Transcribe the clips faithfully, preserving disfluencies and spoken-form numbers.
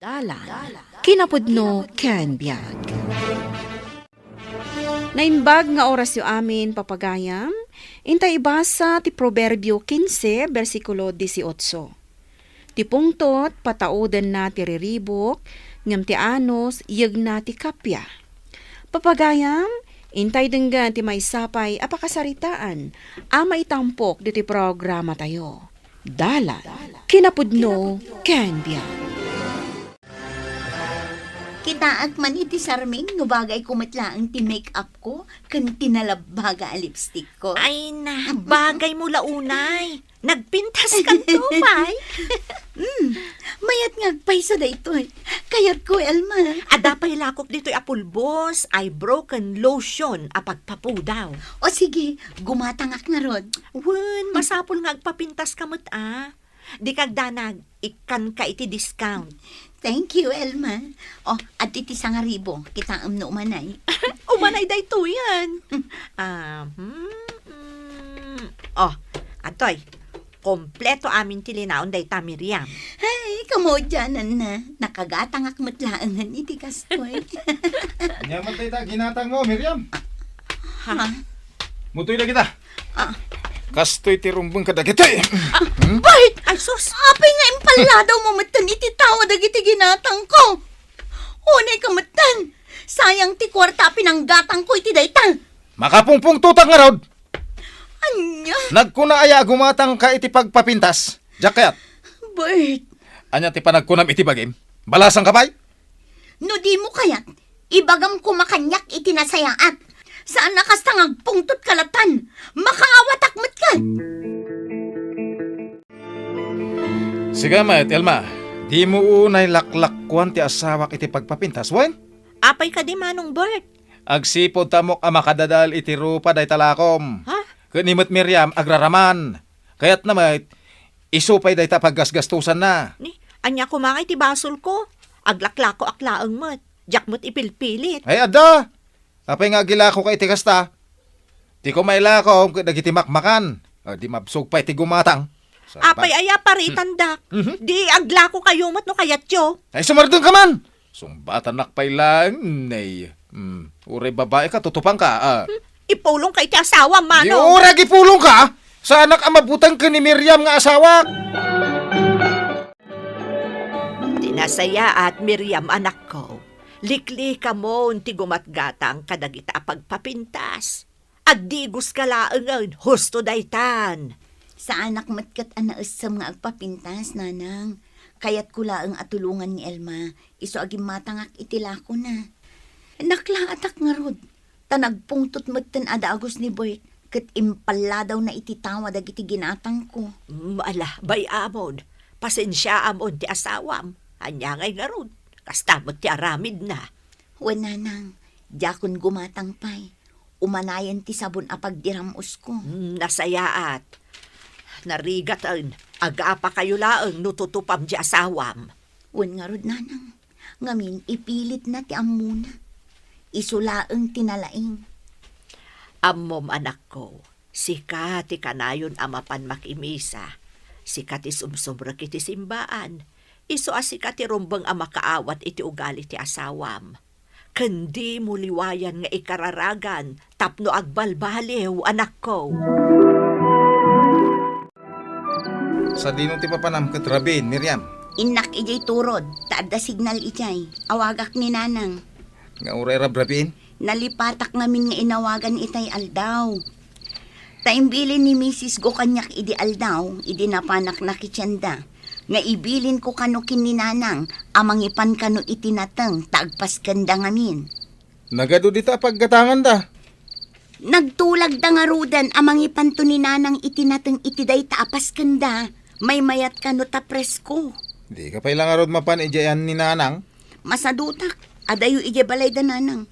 Dalan, kinapudno ken biag. Naimbag nga orasyo amin, papagayam, intay ibasa ti Proverbio quince, bersikulo dieciocho. Ti pungtot, pataudenna ti riribuk, ngem ti anus, yegna ti kappia. Papagayam, intay denggen ti maysa pay a pakasaritaan a maitampok ditoy programatayo. Dalan, kinapudno, ken biag. Kitaak man iti sarming no bagay ko met laeng ti make-up ko ken ti nalabbaga a lipstick ko. Ay na, bagay mo la unay. Nagpintas kanto pay. Hmm, mayat nga agpayso daytoy. Kayatko, Elma. Adda pay lakok ditoy a pulbos, eyebrow, ken lotion a pagpapudaw. O sige, gumatangak ngarud. Wen, masapul nga agpapintas ka met, a. Dika agdanag, ikkanka iti discount. Thank you, Elma. O, adtoy ti sangaribu, kitaem no umanay. Umanay daytoyen. Ah, hmm, hmm. O, adtoy. Kompleto amin ti linaon dayta, Miriam. Ay, kamaudiananna. Nakagatangak met laengen iti kastoy. Ania met dayta ginatangmo, Miriam? Ha? Mutoy dagita. Ah. Kastoy ti rumbeng kadagitoy. Ah, hmm? Bert! Ay, sus! Apay nga impalladawmo metten iti tawa dagiti ginatangko? Unay ka metten. Sayang ti kuarta a pinanggatangko iti dayta. Makapungpungtotak ngarud. Ania? Nagkuna aya a gumatangka iti pagpapintas? Diak kayat. Bert. Ania ti panagkunam iti bagim? Balasangka pay? No dimo kayat, ibagam koma kaniak iti nasayaat. Saan a kasta nga agpungtot ka latan. Makaawatak met ka. Sika met, Elma, dimo unay laklakkuan ti asawak iti pagpapintas, wen? Apay kadi, Manong Bert? Agsipud ta ammok a makadadael iti rupa dayta lakom. Ha? Ken ni met Miriam agraraman. Kayatna met, isu pay dayta paggasgastosanna. Ni, ania koma ngay ti basolko? Aglaklakoak laeng met. Diak met ipilpilit. Ay, adda! Apay nga agilakoka iti kasta? Ti koma ilakom ket dagiti makmakan. A, di mabsog pay ti gumatang. Sabag. Apay aya paritandak? Mhm. Di aglakokayo met no kayatyo. Ay, sumardengka man! Sungbatannak pay laeng, nay. Hmm, uray babaika, tutupangka, a. Hmm, ipulongka iti asawam, Manong. Di uray agipulongka! Saanak a mabuteng ken ni Miriam nga asawak! Ti nasayaat, Miriam, anakko, liklikamon ti gumatgatang kadagita a pagpapintas. Agdigoska laengen, husto daytan. Saanak met ket a naessem nga agpapintas, nanang. Kayatko laeng a tulongan ni Elma, isu a gimmatangak iti lakona. Naklaatak ngarud, ta nagpungtot metten a dagus ni Bert, ket impalladawna iti tawa dagiti ginatangko. Mm, ala, bay-amon, pasensiaamon ti asawam. Ania ngay ngarud, kasta met ti aramidna. Wen, nanang, diakon gumatang pay. Umanayen ti sabon a pagdiram-osko. Mm, nasayaat. Narigaten, agapakayo laeng no tutupam ti asawam. Wen ngarud, nanang, ngamin ipilitna ti ammona. Isu laeng ti nalaing. Ammom, anakko, sika ti kanayon a mapan makimisa. Sika ti sumsumrek iti simbaan. Isu a sika ti rumbeng a makaawat iti ugali ti asawam. Ken dimo liwayan nga ikararagan tapno agbalbaliw, anakko. Sadino ti papanam ket rabiin, Miriam? Innak idiay turod, ta adda signal idiay. Awagak ni Nanang. Nga uray rabrabiin? Nalipatak ngamin nga inawagan itay aldaw. Ta imbilin ni misisgo kaniak idi aldaw, idi napanak nakitienda, nga ibilinko kano ken ni Nanang a mangipan kano iti nateng ta agpaskenda ngamin. Nagadu dita a paggatanganda. Nagtulagda ngaruden a mangipanto ni Nanang iti nateng iti dayta a paskenda. Maymayat kano ta presko. Dika pay la ngarud mapan idiayan ni Nanang? Masadutak, adayo idiay balayda, Nanang.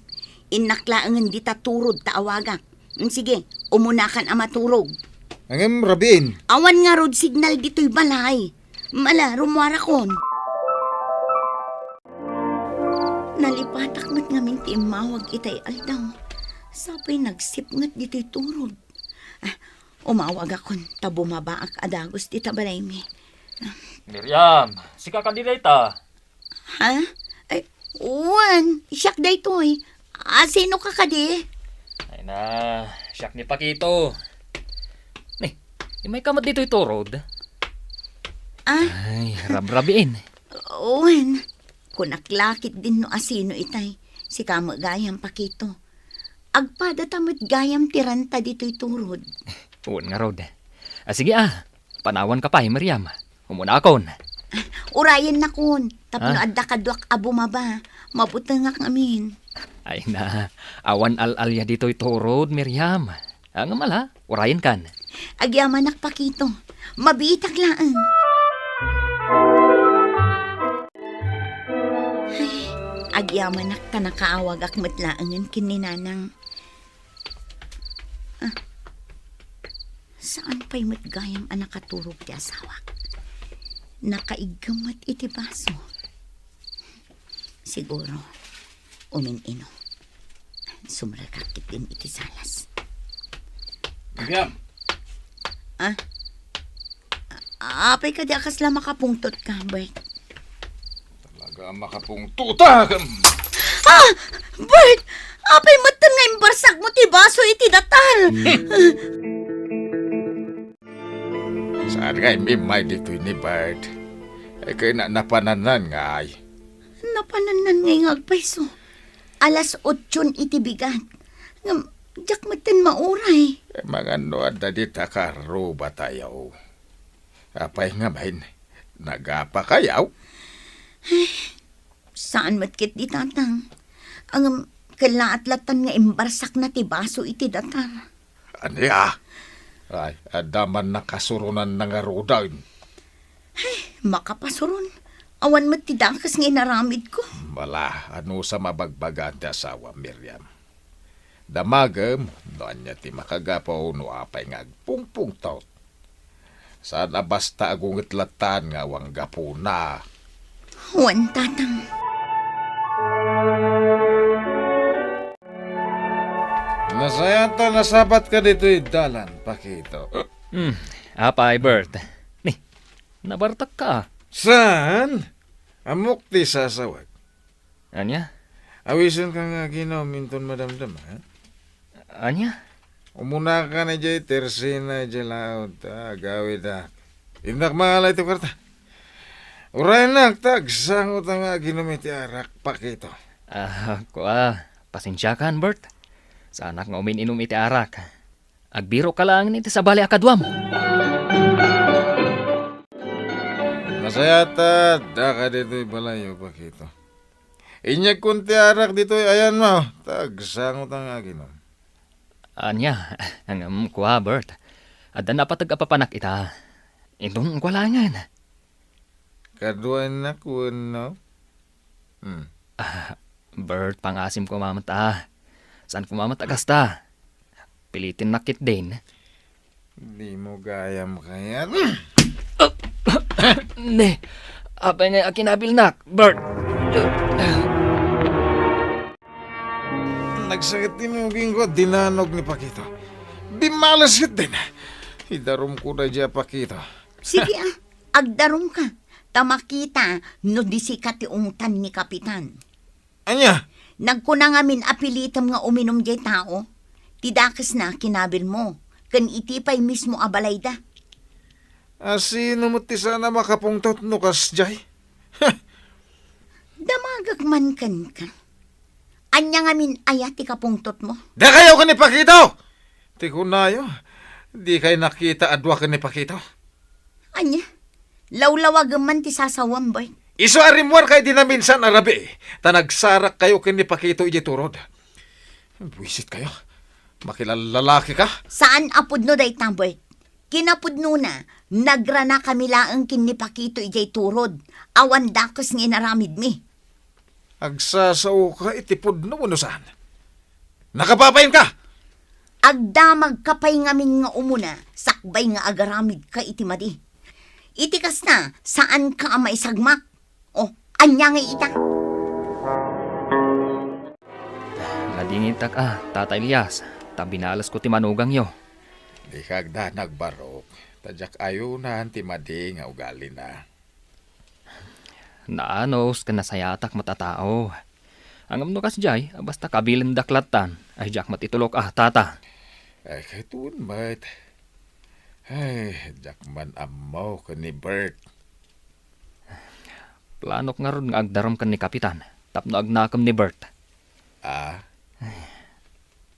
Innak laengen dita turod ta awagak. Mm, sige, umunakan a maturog. Ngem rabiin. Awan ngarud signal ditoy balay. Mala, rummuarakon. Nalipatak met ngamin ti immawag itay aldaw. Sapay nagsipnget ditoy turod. Ah, umawagakon ta bumabaak a dagus dita balaymi. Miriam, sika kadi dayta? Ah? Ay, wen, siak daytoy. A, sino ka kadi? Ay na, siak ni Pakito. Ni, imay ka met ditoy turod? Ah? Ay, rabrabiin. Wen, kunak la ketdin no asino itay. Sika met gayam, Pakito. Agpadata met gayam ti renta ditoy turod. Wen ngarud. A, sige a, panawanka pay, Miriam. Umunakon. Urayennakon, tapno Ah? adda kaduak a bumaba. Mabutengak ngamin. Ay na, awan al-alia ditoy turod, Miriam. Ngem ala, urayenkan. Agyamanak, Pakito. Mabiitak laeng. Ay, agyamanak ta nakaawagak met laengen ken ni Nanang. Ah, saan pay met gayam a nakaturog ti asawak? Nakaiggem met iti baso. Siguro, umin-inom. Sumrekak ketdin iti salas. Miriam! Ah? Apay kadi a kasla makapungtot ka, Bert? Talaga a makapungtotak! Ah! Bert! Apay metten nga imbarsak mo ti baso iti datar? Saan nga immay ditoy ni Bert? Ay, kay na-, napanannan ngay. Napanannan ngay nga agpayso. Alas otsion iti bigat. Ngem, diak metten mauray. Eh, mangano adda dita karrubatayo? Apay ngamin, nagapakayo? Saan met ketdi, Tatang. Ngem, kellaat lattan nga imbarsakna ti baso iti datar. Ania? Ay, adda man nakasurunanna ngaruden. Ay, makapasuron. Awan met ti dakes nga inaramidko. Bala, anusam a bagbagaan ti asawam, Miriam? Damagem no ania ti makagapu no apay nga agpungpungtot. Saan a basta agunget lattan nga awan gapuna. Wen, Tatang. Nasayaat ta nasabatka ditoy dalan, Pakito. Hmm, apay, Bert? Ni, nabartakka. Saan? Ammok ti sasawag. Ania? Awisenka nga aginom inton madamdama, ha? Ania? Umunaka idiay tersena idiay laud, ta agawidak. Innak mangala iti kuarta. Urayennak, ta agsangotan nga aginom iti arak, Pakito. Ah, kua, pasensiakan, Bert. Saanak nga umin-inom iti arak. Agbirokka laeng iti sabali a kaduam. Nasayaat ta addaka ditoy balayyo, Pakito. Inyegkon ti arak ditoy ayanmo, ta agsangotan nga aginom. Ania, ngem kua, Bert. Adda napateg a papanak ita. Inton kua laengen. Kaduaennak wenno? Hmm. Ah, Bert, pangasim koma met a. Saan koma met a kasta. Pilitennak ketdin. Dimo gayam kayat. Ne, apay nga akinabilnak, Bert? Nagsakit ti mugingko, dinanog ni Pakito. Bimmales ketdin. Idarumko daydiay a Pakito. Sige, ah. Agdarumka, ta makita no di sika ti ungtan ni Kapitan. Ania? Nagkuna ngamin a pilitem nga uminum diay tao. Ti dakesna, kinabilmo, ken iti pay mismo a balayda. A, sino met ti saan a makapungtot no kasdiay? Damagek man kenka. Ania ngamin aya ti kapungtotmo? Dakayo ken ni Pakito! Ti kunayo, dikay nakita a dua ken ni Pakito. Ania? Lawlawagem man ti sasawam, Bert. Isu a rimmuarkayo idi naminsan a rabii, ta nagsarakkayo ken ni Pakito idiay turod. Buisitkayo. Makilallalakika. Saan a pudno dayta, Bert. Kinapudnona, nagranakami laeng ken ni Pakito idiay turod. Awan dakes nga inaramidmi. Agsasaoka iti pudno wenno saan? Nakababainka! Agdamagka pay ngamin nga umuna, sakbay nga agaramidka iti madi. Iti kasta, saanka a maisagmak. O, ania ngay ita? Nadingitak a, Tata Elias, ta binalesko ti manugangyo. Dika agdanag, Barok, ta diak ayonan ti madi nga ugalina. Naanus ken nasayaatak met a tao. Ngem no kasdiay, basta kabilendak lattan, ay diak met itulok a, tata. Ay, kayton met. Ay, diak man ammo ken ni Bert. Planok ngarud nga agdarum ken ni Kapitan tapno agnakem ni Bert. Ah?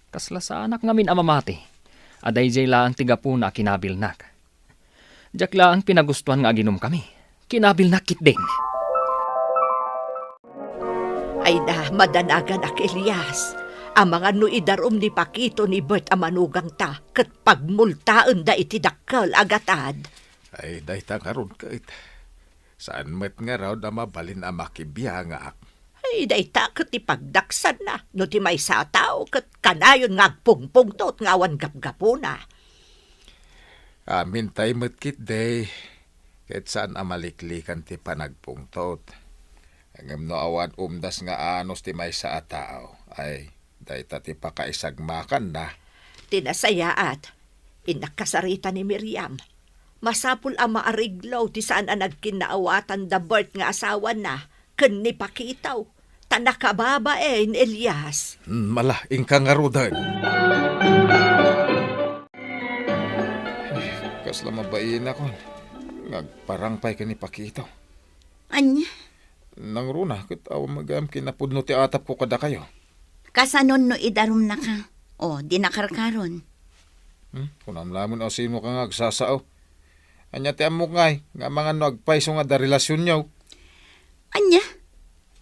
Kasla saanak ngamin a mamati a daydiay laeng ti gapuna a kinabilnak. Diak laeng pinagustuan nga aginumkami. Kinabilnak ketdin. Ay na, madanaganak, Elias. Amangan no idarum ni Pakito ni Bert a manugangta ket pagmultaenda iti dakkel a gatad. Ay, dayta ngarud ket. Saan met ngarud a mabalin a makibiangak. Ay, dayta ket ti pagdaksanna no ti maysa a tao ket kanayon nga agpungpungtot nga awan gapgapuna. Amintay met ketdi, ket saan a maliklikan ti panagpungtot. Ngem no awan umdas nga anus ti maysa a tao, ay, dayta ti pakaisagmakanna. Ti nasayaat, innak kasarita ni Miriam. Masapul a maareglo ti saan a nagkinnaawatan da Bert nga asawana ken ni Pakito, ta nakababain, Elias. Hmm, ala, inka ngaruden. Kasla mabainak nga agparang pay ken ni Pakito. Ania? Nangruna, ket awan met gayam kinapudno ti atapko kadakayo. Kasanon no idarumnaka? O, di nakarkaron. Hmm? Kunam laeng a sinoka nga agsasao. Ania ti ammok ngay, nga amangan no agpayso nga adda relasionyo? Ania?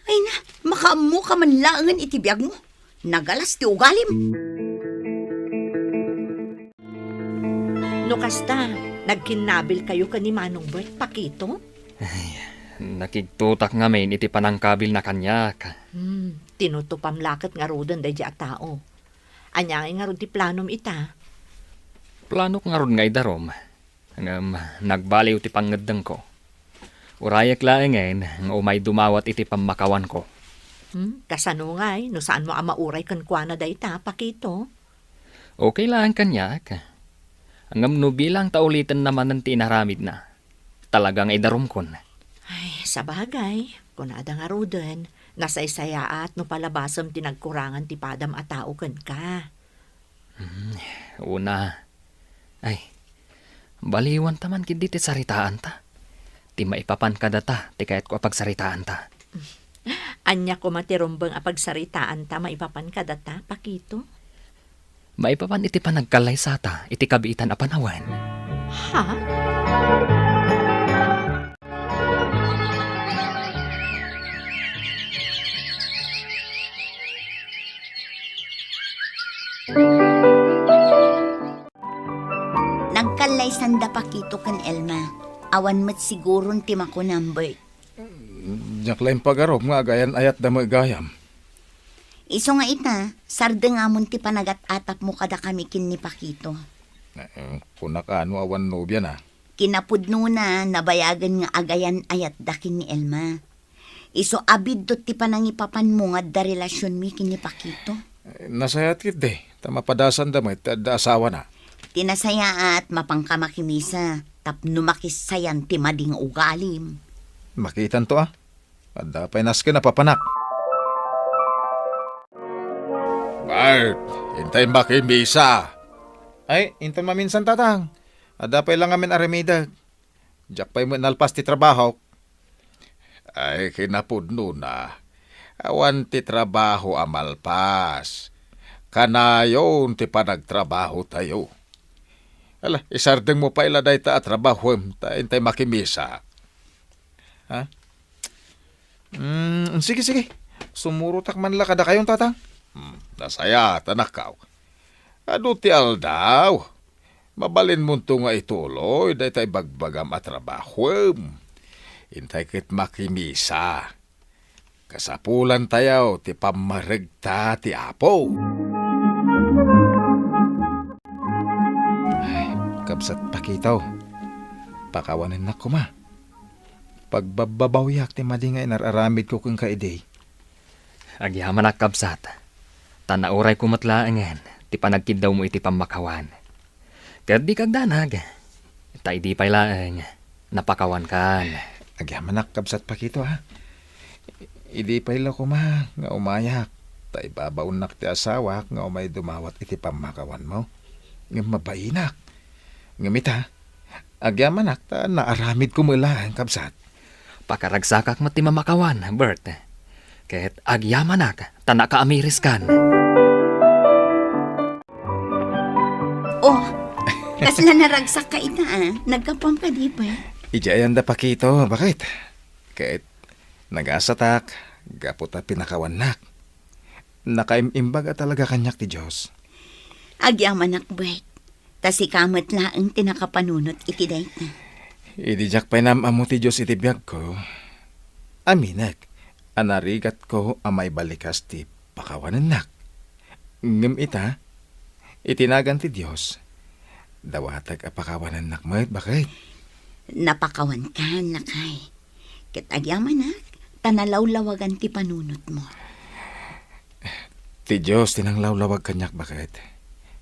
Ay na, makaammoka man laengen iti biagmo. Nagalas ti ugalim. No kasta, nagkinnabilkayo ken ni Manong Bert, Pakito? Ay, nakigtutak ngamin iti panangkabilna kaniak. Hmm, tinutupam la ket ngaruden daydiay a tao. Ania ngay ngarud ti planom ita? Planok ngarud nga idarum. Ngem nagbaliw ti pangngeddengko. Urayek laengen nga umay dumawat iti pammakawanko. Hmm, kasano ngay no saanmo a mauray kenkuana dayta, Pakito? Okay laeng kaniak. Ngem no bilang ta ulitenna manen ti inaramidna, talaga nga idarumkon. Ay, sabagay, kunada ngaruden, nasaysayaat no palabasem ti nagkurangan ti padam a tao kenka. Hmm, una. Ay, baliwanta man ketdi ti saritaanta. Ti maipapan kadata ti kayatko a pagsaritaanta. Ania koma ti rumbeng a pagsaritaanta maipapan kadata, Pakito? Maipapan iti panagkallaysata iti kabiitan a panawen. Ha? Nagkallaysanda Pakito ken Elma. Awan met siguron ti makunam, Bert. Diak la impagarup nga agayan-ayatda met gayam. Isu nga ita, sardengamon ti panagat-atapmo kadakami ken ni Pakito. Eh, kunak a no awan nobiana. Kinapudnona, nabayagen nga agayan-ayatda ken ni Elma. Isu a biddut ti panangipapanmo nga adda relasionmi ken ni Pakito. Eh, nasayaat ketdi, ta mapadasanda met ti adda asawana. Ti nasayaat, mapanka makimisa, tapno makissayan ti madi nga ugalim. Makitanto a. Adda pay nasken a papanak. Bart, intay makimisa. Ay, inton maminsan, Tatang. Adda pay la ngamin aramidek. Diak pay met nalpas ti trabahok. Ay, kinapudnona. Awan ti trabaho a malpas. Kanayon ti panagtrabahotayo. Ala, isardengmo pay la dayta a trabahoem, ta intay makimisa. Ha? Mm, sige, sige. Sumurotak man la kadakayon, Tatang. Hmm, nasayaat, anakko. Adu ti aldaw. Mabalinmonto nga ituloy dayta ibagbagam a trabahoem. Intay ket makimisa. Kasapulantayo ti pammaregta ti Apo. Ay, kabsat Pakito. Pakawanennak koma. Pagbabbabawiak ti madi nga inar-aramidko kenka idi. Agyamanak, kabsat. Ta naurayko met laengen ti panagkiddawmo iti pammakawan. Ket dika agdanag. Ta idi pay laeng, napakawankan. Agyamanak, Kabsat Paquito, ha? Idi pay la koma nga umayak, ta ibabaonnak ti asawak nga umay dumawat iti pammakawanmo. Ngem mabainak. Ngem ita, agyamanak ta naaramidko met laeng, Kabsat. Pakaragsakak met ti mamakawan, Bert. Ket agyamanak ta nakaamiriskan. Oh, kasla naragsak ka ita, ah. Naggapuam kadi, Bert? Idiay ayan da Paquito, baket. Ket nagasatak, gapu ta pinakawannak. Nakaim-imbag a talaga kaniak ti Dios. Agyamanak, Bert. Ta sika met laeng ti nakapanunot iti dayta. Idi diak pay naam-ammo ti Dios iti biagko, aminek a narigatko a maibalikas ti pakawanennak. Ngem ita, iti nagan ti Dios, dawatek a pakawanennak met, baket. Napakawankan, lakay. Ket agyamanak, ta nalawlawagan ti panunotmo. Ti Dios ti nanglawlawag kaniak, baket.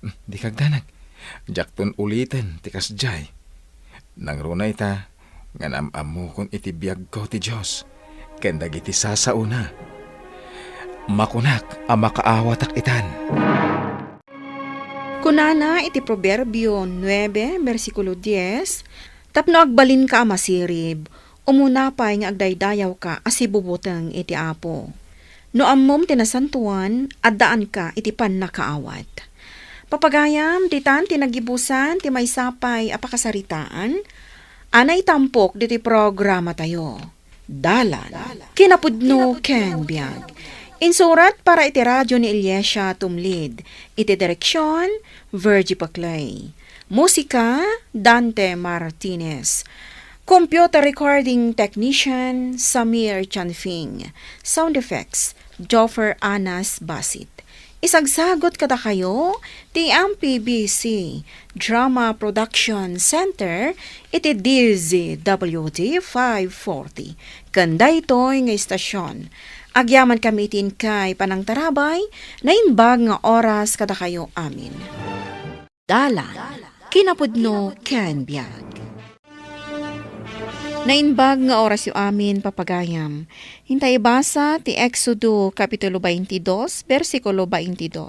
Hmm, dika agdanag. Diakton uliten ti kasdiay. Nangruna ita nga naam-ammokon iti biagko ti Dios ken dagiti sasaona. Makunak a makaawatak itan. Kunana iti Proverbio nuebe, bersikulo dies, "Tapno agbalinka a masirib, umuna pay nga agdaydayawka a sibubuteng iti Apo. No ammom ti nasantoan, addaanka iti pannakaawat." Papagayam, ditan ti nagibusan ti maysa pay a pakasaritaan a naitampok ditoy programatayo. Dalan, kinapudno ken biag. Insurat para iti radio ni Iliesia Tumlid. Iti direksion, Virgie Paclay. Musika, Dante Martinez. Computer recording technician, Samir Chanfing. Sound effects, Joffer Anas Basit. Isagsagut kadakayo ti M P B C Drama Production Center iti D Z W T five forty. Ken daytoy nga istasion, agyamankami iti inkay panangtarabay, naimbag nga oras kadakayo amin. Dalan, kinapudno ken biag. Naimbag nga orasyo amin, papagayam. Inta ibasa ti Exodo, Kapitulo twenty-two, bersikulo twenty-two.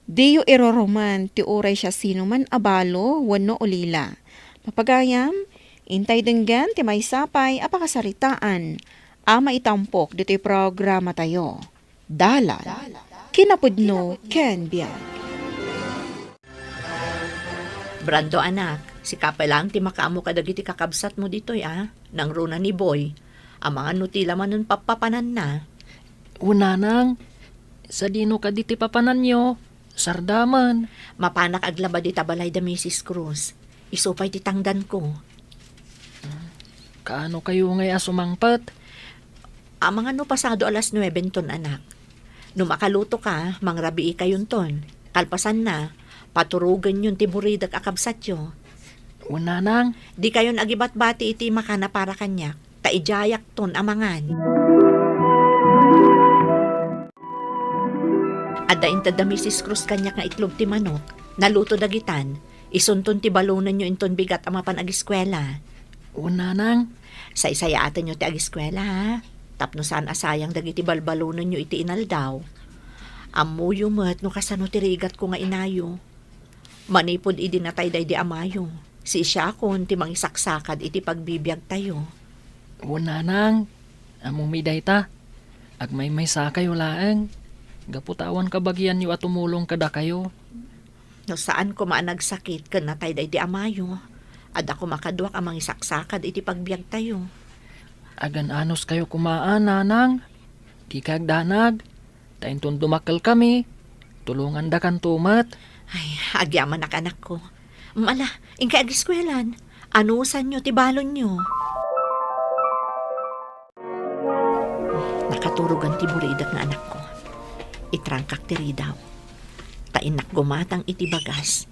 "Diyo irurumen ti uray siasinoman a balo wenno ulila." Papagayam, intay denggen ti maysa pay a pakasaritaan a maitampok ditoy programatayo. Dalan, kinapudno ken biag. Brando, anak, sika pay laeng ti makaammo kadagiti kakabsatmo ditoy, a? Nangruna ni Boy. Amangan no ti la manen pappapananna. Wen, nanang, sadino kadi ti papananyo? Sardamen. Mapanak aglaba dita balay da Misis Cruz. Isu pay ti tangdanko. Kaano kayo ngay a sumangpet? Amangan no pasado alas nuebe ton, anak. No makaluto ka, mangrabii kayon ton. Kalpasanna, paturogenyon ti buridek a kabsatyo. Wen, nanang. Di kayon agibatbati iti makana para kaniak, ta idiayak ton amangan. Adda inted da Misis Cruz kaniak nga itlog ti manok. Naluto dagitan. Isunton ti balonenyo inton bigat a mapan agiskuela. Wen, nanang. Saysayaatenyo ti agiskuela, ha? Tapno saan a sayang dagiti balbalonenyo iti inaldaw. Ammoyo met no kasano ti rigatko nga inayo. Manipud idi natay daydi amayo, siisiakon ti mangisaksakad iti pagbibiagtayo. Wen, nanang, ammomi dayta. Agmaymaysakayo laeng. Gapu ta awan kabagianyo a tumulong kadakayo. No saan koma a nagsakit ken natay daydi amayo, adda koma kaduak a mangisaksakad iti pagbiagtayo. Agan-anos kayo koma, a, nanang. Dika agdanag. Ta inton dumakkel kami, tulongandakanto met. Ay, agyamanak, anakko. Mala, inkay agiskuelan. Anusanyo ti balonyo. Nakaturogan ti buridek nga anakko. Itrangkak ti ridaw. Ta innak gumatang iti bagas.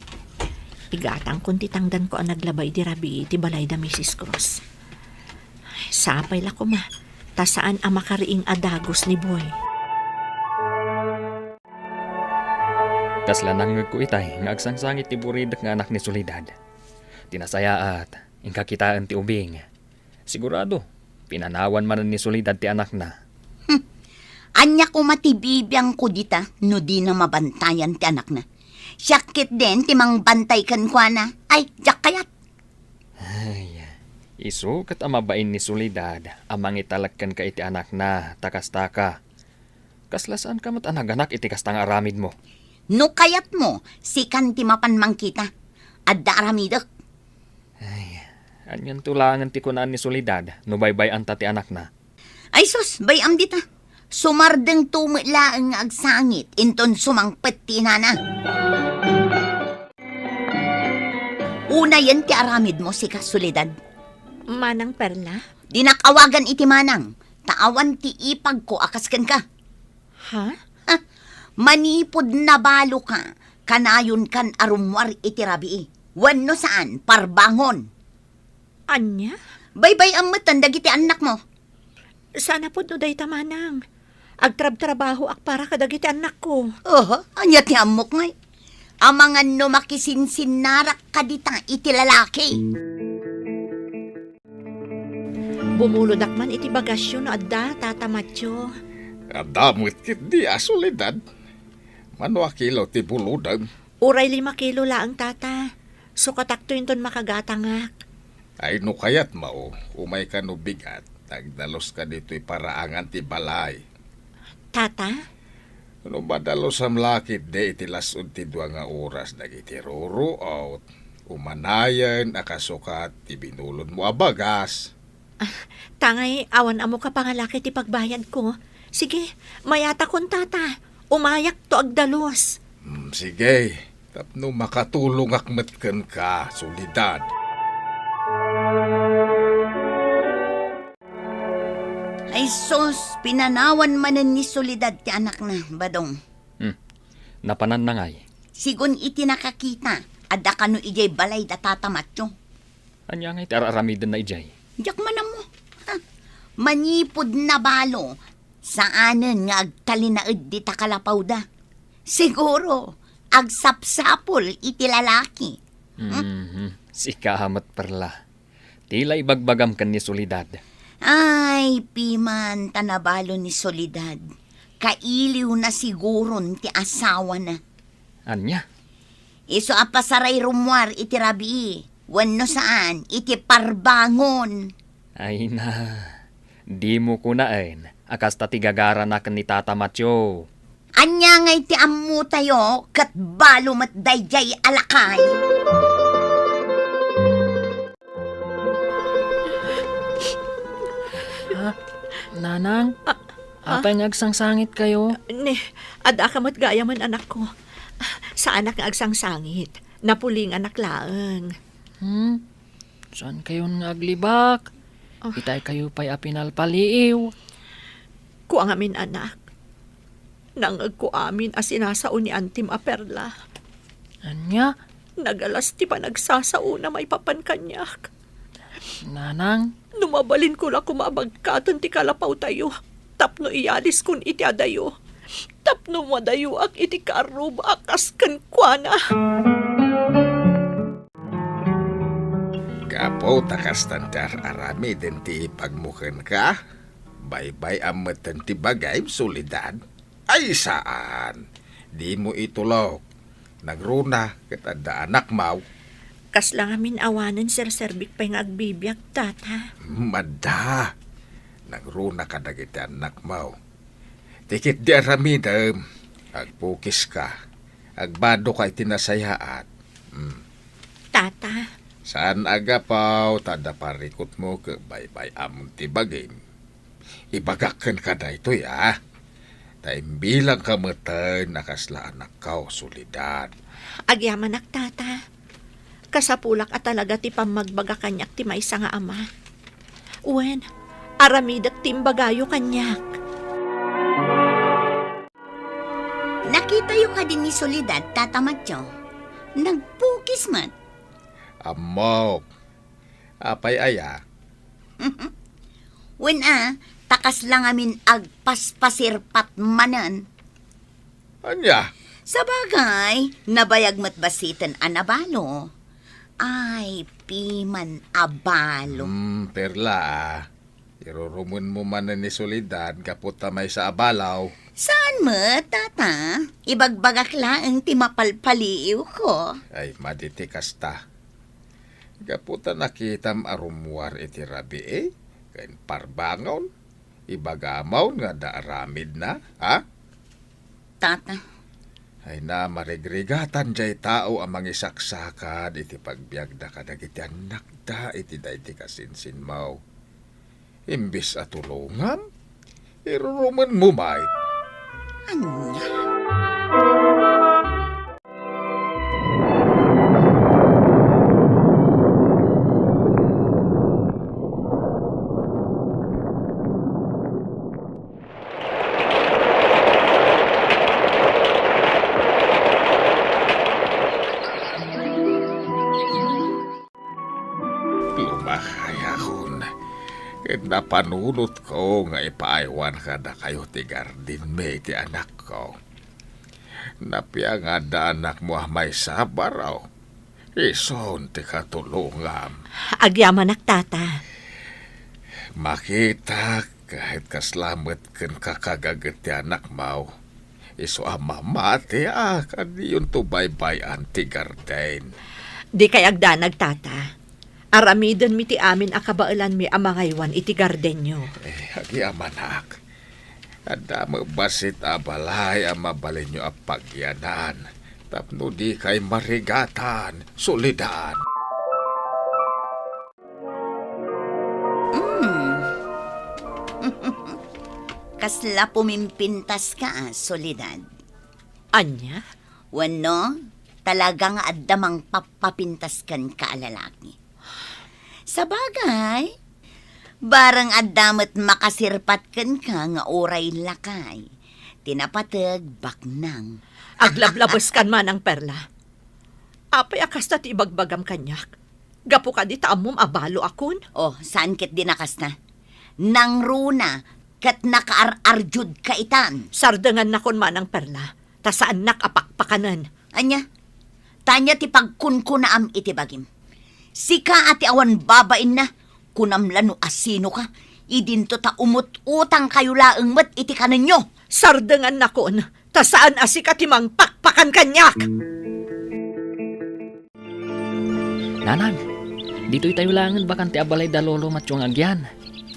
Igatangkon ti tangdanko a naglaba idi rabii iti balay da Misis Cruz. Sapay la koma, ta saan a makariing a dagus ni Boy. Kasla nangngegko itay nga agsangsangit ti buridek nga anak ni Soledad. Ti nasayaat, inka kitaen ti ubing. Sigurado, Pinanawan manen ni Soledad ti anakna. Hmm. Ania koma ti bibiangko dita no dina mabantayan ti anakna? Siak ketdin ti mangbantay kenkuana. Ay, diak kayat. Ay, isu ket a mabain ni Soledad a mangitalek kenka iti anakna, ta kastaka. Kasla saanka met a naganak iti kasta nga aramidmo. No kayatmo, sikan ti mapan mangkita. Adda aramidek. Ay, anianto laengen ti kunaan ni Soledad no baybay-anta ti anakna? Ay sus, bay-am dita. Sumardengto met laeng nga agsangit inton sumangpet ti inana. Unayen ti aramidmo, sika, Soledad. Manang Perla? Dinak awagan iti manang, ta awan ti ipagko a kas kenka. Ha? Ha? Manipud nabaloka, kanayonkan a rummuar iti rabii. Wenno saan, parbangon. Ania? Baybay-am metten dagiti annakmo. Saan a pudno dayta, manang. Agtrabtrabahoak para kadagiti annakko. Oho, ania ti ammok ngay? Amangan no makisinsinnarak ka dita iti lalaki. Bumulodak man iti bagasyo no adda, Tata Matyo. Adda met ketdi a Soledad. Mano a kilo ti bulodem? Uray lima kilo laeng, Tata. Sukatakto inton makagatangak. Ay, no kayatmo, umayka no bigat, agdaluska ditoy paraangan ti balay. Tata? No madalosam la ketdi iti las-ud ti dua nga oras dagiti ruruot, umanayen a kasukat ti binulodmo a bagas. Ah, tangay awan ammok a pangalaki ti pagbayadko. Sige, mayatakon, Tata. Umayakto agdalus. Hmm, sige. Tapno makatulongak met kenka, Soledad. Ay sus, pinanawan manen ni Soledad ti anakna, Badong. Hmm. Napananna ngay? Sigun iti nakakita, adda kano idiay balay da Tata Matyo. Ania ngay ti ar-aramidenna idiay? Diak man ammo. Ha? Manipud nabalo, saanen nga agtalinaed dita kalapawda. Siguro, agsapsapul iti lalaki. Mhm. Sika met, Perla. Ti la ibagbagam ken ni Soledad. Ay, piman ta nabalo ni Soledad. Kailiwna siguron ti asawana. Ania? Isu a pasaray rummuar iti rabii, wenno saan, iti parbangon. Ay na, dimo kunaen a kasta ti gagarana ken ni Tata Matyo. Ania ngay ti ammotayo ket balo met daydiay a lakay? Ah, Nanang, ah, apay nga agsangsangitkayo? Ni, adda ka met gayamen, anakko. Saanak nga agsangsangit. Napulinganak laeng. Hmm? Saankayon nga aglibak? Ah. Itaykayo pay a pinalpaliiw. Kua ngamin, anak. Nangngegko amin a sinasao ni Antim a Perla. Ania? Nagalas ti panagsasaona maipapan kaniak. Nanang? No mabalinko la koma a bagkaten ti kalapawtayo tapno iyaliskon iti adayo, tapno madayoak iti kaarruba a kas kenkuana. Gapu ta kastan ti ar-aramiden ti ipagmo kenka, baybay-am metten ti bagim, Soledad. Ay, saan. Dimo itulok. Nagruna ket adda anakmaw. Kasla ngamin awanen serserbik pay nga agbibiag, Tata. Hmm, adda. Nagruna kadagiti annakmaw. Ti ketdi aramidem, agpukiska, agbadoka iti nasayaat. Hmm. Tata. Saan a gapu ta adda parikutmo ket baybay-amon ti bagim. Ibagak kenka daytoy, a. Ta imbilangka metten a kasla anakko, Soledad. Agyamanak, Tata. Kasapulak a talaga ti pammagbaga kaniak ti maysa nga ama. Wen, aramidek ti imbagayo kaniak. Nakitayo kadi ni Soledad, Tata Matyo? Nagpukis met. Ammok. Apay aya? Wen a, ta kasla ngamin agpaspasirpat manen. Ania? Sabagay, nabayag met bassiten a nabalo. Ay, piman a balo. Hmm, Perla, a. Irurumenmo manen ni Soledad gapu ta maysa a balaw. Saan met, Tata? Ibagbagak laeng ti mapalpaliiwko. Ay, madi ti kasta. Gapu ta nakitam a rummuar iti rabii ken parbangon, ibagam nga adda aramidna, ha? Tata. Ay na, marigrigatan jay tao a mangisaksakad iti pagbiagda kadagiti annakda iti daydi kasinsinmo. Imbes a tulongam, irurumenmo met. Ania? Lumakayakon, ket napanunotko nga ipaaywan kadakayo ti gardenmi iti anakko. Napia nga adda anakmo a maysa a baro? Isun ti katulongam. Agyamanak, Tata. Makitak ket kasla met kenka kagaget ti anakmo. Isu a mamati a kadiyonto baybay-an ti garden. Dikay agdanag, Tata. Aramidenmi ti amin a kabaelanmi a mangaywan iti gardenyo. Eh, agyamanak. Adda met bassit a balay a mabalinyo a pagyanan tapno dikay marigatan, Soledad. Mm. Kasla pumimpintaska, a, Soledad. Ania? Wenno, talaga nga adda mangpappapintas kenka a lalaki. Sabagay, bareng adda met makasirpat kenka nga uray lakay ti napateg baknang. Aglablabeskan, Manang Perla. Apay a kasta ti ibagbagam kaniak? Gapu kadi ta ammom a baloakon? Oh, saan ketdi a kasta? Nangruna ket nakaar-arjudka itan. Sardengannakon, Manang Perla, ta saannak a pakpakanen. Ania? Ta ania ti pagkunkunaam iti bagim? Sika a ti awan babainna, kunam la no asinoka, idinto ta umut-utangkayo laeng met iti kanenyo. Sardengannakon, ta saan a sika ti mangpakpakan kaniak. Nanang, ditoy tayo laengen bakante a balay da Lolo Matyo nga agyan.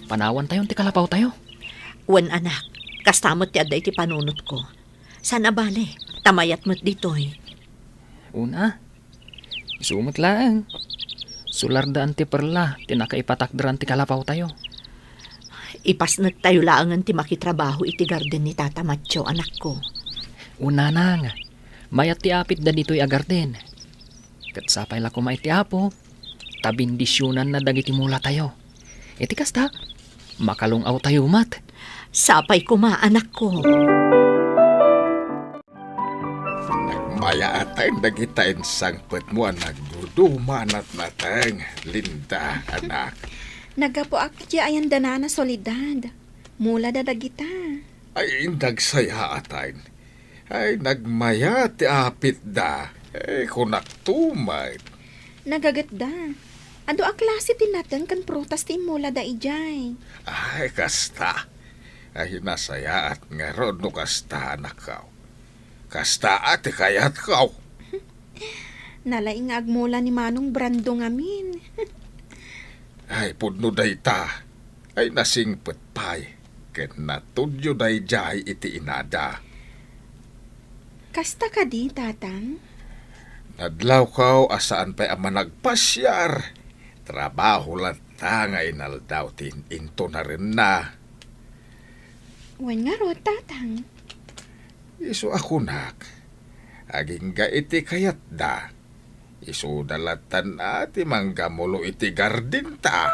Panawantayon ti kalapawtayo. Wen, anak, kasta met ti adda iti panunotko. Saan a bale, ta mayat met ditoy. Una, isu met laeng. Sularda Auntie Perla ti nakaipatakderan ti kalapawtayo. Ipasnektayo laengen ti makitrabaho iti garden ni Tata Matyo, anakko. Wen, nanang, mayat ti apitda ditoy a garden. Ket sapay la koma iti Apo, ta bendisionanna dagiti mulatayo. Iti kasta, makalung-awtayo met. Sapay koma, anakko. Nagmayaat dagita insangpetmo a nagduduma a natnateng, Linda, anak. Naggapuak iti ayandanana, Soledad. Mulada dagita. Ay, indagsaya, ataen. Ay, nagmayat ti apitda. Eh, kunakto met. Nagagetda. Adu a klase ti nateng ken prutas ti immulada idiay. Ay, kasta. Ay, nasayaat ngarud no kasta, anakko. Kasta a ti kayatko. Nalaing nga agmula ni Manong Brando ngamin. Ay, pudno dayta. Ay, nasingpet pay, ken natudyo daydiay iti inada. Kasta kadi, Tatang? Nadlawko a saan pay a managpasiar. Trabaho latta nga inaldaw ti in-, intunarenna. Wen ngarud, Tatang. Isu a kunak, agingga iti kayatda, isuda lattan a ti manggamulo iti gardenta.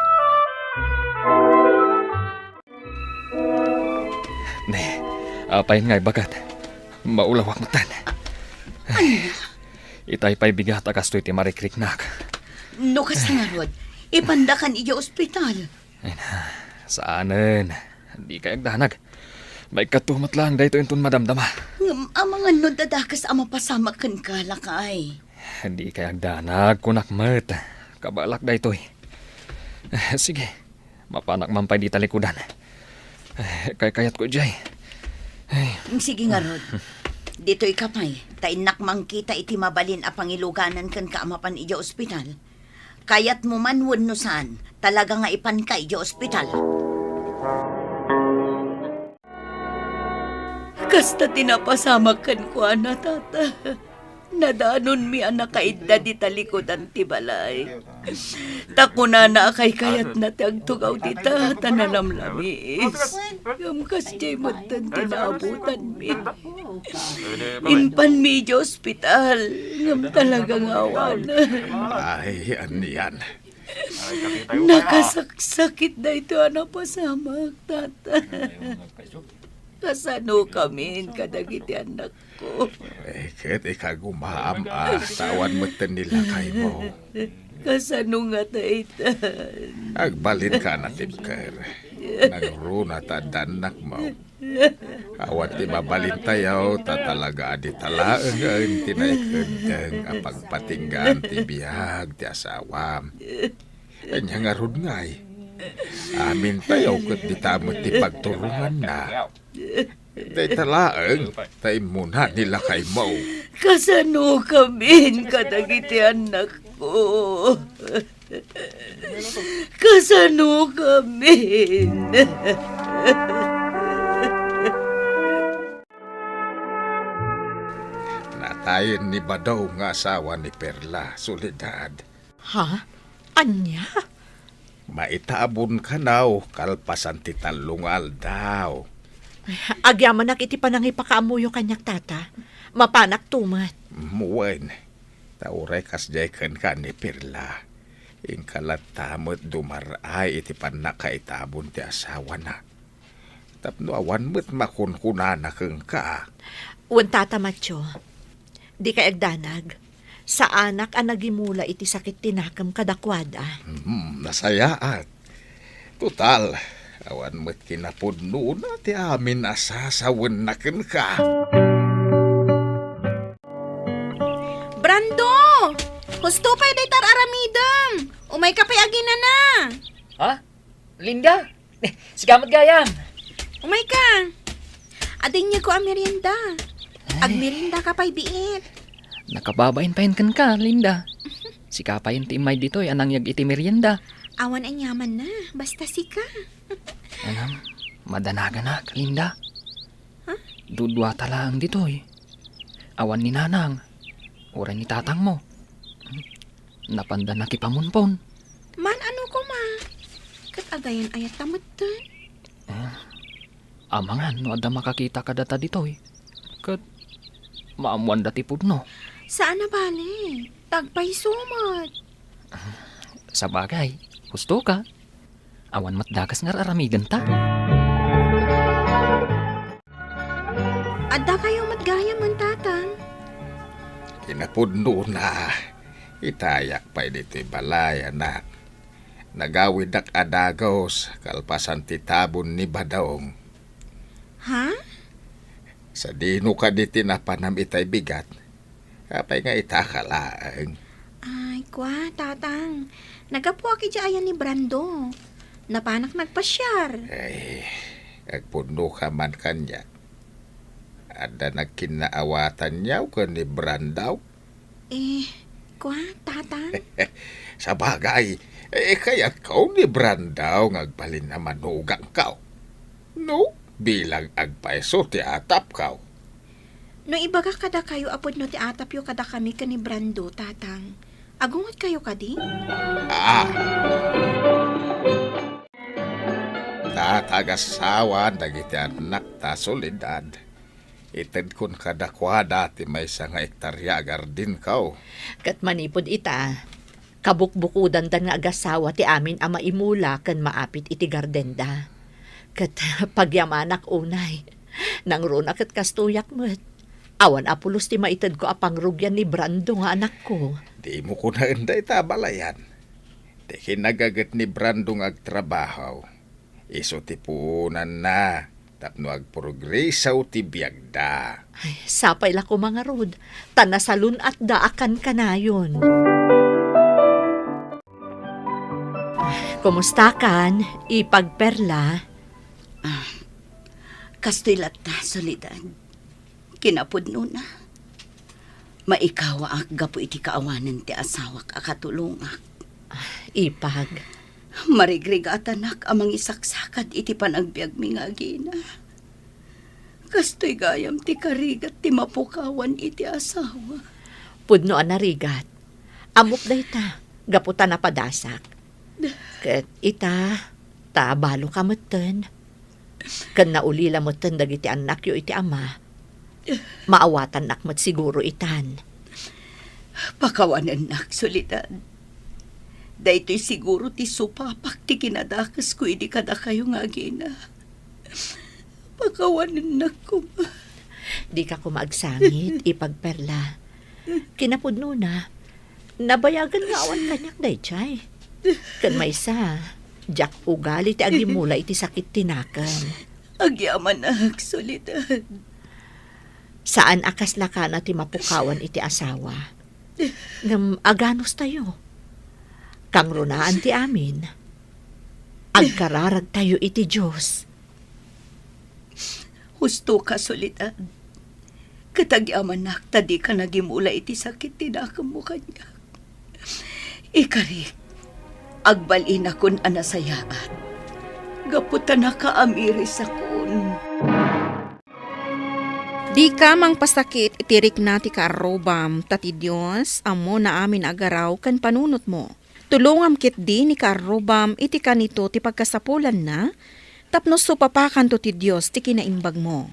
Ne, apay nga ibagat? Maulawak metten. Ania? Itay pay bigat a kastoy ti marikriknak. No kasta ngarud, ipandakan idiay ospital. Ay na, saanen. Dikay agdanag. Maikkato met laeng daytoy inton madamdama. Ngem amangan no adda dakes a mapasamak kenka, lakay. Dikay agdanag, kunak met. Kabaelak daytoy. Sige, Mapanak man pay dita likudan. Eh, kaykayatko idiay. Ay. Sige ngarud. Ditoyka pay, ta innak mangkita iti mabalin a pangiluganan kenka a mapan idiay ospital. Kayatmo man wenno saan, talaga nga ipanka idiay ospital. Kasta ti napasamak kenkuana, Tata. Nadanonmi a nakaidda dita likudan ti balay. Ta kunana a kaykayatna ti agtugaw dita, ta nalamlamiis. Ngem kasdiay metten ti naabutanmi. Impanmi idiay ospital, ngem talaga nga awanen. Ay, anian? Nakasaksakit daytoy a napasamak, Tata. Kasanokamin kadagiti annakko? Eh, ket ikagumaam a ta awan metten ni lakaymo. Kasano nga daytan? Agbalinka a natibker. Nangruna ta adda annakmo. Awan ti mabalintayo, ta talaga a dita laengen ti naikeddeng a pagpatinggaan ti biag ti asawam. Ania ngarud ngay? Amintayo ket dita met ti pagturonganna. Dayta laeng, ta immuna ni lakaymo. Kasanokamin kadagiti annakko? Kasanokamin? Natayen ni Badong nga asawa ni Perla, Soledad. Ha? Ania? Maitabon kanaw kalpasan ti tallo nga aldaw. Ay, agyamanak iti panangipakaammoyo kaniak, Tata. Mapanakto met. Mm, wen. Ta uray kasdiay kenka ni Perla, inka latta met dumar-ay iti pannakaitabon ti asawana. Tapno awan met makunkunana kenka. Wen, Tata Matio, dikay agdanag. Saanak a nagimula iti sakit ti nakem kadakuada. Hmm, nasayaat. Total, awan met kinapudnona ti amin a sasawenna kenka. Brando! Husto pay dayta ar-aramidem! Umayka pay aginana! Ha? Linda? Sika met gayam. Umayka. Adda inyegko a merienda. Ay. Agmeriendaka pay biit. Nakababain payen kenka, Linda. Sika payen ti immay ditoy a nangyeg iti merienda. Awan aniamanna, basta sika. Anam, madanaganak, Linda. Ha? Duduata laeng ditoy. Awan ni nanang, uray ni tatangmo. Napanda nakipamunpon. Maan-ano koma? Ket agayan-ayatta metten? Eh, amangan no adda makakita kadata ditoy. Ket maammoanda ti pudno. Saan a bale. Tagpayso met. Sabagay, husto ka. Awan met dakes nga ar-aramidenta. Addakayo met gayam, Tatang. Kinapudnona, itayak pay ditoy balay, anak. Nagawidak a dagus kalpasan ti tabon ni Badong. Ha? Sadino kadi ti napanam itay bigat? Apay nga itaka laeng? Ay, kua, Tatang. Naggapuak idiay ayan ni Brando. Napanak nagpasiar. Ay, agpudnoka man kaniak. Adda nagkinnaawatanyo ken ni Brando? Eh, kua, Tatang? Sabagay, eh, kayatko ni Brando nga agbalin a manugangko. No, bilang agpayso ti atapko. No ibagak kadakayo a pudno ti atapyo kadakami ken ni Brando, Tatang, agungotkayo kadi? Ah! Ta, ta agassawan dagiti annakta, Soledad. Itedkon kadakuada ti maysa nga ektaria a gardenko. Ket manipud ita, kabukbukodandan nga agassawa ti amin a maimula ken maapit iti gardenda. Ket pagyamanak unay, nangruna ket kastoyak met. Awan a pulos ti maitedko a pangrugian ni Brando nga anakko. Dimo kunaen dayta a balayan. Ti kinagaget ni Brando nga agtrabaho, isu ti puonanna tapno agprogreso ti biagda. Ay, sapay la koma ngarud, ta nasalun-atda a kankanayon. Kumustakan, Ipag Perla? Ah, kastoy latta, Soledad. Kinapudnona, maikawaak gapu iti kaawanan ti asawak a katulongak. Ah, Ipag. Marigrigatanak a mangisaksakad iti panagbiagmi nga agina. Kastoy gayam ti karigat ti mapukawan iti asawa. Pudno a narigat. Ammok dayta, gapu ta napadasak. Ket ita, ta balo ka metten. Ken naulila metten dagiti annakyo iti ama. Maawatannak met siguro itan. Pakawanennak, Soledad. Daytoy siguro ti supapak ti kinadakesko idi kadakayo nga agina. Pakawanennak koma. Dika koma agsangit, Ipag Perla. Kinapudnona, nabayagen nga awan kaniak daydiay. Ken maysa, diak ugali ti agimula iti sakit ti nakem. Agyamanak, Soledad. Saan a kasla kana ti mapukawan iti asawa. Ngem aganustayo? Kangrunaan ti amin. Agkararagtayo iti Dios. Husto ka, Soledad. Ket agyamanak ta dika nagimula iti sakit ti nakemmo kaniak. Ikarik, agbalinakon a nasayaat. Gapu ta nakaamirisakon. Dika mangpasakit iti rikna ti kaarrubam, ta ti Dios, ammona amin a agaraw ken panunotmo. Tulongam ketdi ni kaarrubam iti kanito ti pagkasapulanna, tapno supapakanto ti Dios ti kinaimbagmo.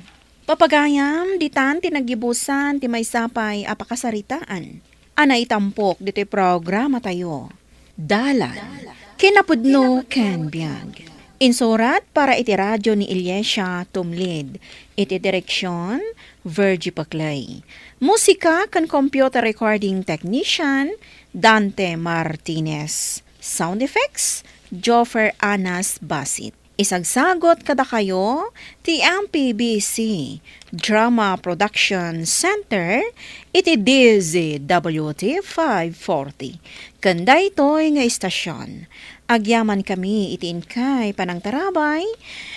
Papagayam, ditan ti naggibusan ti maysa pay a pakasaritaan a naitampok ditoy programatayo. Dalan. Kinapudno ken biag. Insurat para iti radio ni Iliesia Tumlid. Iti direksion, Virgie Paclay. Musika ken computer recording technician, Dante Martinez. Sound effects, Joffer Anas Basit. Isagsagot kadakayo ti M P B C Drama Production Center iti D Z W T five forty. Ken daytoy nga istasyon, agyamankami iti inkay panangtarabay,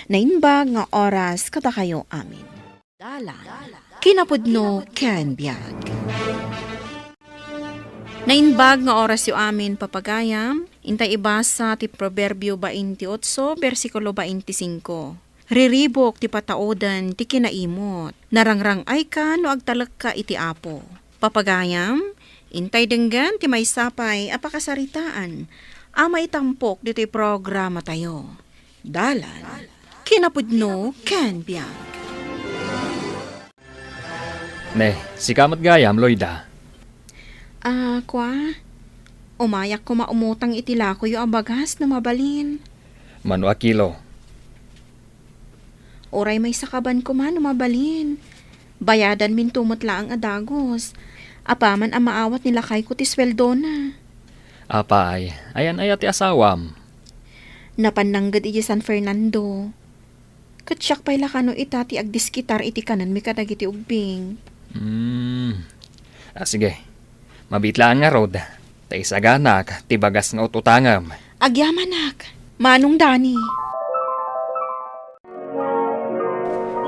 naimbag nga oras kadakayo amin. Dalan, kinapudno ken biag. Naimbag nga orasyo amin, papagayam, intay ibasa ti Proverbio baintiotso, bersikulo baintisingko. Riribuk ti patauden ti kinaimut. Narangrang-ayka no agtalekka iti Apo. Papagayam, intay denggen ti maysa pay a pakasaritaan a maitampok ditoy programatayo. Dalan, kinapudno ken biag. Ne, sika met gayam, Loida. Ah, kua, umayak koma umutang iti lakoyo a bagas no mabalin. Mano a kilo? Uray maysa kaban koma no mabalin. Bayadanminto met laeng a dagus. Apaman a maawat ni lakayko ti sueldona. Apay, ayan aya ti asawam? Napan nangged idiay San Fernando. Ket siak pay la kano ita ti agdiskitar iti kanenmi kadagiti ubbing. Hmm. Ah, sige. Mabiit laeng ngarud, ta isaganak ti bagas nga ut-utangem. Agyamanak, Manong Dani.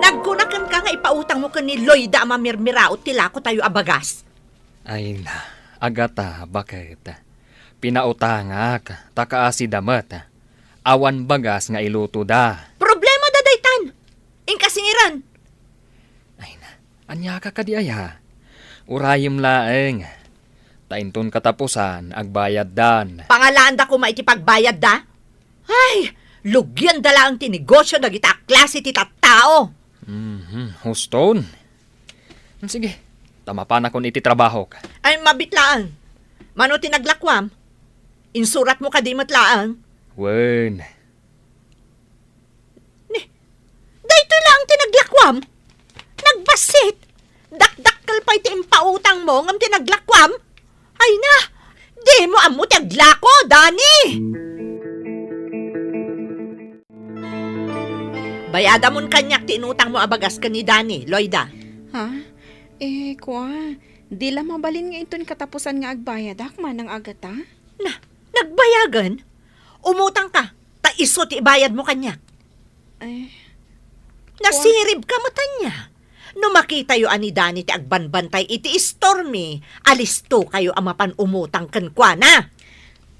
Nagkuna kenka nga ipautangmo ken ni Loida a mamirmiraot ti lakotayo a bagas. Ay na, Agata, baket? Pinautangak, ta kaasida met. Awan bagas nga ilutoda. Problema da daytan. Inka singiran. Ay na, ania ka kadi aya? Urayem laeng. Ta inton katapusan, agbayaddan. Pangalaanda koma iti pagbayadda? Ay, lugianda laeng ti negosio dagita a klase ti tattao. Mhm, huston. Sige, ta mapanakon iti trabahok. Ay, mabiit laeng. Mano ti naglakuam? Insuratmo kadi met laeng? Wen. Ni, daytoy laeng ti naglakuam? Nagbassit! Dakdakkel pay ti impautangmo ngem ti naglakuam? Ay na, dimo ammo ti aglako, Dani! Bayadamon kaniak ti inutangmo a bagas ken ni Dani, Loida. Ha? Eh, kua, di la mabalin nga inton katapusan nga agbayadak, Manang Agata? Na, nagbayagen? Umutangka, ta isu ti ibayadmo kaniak. Ay, nasiribka met ania. No makitayo a ni Danny ti agbanbantay iti Stormy, alistokayo a mapan umutang kenkuana.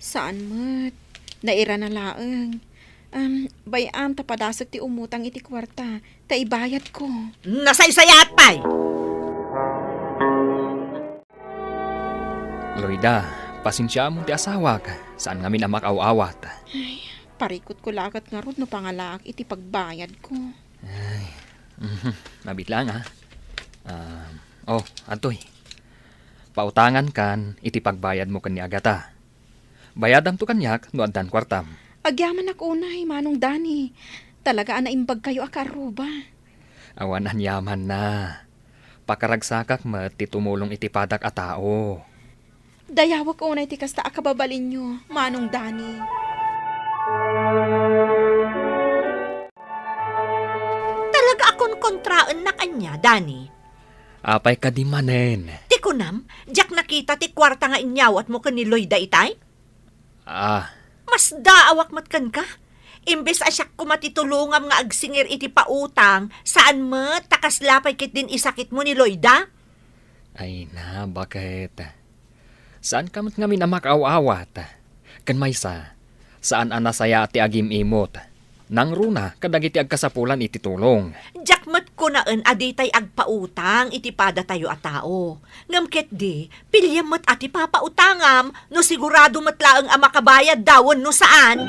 Saan met. Nairana laeng. Am, bay-am ta padasek ti umutang iti kuarta, ta ibayadko. Nasaysayaat pay! Loida, pasensiaam ti asawak, saan ngamin a makaw-awat. Ay, parikutko la ket ngarud no pangalaak iti pagbayadko. Ay, mhm, mabit lang, ah. Ah, oh, adtoy. Pautangankan iti pagbayadmo ken ni Agata. Bayadamto kaniak no addan kuartam. Agyamanak unay, Manong Danny. Talaga a naimbagkayo a kaarruba. Awan aniamanna. Pakaragsakak met ti tumulong iti padak a tao. Dayawek unay ti kasta a kababalinyo, Manong Danny. Talaga a konkontraennak ania, Danny? Apay kadi manen? Ti kunam, diak nakita ti kuarta nga inyawatmo ken ni Loida itay? Ah. Masdaawak met kenka. Imbes a siak koma ti tulongam nga agsingir iti pautang, saan met ta kasla pay ketdin isakitmo ni Loida? Ay na, baket? Saanka met ngamin a makaaw-awat. Ken maysa, saan a nasayaat ti agim-imot. Nangruna kadagiti agkasapulan iti tulong. Diak met kunaen a ditay agpautang iti padatayo a tao. Ngem ketdi, piliem met a ti papautangam no sigurado met laeng a makabayadda wenno saan.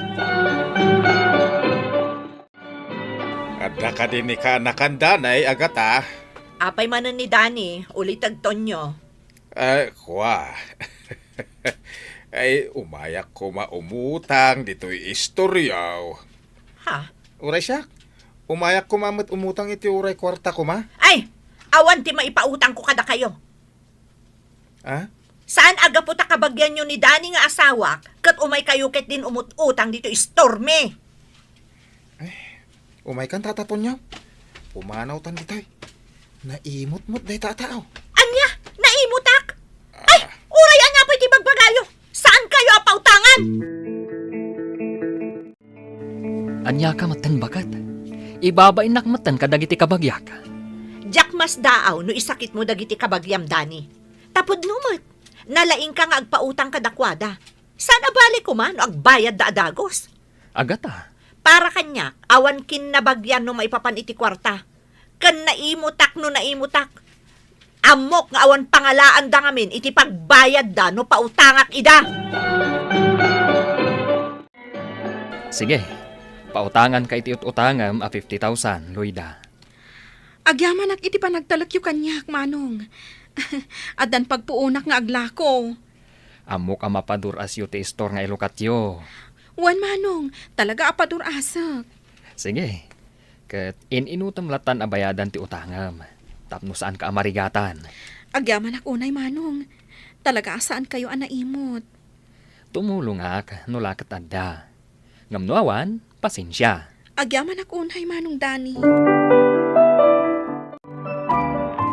Adda kadi ni kaanakan danay, Agata? Apay manen ni Danny, uliteg Tonyo. Ay, kua. Ay, umayak koma umutang ditoy istoryaw. Ha? Uray siak, umayak koma met umutang iti uray kuarta koma. Ay, awan ti maipautangko kadakayo. Ah? Saan a gapu ta kabagianyo ni Danny nga asawak, ket umaykayo ketdin umut-utang ditoy Stormy? Ay, umaykan, Tata Tonyo. Pumanawtan ditoy. Naimot met dayta a tao. Ania? Naimutak? Ay, ah, uray ania pay ti bagbagayo? Saankayo a pautangan? Aniaka metten, baket? Ibabainnak metten kadagiti kabagiak. Diak masdaaw no isakitmo dagiti kabagiam, Danny. Ta pudno met, nalaingka nga agpautang kadakuada. Saan a bale koma no agbayadda a dagus? Agata. Para kaniak, awan kinnabagian no maipapan iti kuarta. Ken naimutak no naimutak. Ammok nga awan pangalaanda ngamin iti pagbayadda no pautangak ida. Sige, pautanganka iti ut-utangem a fifty thousand, Loida. Agyamanak iti panagtalekyo kaniak, Manong. Addan pagpuonak nga aglako. Ammok a mapadur-asyo ti istor nga ilukatyo. Wen, Manong, talaga a padur-asek. Sige, ket in-inutem lattan a bayadan ti utangem, tapno saanka a marigatan. Agyamanak unay, Manong. Talaga a saankayo a naimot. Tumulongak no la ket adda. Ngem no awan, pasensia. Agyamanak unay, Manong Danny.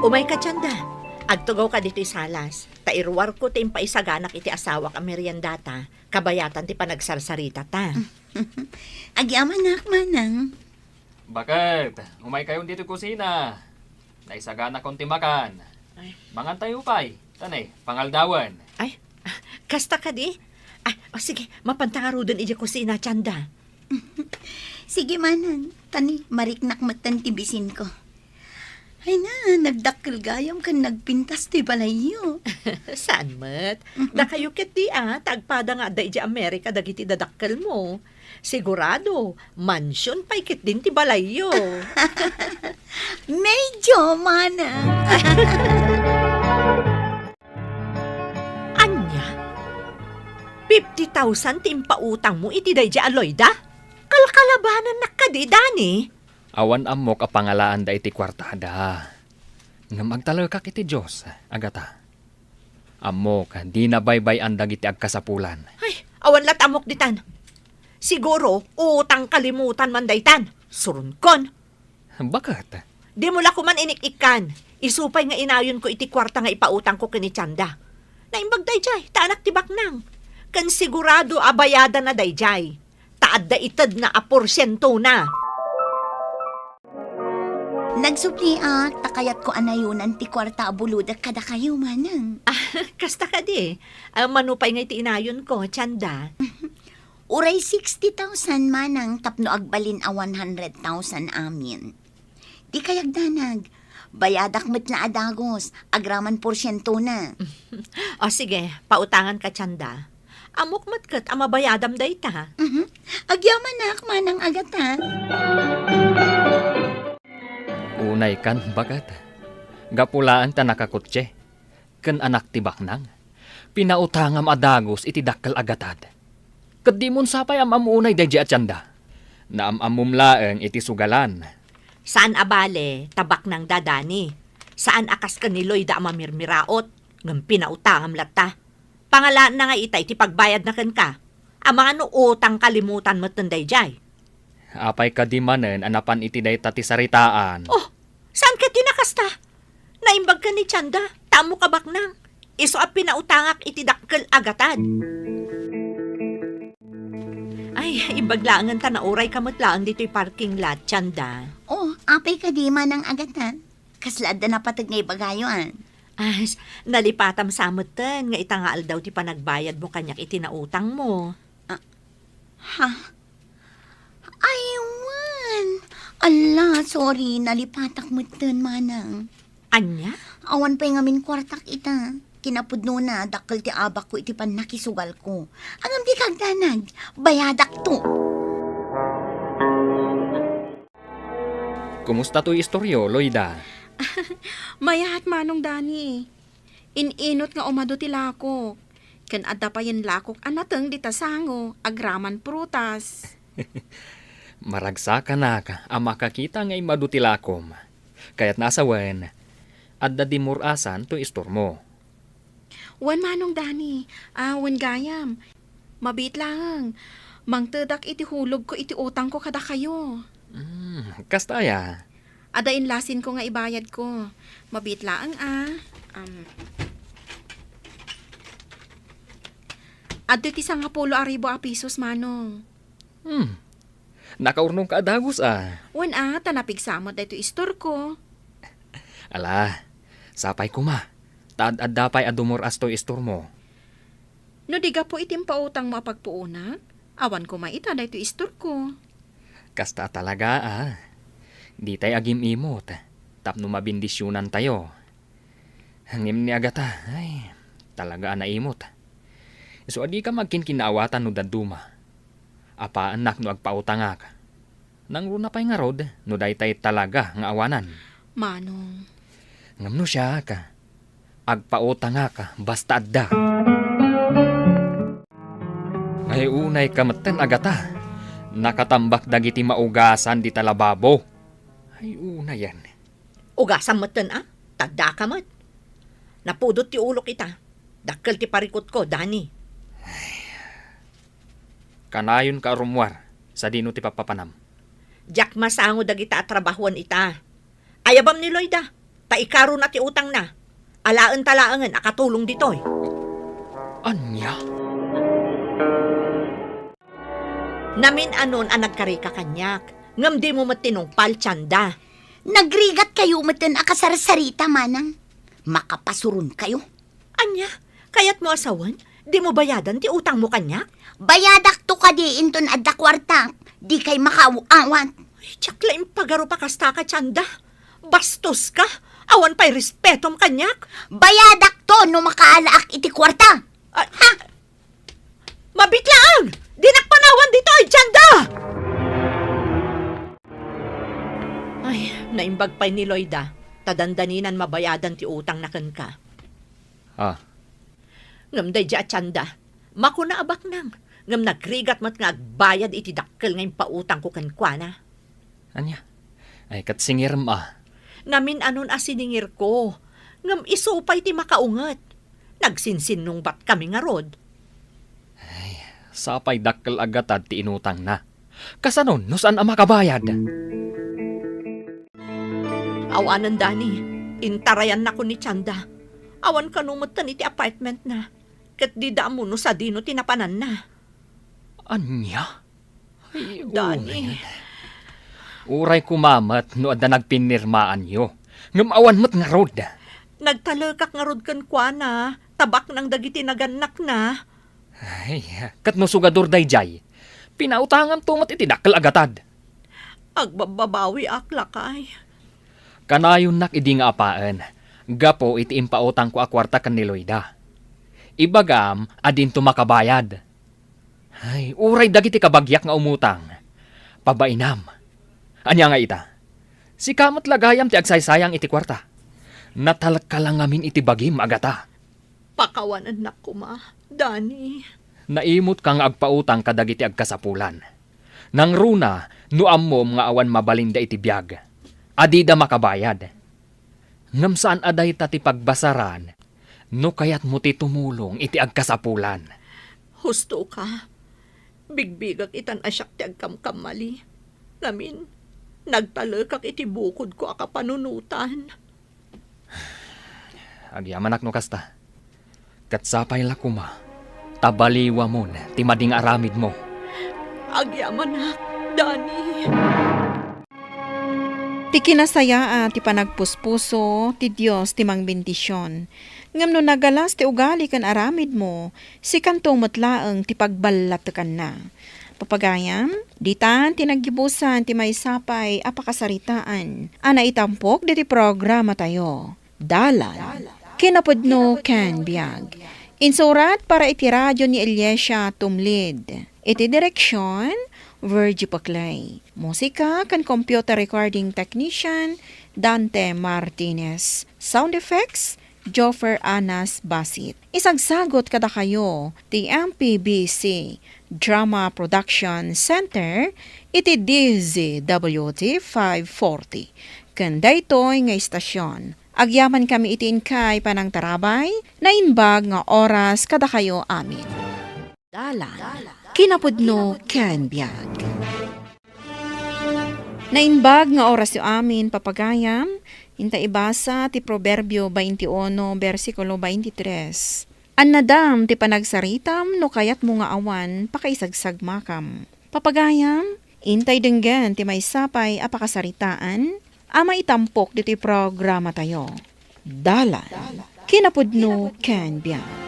Umayka, Tienda. Agtugawka ditoy salas, ta iruarko ti impaisaganak iti asawak a meriendata, kabayatan ti panagsarsaritata. Agyamanak, Manang. Baket, umaykayon ditoy kusina. Naisaganakon ti makan. Ay. Mangantayo pay, ta ne, pangaldawen. Ay, kasta kadi? Ay, o sige, mapanta ngaruden idiay kusina, Tienda. Sige, Manang. Ta ne, mariknak metten ti bisinko. Ay na, nagdakkel gayam ken nagpintas ti balayyo. Saan met? Dakayo ketdi a, ta agpada nga adda idiay Amerika dagiti dadakkelmo. Sigurado, mansion pay ketdin ti balayyo. Medyo, Manang. Ania? Fifty thousand ti impautangmo iti daydiay a Loida? Kalkalabanannak kadi, Danny? Awan ammok a pangalaanda iti kuartada. Ngem agtalekak iti Dios, Agata. Ammok, dina baybay-an dagiti agkasapulan. Ay, awan la't ammok ditan. Siguro, utang kalimutan man daytan. Suronkon. Baket? Dimo la koman inik-ikkan. Isu pay nga inayonko iti kuarta nga ipautangko ken ni Tienda. Naimbag daydiay, ta anak ti baknang. Ken sigurado a bayadanna daydiay. adda itedna a porsientona. Nagsupliak, ta kayatko a nayonan ti kuarta a bulodek kadakayo, manang. Ah, kasta kadi. Ah, mano pay ngay ti inayonko, Tienda? Uray sixty thousand, manang, tapno agbalin a one hundred thousand amin. Dikay agdanag. Bayadak met la a dagus, agraman porsientona. O sige, pautanganka, Tienda. Ammok met ket a mabayadam dayta. Mhm. Agyamanak, manang Agata. Unaykan, baket. Gapu laeng ta nakakotse ken anak ti baknang, pinautangam a dagus iti dakkel a gatad. Ket dimon sapay am-ammo unay daydiay a Tienda. Naam-ammom laeng iti sugalan. Saan a bale, ta baknangda, Dani. Saan a kas ken ni Loida a mamirmiraot, ngem pinautangam latta. Pangalaenna nga itay ti pagbayadna kenka. Amangan no utang kalimutan metten daydiay. Apay kadi manen a napan iti dayta ti saritaan? Oh, saan ket ti nakasta? Naimbag ken ni Tienda, ta ammok a baknang. Isu a pinautangak iti dakkel a gatad. Ay, imbag laengen ta naurayka met laeng ditoy parking lot, Tienda. Oh, apay kadi, manang Agata? Kasla adda napateg nga ibagayo, a? Ay, s-, nalipatam sa metten nga ita nga aldaw ti panagbayadmo kaniak iti nautangmo. Ah, ha? Ay, wen. Ala, sorry, nalipatak metten, manang. Ania? Awan pay ngamin kuartak ita. Kinapudnona, dakkel ti abakko iti pannakisugalko. Ngem dika agdanag, bayadakto. Kumusta toy istoryo, Loida? Mayat, Manong Dani. In-inut nga umadu ti lakok. Ken adda payen lakok a nateng dita sango, agraman prutas. Maragsakanak a makakita nga immadu ti lakom. Kayatna a sawen, adda dimur-asan toy istormo. Wen, Manong Dani, a, wen gayam. Mabiit laeng. Mangtedak iti hulogko iti utangko kadakayo. Hmm, kasta aya? Adda inlasinko nga ibayadko. Mabiit laeng, a. Am. Adtoy ti sangapulo a ribu a pisos, Manong. Hmm. Nakaurnongka a dagus, a. Wen, a, ta napigsa met daytoy istorko. Ala, sapay koma, ta ad-adda pay a dumur-as toy istormo. No di gapu iti impautangmo a pagpuonak, awan koma ita daytoy istorko. Kasta a talaga, a. Ditay agim-imot tapno mabendisionantayo. Ngem ni Agata, ay, talaga a naimot. Isu a dika agkinkinnaawatan no dadduma. Apaannak no agpautangak. Nangruna pay ngarud no daytay talaga nga awanan. Manong. Ngem no siak, agpautangak basta adda. Ay, unayka metten, Agata. Nakatambak dagiti maugasan dita lababo. Ay, unayen. Ugasam metten, a? Ta addaka met. Napudot ti ulok ita. Dakkel ti parikutko, Dani. Kanayonka a rummuar, sadino ti pappapanam? Diak masango dagita a trabahoen ita. Ayabam ni Loida, ta ikarona ti utangna. Alaenta laengen a katulong ditoy. Ania? Namin-anon a nagkarika kaniak, ngem dimo met tinungpal, Tienda. Nagrigatkayo metten a kasarsarita, manang. Makapasuronkayo. Ania? Kayatmo a sawen, dimo bayadan ti utangmo kaniak? Bayadakto kadi inton adda kuartak, dikay makaaw-awat. Ay, diak la impagarup a kastaka, Tienda. Bastoska. Awan pay respetom kaniak. Bayadakto no makaalaak iti kuarta. Ay, ha? Mabitlaang! Dinak panawan ditoy, Tienda! Ay, naimbag pay ni Loida, ta dandaninan mabayadan ti utangna kenka. Ah. Ngem daydiay a Tienda, makuna a baknang, ngem nagrigat met nga agbayad iti dakkel nga impautangko kenkuana. Ania? Ay, ket singirem a. Namin-anon a siningirko, ngem isu pay ti makaunget. Nagsinsinnungbatkami ngarud. Ay, sapay dakkel a gatad ti inutangna. Kasano no saan a makabayad? Awanen, Dani, intarayannako ni Tienda. Awan kano metten iti apartmentna. Ket dida ammo no sadino ti napananna. Ania? Ay, Dani. Uray. Uray koma met no adda nagpinnirmaanyo. Ngem awan met ngarud. Nagtalekak ngarud kenkuana, tabaknang dagiti nagannakna. Ay, ket no sugador daydiay, pinautanganto met iti dakkel a gatad. Agbabbabawiak, lakay. Kanayonnak idi nga apaen, gapu iti impautangko a kuarta ken ni Loida. Ibagam a dinto makabayad. Ay, uray dagiti kabagiak nga umutang. Pabainam. Ania nga ita? Sika met la gayam ti agsaysayang iti kuarta. Natalka la ngamin iti bagim a gata. Pakawanennak koma, Dani. Naimutka nga agpautang kadagiti agkasapulan. Nangruna, no ammom nga awan mabalinda iti biag, a dida makabayad. Ngem saan a dayta ti pagbasaran no kayatmo ti tumulong iti agkasapulan. Hustoka. Bigbigak itan a siak ti agkamkamali. Ngamin, nagtalekak iti bukodko a kapanunotan. Agyamanak no kasta. Ket sapay la koma ta baliwamon ti madi nga aramidmo. Agyamanak, Dani. Ti kinasayaat ti panagpuspuso, ti Dios ti mangbendision. Ngem no nagalas ti ugali ken aramidmo, sikanto met laeng ti pagballatekanna. Papagayam, ditan ti naggibusan ti maysa pay a pakasaritaan a naitampok ditoy programatayo. Dalan, kinapudno ken biag. Insurat para iti radio ni Eliasia Tumlid. Iti direksion, Virgie Paclay. Musika ken computer recording technician, Dante Martinez. Sound effects, Joffer Anas Basit. Isagsagot kadakayo ti M P B C Drama Production Center iti D Z W T five forty. Ken daytoy nga istasion, agyamankami iti inkay panangtarabay, naimbag nga oras kadakayo amin. Dalan, kinapudno ken biag. Naimbag nga orasyo amin, papagayam, inta ibasa ti Proverbio twenty-one, bersikulo twenty-three. Annadam ti panagsaritam no kayatmo nga awan pakaisagsagmakam. Papagayam, intay denggen ti maysa pay a pakasaritaan a maitampok ditoy programatayo. Dalan, kinapudno ken biag.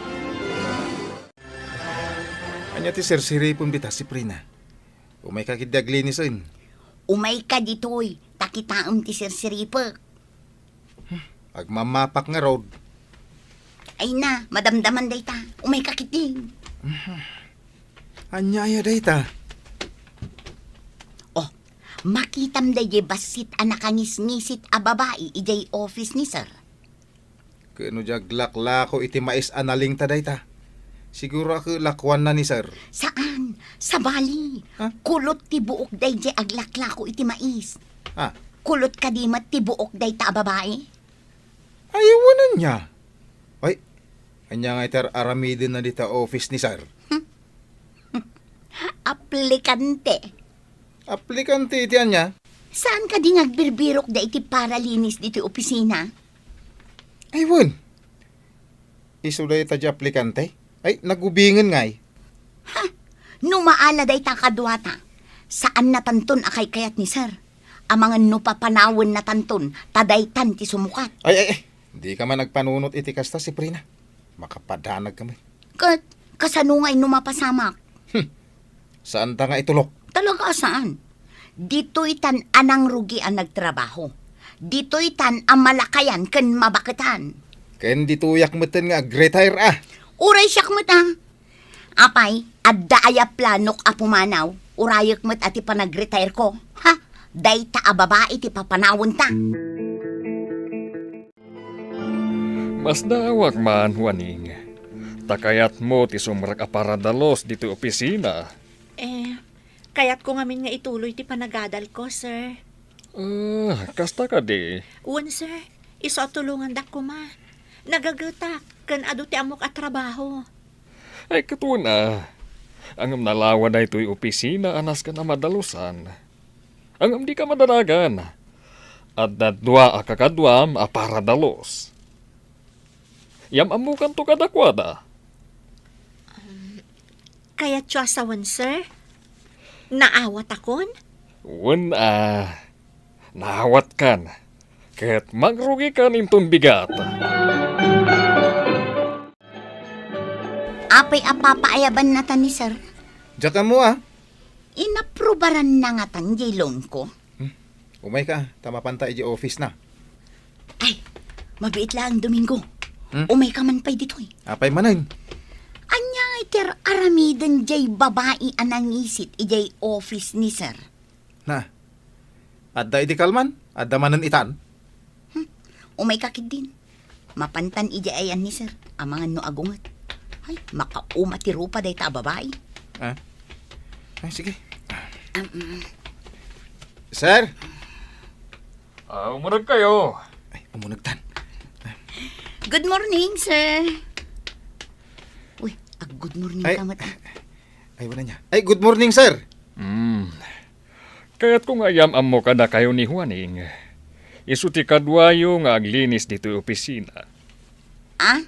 Ania ti sirsiripem dita, Siprina? Umayka ketdi aglinisen. Umayka ditoy, ta kitaem ti sirsiripek. Agmamapak ngarud. Ay na, madamdaman dayta. Umayka ketdi. Ania aya dayta? Oh, makitam daydiay bassit a nakangisngisit a babai idiay office ni sir. Ket no di aglaklako iti mais a nalingta dayta, siguro a ket lakuanna ni sir. Saan, sabali. Ha? Kulot ti buok daydiay aglaklako iti mais. Ha? Kulot kadi met ti buok dayta a babai? Ay, wen ania? Ay, ania nga iti ar-aramidenna dita office ni sir? Aplikante. Aplikante iti ania? Saan kadi nga agbirbirok da iti paralinis ditoy opisina? Ay, wen. Isu dayta di aplikante? Ay, nagubingen ngay. Ha? No maala dayta kaduata, saannatanton a kaykayat ni sir. Amangan no papanawennatanton, ta daytan ti sumukat. Ay, ay, ay. Dika man agpanunot iti kasta, Siprina. Makapadanag kami. Ket, kasano ngay no mapasamak? Hmm. Saanta nga itulok? Talaga a saan. Ditoy tan a nangrugi a nagtrabaho. Ditoy tan a malakayan ken mabaketan. Ken ditoyak metten nga ag-retire a. Uray siak met a. Apay, adda aya planok a pumanaw? Urayek met a ti panag-retire ko. Ha? Dayta a babai ti papanawenta. Masdaawak man, Juaning. Ta kayatmo ti sumrek a paradalus ditoy opisina. Eh, kayatko ngamin nga ituloy ti panagadalko, sir. Ah, kasta kadi? Wen, sir. Isu a tulongandak koma. Nagagetak, ken adu ti ammok a trabaho. Ay, ket wen a. Ngem nalawa daytoy opisina a nasken a madalusan. Ngem dika madanagan. Adda dua a kakaduam a paradalus. Yam-ammokanto kadakuada. Um, kayatyo a sawen, sir? Naawatakon? Wen a, naawatkan. Ket mangrugikan inton bigat. Apay a papaayabannata ni sir? Diak ammo a. Inaprubaranna ngatan jay loan ko? Hmm. Umayka, ta mapanta idiay office na. Ay, mabiit laeng Domingo. Hmm? Umayka man pay ditoy. Apay manen? Ania ngay ti ar-aramiden jay babai a nangisit idiay office ni sir? Na, adda idi kalman? Adda manen itan? Hmm, umayka ketdin. Mapantan idiay ayan ni sir, amangan no agunget. Ay, makauma ti rupa dayta a babai. Ah? Ay, sige. Um, mm. Sir? Ah, umuneg kayo. Ay, umuneg tan. Good morning, sir. Uy, ag-good morning Ay, ka met, ah. Ay, wala niya. Ay, good morning, sir. Hmm. Kayatko nga iyam-ammo kadakayo ni Juaning. Isu ti kaduayo nga aglinis ditoy opisina. Ah?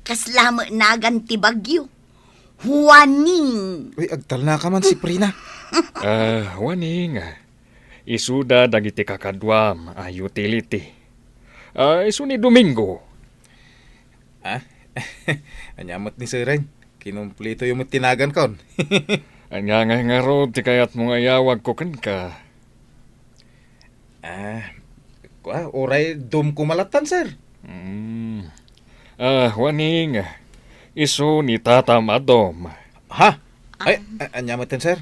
Kasla met nagan ti bagyo. Juaning! Uy, agtalna ka man, Siprina. Ah, Juaning. Isuda dagiti kakaduam a utility. Ah, isu ni Domingo. Ah? Ania met ni Seren? Kinumplitoyo met ti nagankon. Ania ngay ngarud ti kayatmo nga iyawagko kenka? Ah, kua, uray dom koma lattan, sir. Mm. Ah, Juaning, isu ni tatam a dom. Ha? Ay, a-, ania metten, sir?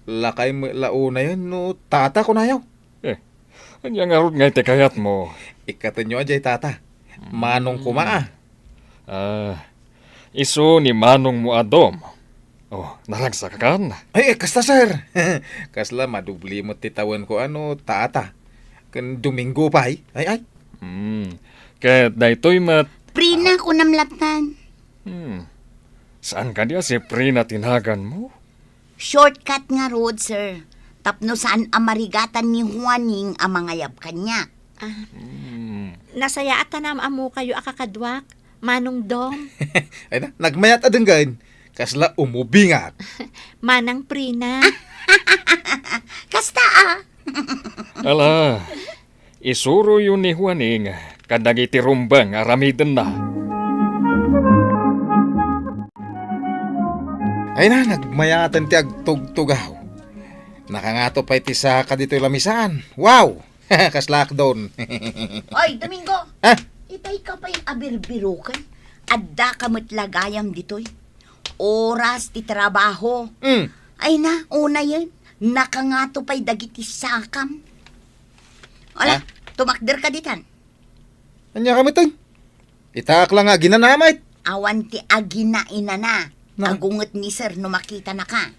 Lakay met la unayen no tata kunayo. Eh, ania ngarud ngay ti kayatmo? Ikkatenyo a jay tata. Manong koma a. Ah, isu ni manongmo a dom. Oh, naragsakkan? Ay, eh, kasta, sir. Kasla madubli met ti tawenko a no tata. Ken Domingo pay. Ay, ay. Hmm. Ket daytoy met Prina, kunam lattan. Hmm. Saan kadi a Siprina ti naganmo? Shortcut ngarud, sir. Tapno saan a marigatan ni Juaning a mangayab kaniak. Ah, Hmm. Nasayaat a naam-ammokayo a kakaduak, Manong Dom. Ay na, nagmayat a denggen. Kasla umubingak. Manang Prina. Kasta, ah. Ala, isuroyo ni Juaning kadagiti rumbeng a aramidenna. Ay na, nagmayaten ti agtugtugaw. Nakangato pay ti saka ditoy lamisaan. Wow! Kasla akdon. Oy, Domingo! Ah? Itay ka pay a birbiroken. Adda ka met la gayam ditoy. Oras ti trabaho. Mm. Ay na, unayen. Nakangato pay dagiti sakam. Ala, Ah? Tumakder ka ditan. Ania ka metten? Itaak la nga aginana met. Awan ti aginainana. Na. Agunget ni sir no makitanaka.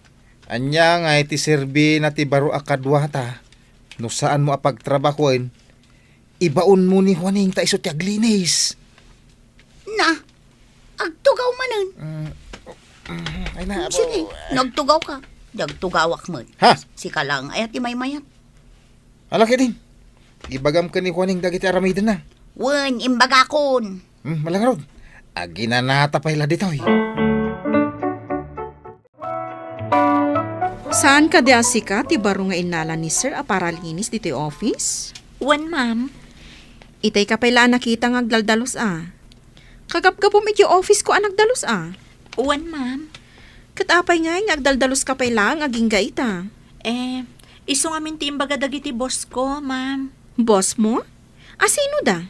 Ania nga iti serbina ti baro a kaduata no saanmo a pagtrabahoen, ibaonmo ni Juaning ta isu ti aglinis. Na, agtugaw manen. Mm, mm, ay na, Mm, sige, abo. Nagtugaw ka. Di agtugawak met. Ha? Sika lang, ay, ti maymayat. Ala ketdin. Ibagam ken ni Juaning dagiti aramidenna. Wen, imbagakon. Hmm, malangrod. Aginanata pay la ditoy. Saan kadi a sika ti baro nga innala ni Sir a paralinis ditoy office? Wen, ma'am. Itay ka pay la a nakita nga agdaldalus a. Kagapgapum iti office ko a nagdalus a. Wen, ma'am. Ket apay ngay nga agdaldalus ka pay laeng agingga ita? Eh, isu ngamin ti imbaga dagiti boss ko, ma'am. Boss mo? A sino da?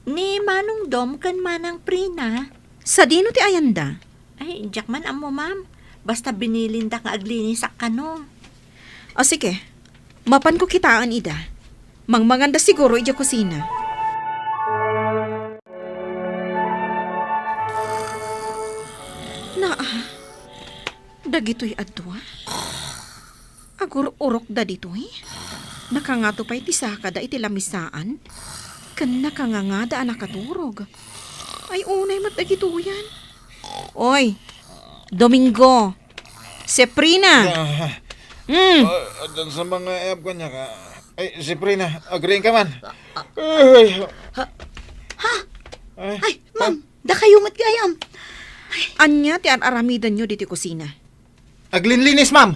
Ni Manong Dom ken Manang Prina. Sadino ti ayanda? Ay, diak man ammo, ma'am. Basta binilinda nga aglinisak kano. O sige, mapanko kitaen ida. Mangmanganda siguro idiay kusina. Naa, dagitoy a dua. Agur-urokda ditoy. Nakangato pay ti sakada iti lamisaan. Ken nakangangada a nakaturog. Ay, unay met dagitoyan. Oy, Domingo, Seprina. Ah. Hmm. Ah, addan sa mga ayab kaniak. Ay, Seprina, agriing ka man. Ay. Ha? Ha? Ay. Ay, ma'am, dakayo met gayam. Ania ti ar-aramidenyo ditoy kusina? Aglinlinis, ma'am.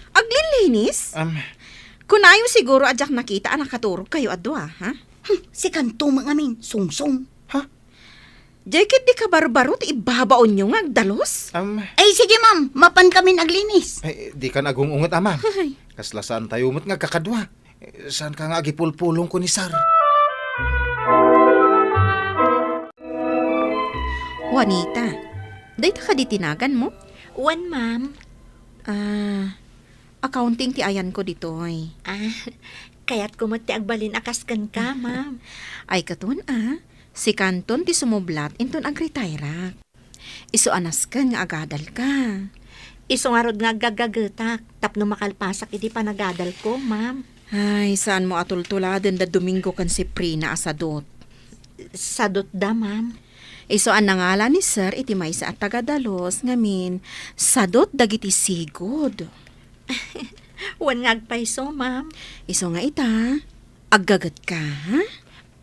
Aglinlinis? Um, Kunayo siguro a diak nakita a nakaturog kayo a dua, ha? Hmm, sikanto met ngamin, sungsong. Ha? Diay ket di kabarbaro ti ibabaonyo nga agdalus? Um, Ay, sige, ma'am. Mapan kamin aglinis. Ay, di kan agung-unget, a, ma'am. Ay. Kasla saan tayo met nga agkakadua. Eh, saan ka nga agipulpulong ko ni Sir? Juanita, dayta kadi ti naganmo? Wen, ma'am. Ah, accounting ti ayanko ditoy. Ah, kayatko met ti agbalin a kas kenka, ma'am. Ay, katon, ah. Sikanton ti sumublat inton agretairak. Isu a nasken nga agadalka. Isu ngarud nga aggagagetak tapno makalpasak iti panagadalko, ma'am. Ay, saanmo a tultuladen da Domingo ken Siprina a sadut. Sadutda, ma'am. Isu a nangala ni Sir iti maysa a taga-Dalos ngamin, sadut dagiti sigud. Wen nga agpayso, ma'am. Isu nga ita, aggagetka, ha?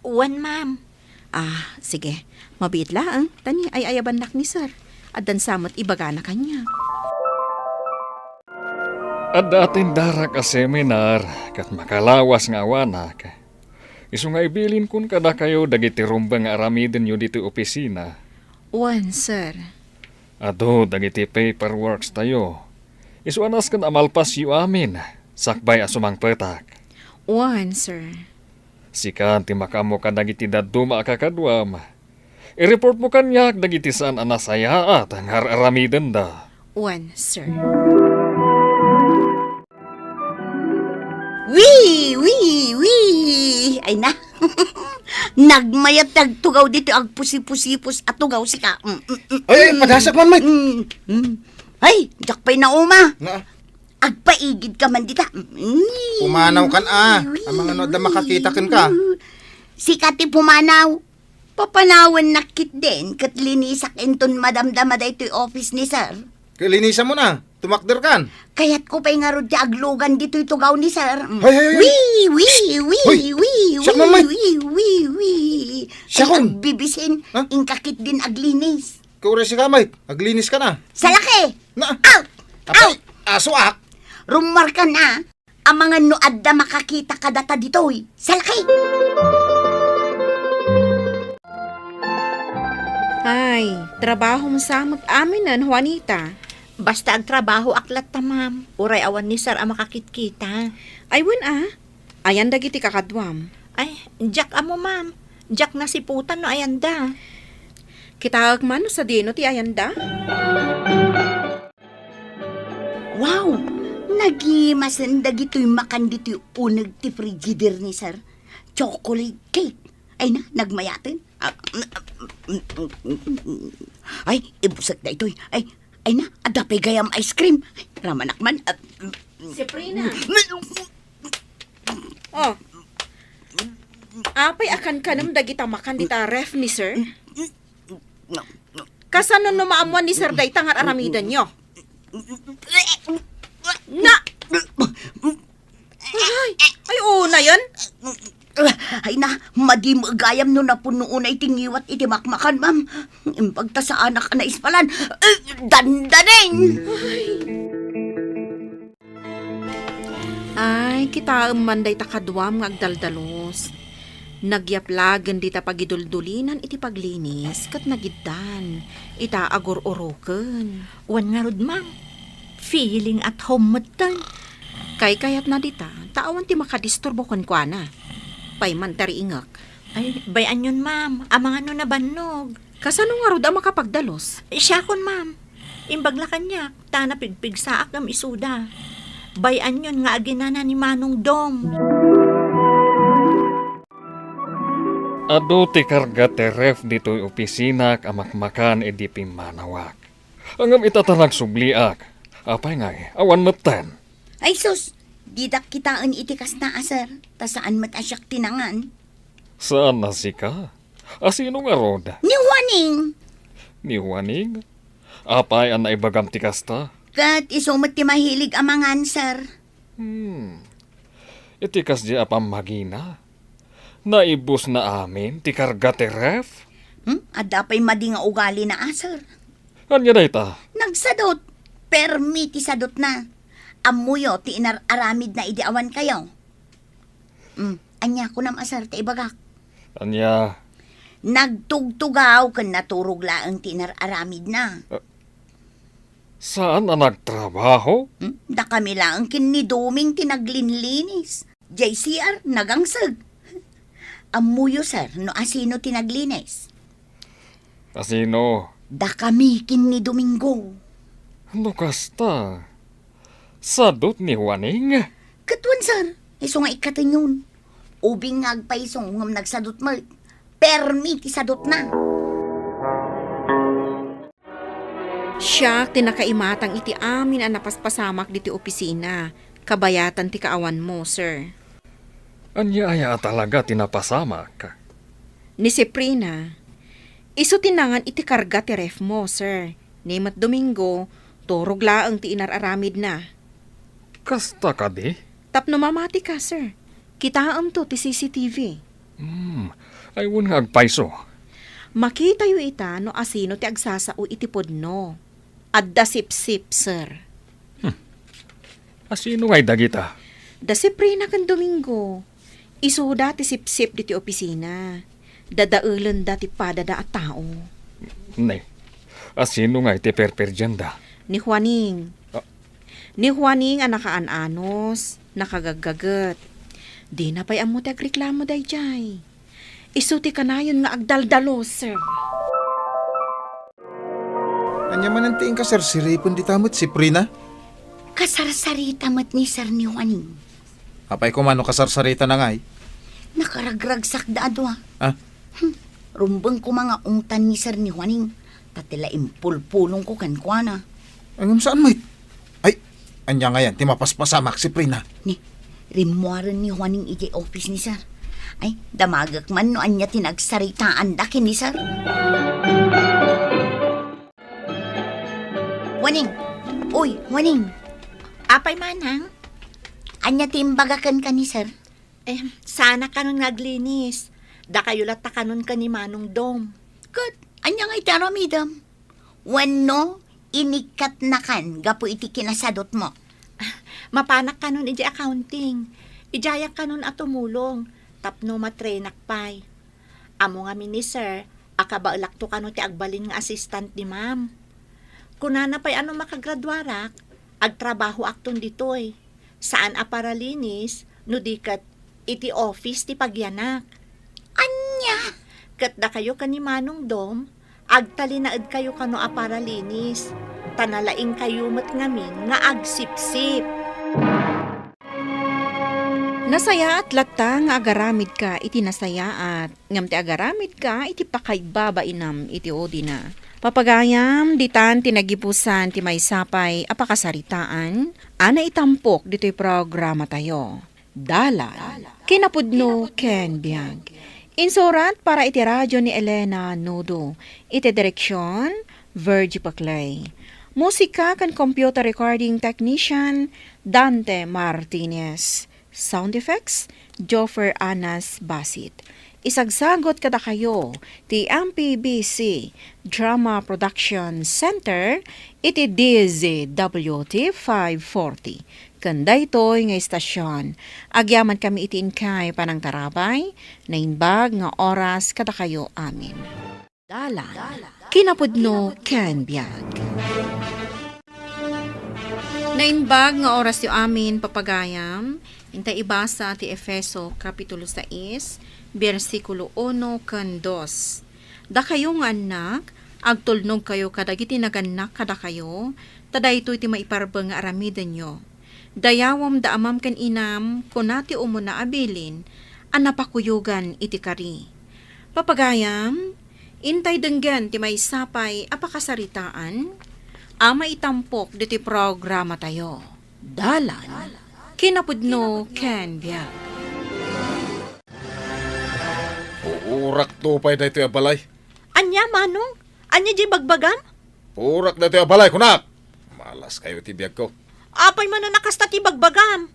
Wen, ma'am. Ah, sige. Mabiit laeng, ta ni ay-ayabannak ni Sir. Addan sa met ibagana kaniak. Adda atendarak a seminar ket makalawas nga awanak. Isu nga ibilinkon kadakayo dagiti rumbeng nga aramidenyo ditoy opisina. Wen, sir. Adu dagiti paperworks tayo. Isu a nasken a malpasyo amin, sakbay a sumangpetak. Wen, sir. Sika ti makaammo kadagiti dadduma a kakaduam. I-report mo kaniak dagiti saan a nasayaat nga ar-aramidenda. Wen, sir. Wee! Wee! Wee! Ay na. Nagmayat ti agtugaw ditoy agpusipusipus a tugaw sika. Mm, mm, mm, Ay, ay, mm. Padasak man, Mike. Mm, mm. Ay, diak pay nauma. Na? Agpaigid ka man dita. Mm. Pumanaw kan, a. Wee! Amangan no adda makakita kenka. Sika ti pumanaw. Papanawennak ketdin ket linisak inton madamdama daytoy office ni sir. Ket linisamon a, tumakder kan. Kayatko pay ngarud ti aglugan ditoy tugaw ni sir. Mm. Hay, hay, hay. Wee, wee, wee, Hoy! Wee, siak man, Mike. Wee, wee, wee. Siak ay, kon. Agbibisin, ha? Inka ketdin aglinis. Kauray sika, Mike. Aglinis ka na. Salaki! Na. Out! Apay, out! Asoak. Rumarka na. Amangan no adda makakita kadata ditoy. Salaki! Ay, trabahom sa met aminen, Juanita. Basta agtrabahoak latta, ma'am. Uray awan ni sir a makakitkita. Ay, wen a. Ayan dagiti kakaduam. Ay, diak ammo, ma'am. Diak nasiputan no ayanda. Kitaek man no sadino ti ayanda? Wow! Nagimasen dagitoy makan ditoy uneg ti frigider ni sir. Chocolate cake. Ay na, nagmayaten. Ah, ay, ibusek daytoy. Ay, ay na, adda pay gayam ice cream. Ay, ramanak man. Ah, Sabrina. Oh. Apay a kankanem dagita makan dita ref ni sir? Kasano no maammuan ni sir dayta nga ar-aramidenyo? Na! Ay, ay, unayen. Ay na, madi met gayam no napuno unay ti ngiwat iti makmakan, ma'am. Imbag ta saanak a naispalan. Eh, dandaning! Ay. Ay, kitaem man dayta kaduam nga agdaldalos. Nagyaplagen dita pagiduldulinan iti paglinis ket nagiddan ita agur-uroken. Wen ngarud, ma'am, feeling at home metten. Kaykayatna dita, ta awan ti makadisturbo kenkuana. Pay man ti riingek. Ay, bay-anyon, ma'am, amangan no nabannog. Kasano ngarud a makapagdalus? Siakon, ma'am. Imbag la kaniak, ta napigpigsaak ngem isuda. Bay-anyon nga aginana ni Manong Dom. Adu ti karga ti ref ditoy opisinak a makmakan idi pimmanawak. Ngem ita ta nagsubliak, apay ngay, awan metten. Ay sus, didak kitaen iti kasta a sir, ta saan met a siak ti nangan. Saan a sika? A sino ngarud? Ni Juaning. Ni Juaning? Apay a naibagam ti kasta? Ket isu met ti mahilig a mangan, sir. Hmm. Iti kasdi a pammagina, naibusna amin ti karga ti ref? Hmm? Adda pay madi nga ugalina a, sir. Ania dayta? Nagsadut. Permi ti sadutna. Ammoyo ti inar-aramidna idi awan kayo. Mm, ania kunam a, sir, ti ibagak? Ania? Nagtugtugaw ken naturog laeng ti inar-aramidna. Ah, saan a nagtrabaho? Hmm? Dakami laeng ken ni Doming ti naglinlinis. Jay C R, nagangseg. Ammoyo, sir, no asino ti naglinis? Asino? Dakami ken ni Domingo. No kasta, sadut ni Juaning? Ket wen, sir, isu nga ikkatenyon. Ubing nga agpayso ngem nagsadut met. Permi ti sadutna. Siak ti nakaimatang iti amin a napaspasamak ditoy opisina. Kabayatan ti kaawanmo, sir. Ania aya a talaga ti napasamak? Ni Siprina, isu ti nangan iti karga ti refmo, sir. Ni met Domingo, turog laeng ti inar-aramidna. Kasta kadi? Tapno mamatika, sir. Kitaemto ti C C T V. Hmm, ay wen nga agpayso. Makitayo ita no asino ti agsasao iti pudno. Adda sipsip, sir. Hmm. Asino ngay dagita? Da Siprina ken Domingo. Isuda ti sipsip ditoy opisina. Dadaelenda ti padada a tao. Ne, asino ngay ti perperdianda? Ni Juaning. Ah. Ni Juaning a nakaan-anos, nakagaggaget. Dina pay ammo ti agreklamo daydiay. Isu ti kanayon nga agdaldalo, sir. Ania manen ti inkasarsaripen dita met, Siprina? Kasarsarita met ni Sir ni Juaning. Apay koma no kasarsaritana ngay? Nakaragragsakda a dua. Ah? Hmm. Rumbeng koma nga ungtan ni Sir ni Juaning, ta ti la impulpulongko kenkuana. Ngem saan met? Ay, ania ngayen ti mapaspasamak, Siprina? Ni, rimmuaren ni Juaning idiay office ni Sir. Ay, damagek man no ania ti nagsaritaanda ken ni Sir. Juaning! Uy, Juaning! Apay, manang? Ania ti imbaga kenka ni Sir? Eh, saanak kanon nga aglinis. Dakayo latta kanon ken ni Manong Dom. Ket ania nga iti aramidem? Wenno, inikkatnakan gapu iti kinasadutmo? Mapanak kanon idiay accounting. Idiayak kanon a tumulong tapno matrainak pay. Ammo ngamin ni Sir a kabaelakto kano ti agbalin nga assistant ni Ma'am. Kunana pay a no makagraduarak, agtrabahoakton ditoy. Saan a paralinis, no di ket iti office ti pagyanak. Ania? Ket dakayo ken ni Manong Dom, agtalinaedkayo kano a paralinis, ta nalaingkayo met ngamin nga agsipsip. Nasayaat latta nga agaramidka iti nasayaat, ngem ti agaramidka iti pakaibabainam iti udina. Papagayam, ditan ti nagipusan ti maysa pay a pakasaritaan a naitampok ditoy programatayo. Dalan, kinapudno ken biag. Insurat para iti radio ni Elena Nudo. Iti direksion, Virgie Paclay. Musika ken computer recording technician, Dante Martinez. Sound effects, Joffer Anas Basit. Isagsagot kadakayo ti M P B C Drama Production Center iti D Z W T five forty. Ken daytoy nga istasyon, agyamankami iti inkay panangtarabay, naimbag nga oras kadakayo amin. Dalan, kinapudno ken biag. Naimbag nga orasyo amin, papagayam, intay ibasa ti Efeso Kapitulo sais, bersikulo uno ken dos. Dakayo nga annak, agtulnogkayo kadagiti nagannak kadakayo, ta daytoy ti maiparbeng nga aramidenyo. Dayawem da amam ken inam, kuna ti umuna a bilin a napakuyogan iti kari. Papagayam, intay denggen ti maysa pay a pakasaritaan a maitampok ditoy programatayo. Dalan, kinapudno ken biag. Puurakto pay daytoy a balay. Ania, Manong? Ania diay bagbagam? Purak daytoy a balay, kunak! Malaskayo iti biagko. Apay manen a kasta ti bagbagam?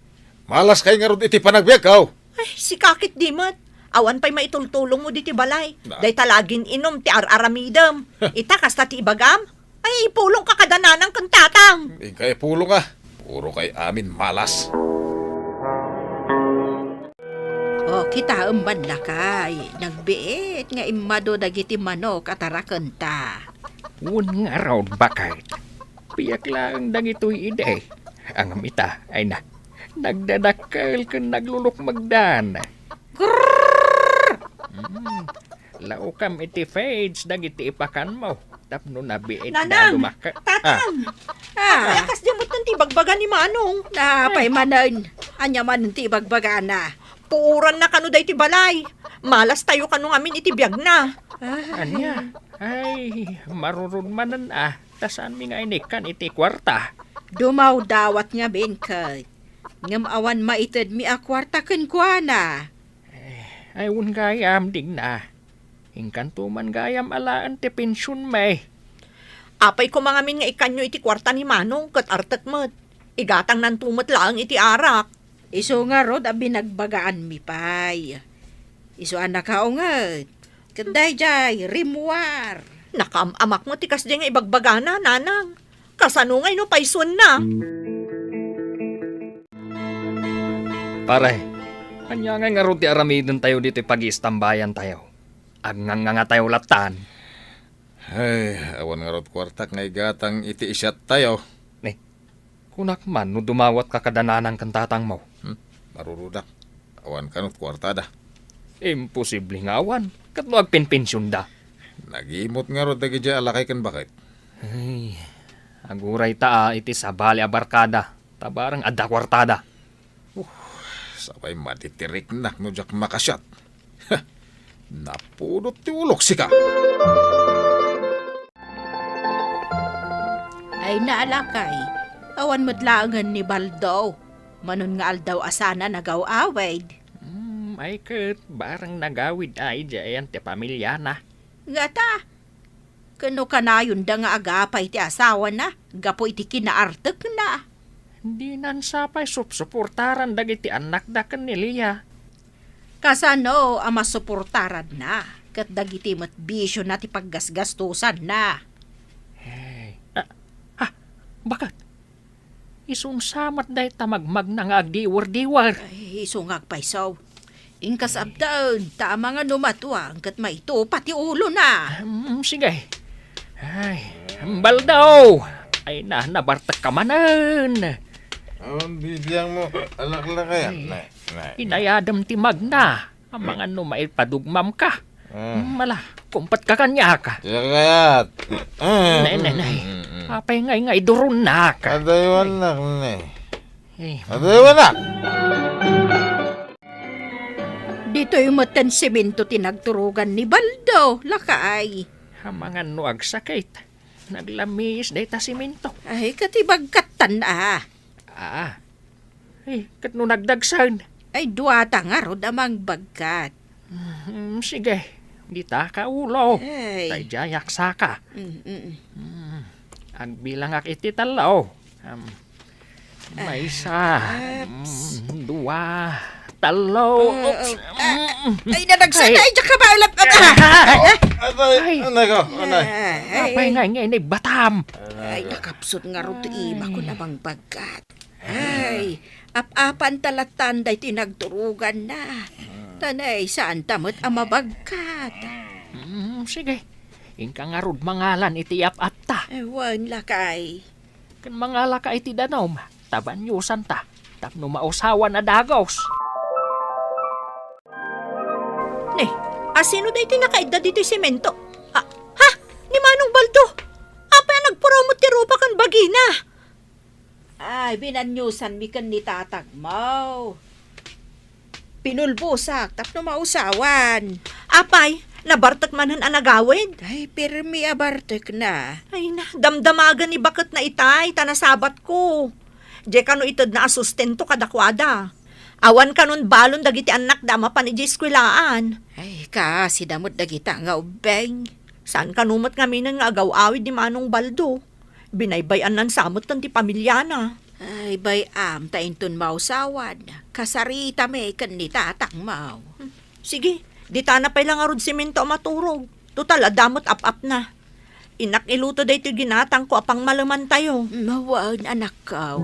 Malaskay ngarud iti panagbiagko. Ay, sika ket di met. Awan pay maitultulongmo ditoy balay. Na- Dayta la agin-inum ti ar-aramidem. Ita, kasta ti ibagam? Ay, ipulongka kada nanang ken tatang. Inka ipulonga. Puro kay amin malas. O, kitaem man, lakay, nagbiit nga immadu dagiti manok a tarakenta. Wen ngarud, baket. Biag laeng dagitoy idi. Ngem ita, ay na, nagdadakkel ken naglulukmegdan. Grrrr! Mm. Laukam iti feeds dagiti ipakanmo tapno nabiit da Nanang! Dumakkel. Tatang! Ah. Apay a kasdiay met ti ibagbaga ni Manong? Apay manen? Ania manen ti ibagbagana? Puoranna kano daytoy balay. Malastayo kano ngamin iti biagna. Ay. Ania? Ay, marurod manen a, ta saanmi nga inikkan iti kuarta. Dumawdawat ngamin ket. Ngem awan maitedmi a kuarta kenkuana. Eh, ay, wen gayam, Digna. Inkanto man gayam alaen ti pensionmi. Apay koma ngamin nga ikkanyo iti kuarta ni Manong ket artek met. Igatangnanto met laeng iti arak. Isu ngarud a binagbagaanmi pay. Isu a nakaunget. Ket daydiay, rimmuar. Nakaam-amak met ti kasdiay nga ibagbagana, Nanang. Kasano ngay no paysuenna? Pare, ania ngay ngarud ti aramidentayo ditoy pagiistambayantayo? Agngangngangatayo lattan. Ay, awan ngarud kuartak nga igatang iti isiattayo. Ni, kunak man no dumawatka kada nanang ken tatangmo. Hmm, marurudak. Awan kanut kuartada. Imposible nga awan. Ket no agpenpensionda? Nagimot ngarud dagidiay a lakay ken baket. Ay, agurayta a iti sabali a barkada. Ta bareng adda kuartada. Uh, sapay madi ti riknak no diak makasiat. Napudot ti ulok sika. Ay, naalakay, awan met laengen ni Baldo. Manon nga aldaw a sana nagaw-awid. Hmm, ay ket, bareng nagawid ay diayan ti pamiliana. Ngata, ken no kanayonda nga agapay ti asawana gapu iti kinaartekna? Dinan sapay supsuportaran dagiti annakda ken ni Lia. Kasano a masuportaranna ket dagiti met bisiona ti paggasgastosanna? Hey. Ah, ah, baket? Isun sa met dayta magmagna nga agdiwer-diwer. Ay, isu nga agpayso. Inkas abdaen, ta amangan no matuang ket maitupa ti ulona. Hmm, sige. Ay, Baldo! Ay na, nabartek ka manen. Awan bibiang mo, alaklakayan. Ay, nay, nay, inayadem ti magna. Amangan no maipadugmam ka. Ah. Hmm, ala, kumpet ka kaniak. Siya kayat. Ah. Nay, nay, nay. Mm, mm. Apay ngay nga iduronnak? Adaywanak, nay. Eh. Adaywanak! Ditoy metten semento ti nagturogan ni Baldo, lakay. Amangan no agsakit. Naglamiis dayta semento. Ay, ket ibagkattan a. Ah. Eh, ket no nagdagsen? Ay, duata ngarud a mangbagkat. Hmm, sige. Dita ka ulo. Ay. Tay diayak saka. Mm, mm. Hmm. Agbilangak iti tallo. Um, maysa. Ah, oops. Mm, dua. Tallo. Ah, oops. Ah, mm, ay, nadagsen. Ay. Ay, diak ka mailap. Ah, ah. Atay, ay. Anay ko, anay. Ay. Apay nga, nga, inay batam. Ay, nakapsut ngarud ti ima ko a mangbagkat. Ay, ap-apan ta lattan daytoy nagturoganna. Ta nay, saanta met a mabagkat. Mm, sige. Inka ngarud mangalan iti ap-apta. Eh, wen, lakay. Ken mangalaka iti danum, ta baniusanta, tapno mausawan a dagos. Ne, asino daytoy nakaidda ditoy semento? Ah, ha? Ni Manong Baldo? Apay a nagpuraw met ti rupa ken bagina? Ay, binaniusanmi ken ni tatangmo. Pinulbosak tapno mausawan. Apay, nabartek manen a nagawid? Ay, pirmi a bartekna. Ay na, damdamagen ni baketna itay, ta nasabatko. Diay kano itedna a sustento kadakuada. Awan kanon balon dagiti annakda a mapan idiay eskuelaan. Ay, kaasida met dagita nga ubbing. Saan kano met ngaminen nga agaw-awid ni Manong Baldo? Binaybay-annan sa metten ti pamiliana. Ay, bay-am ta inton mausawan, kasaritami ken ni tatangmo. Sige, ditana pay la ngarud semento a maturog. Total, adda met ap-apna. Innak iluto daytoy ginatangko a pangmalemantayo. Mawan, anakko.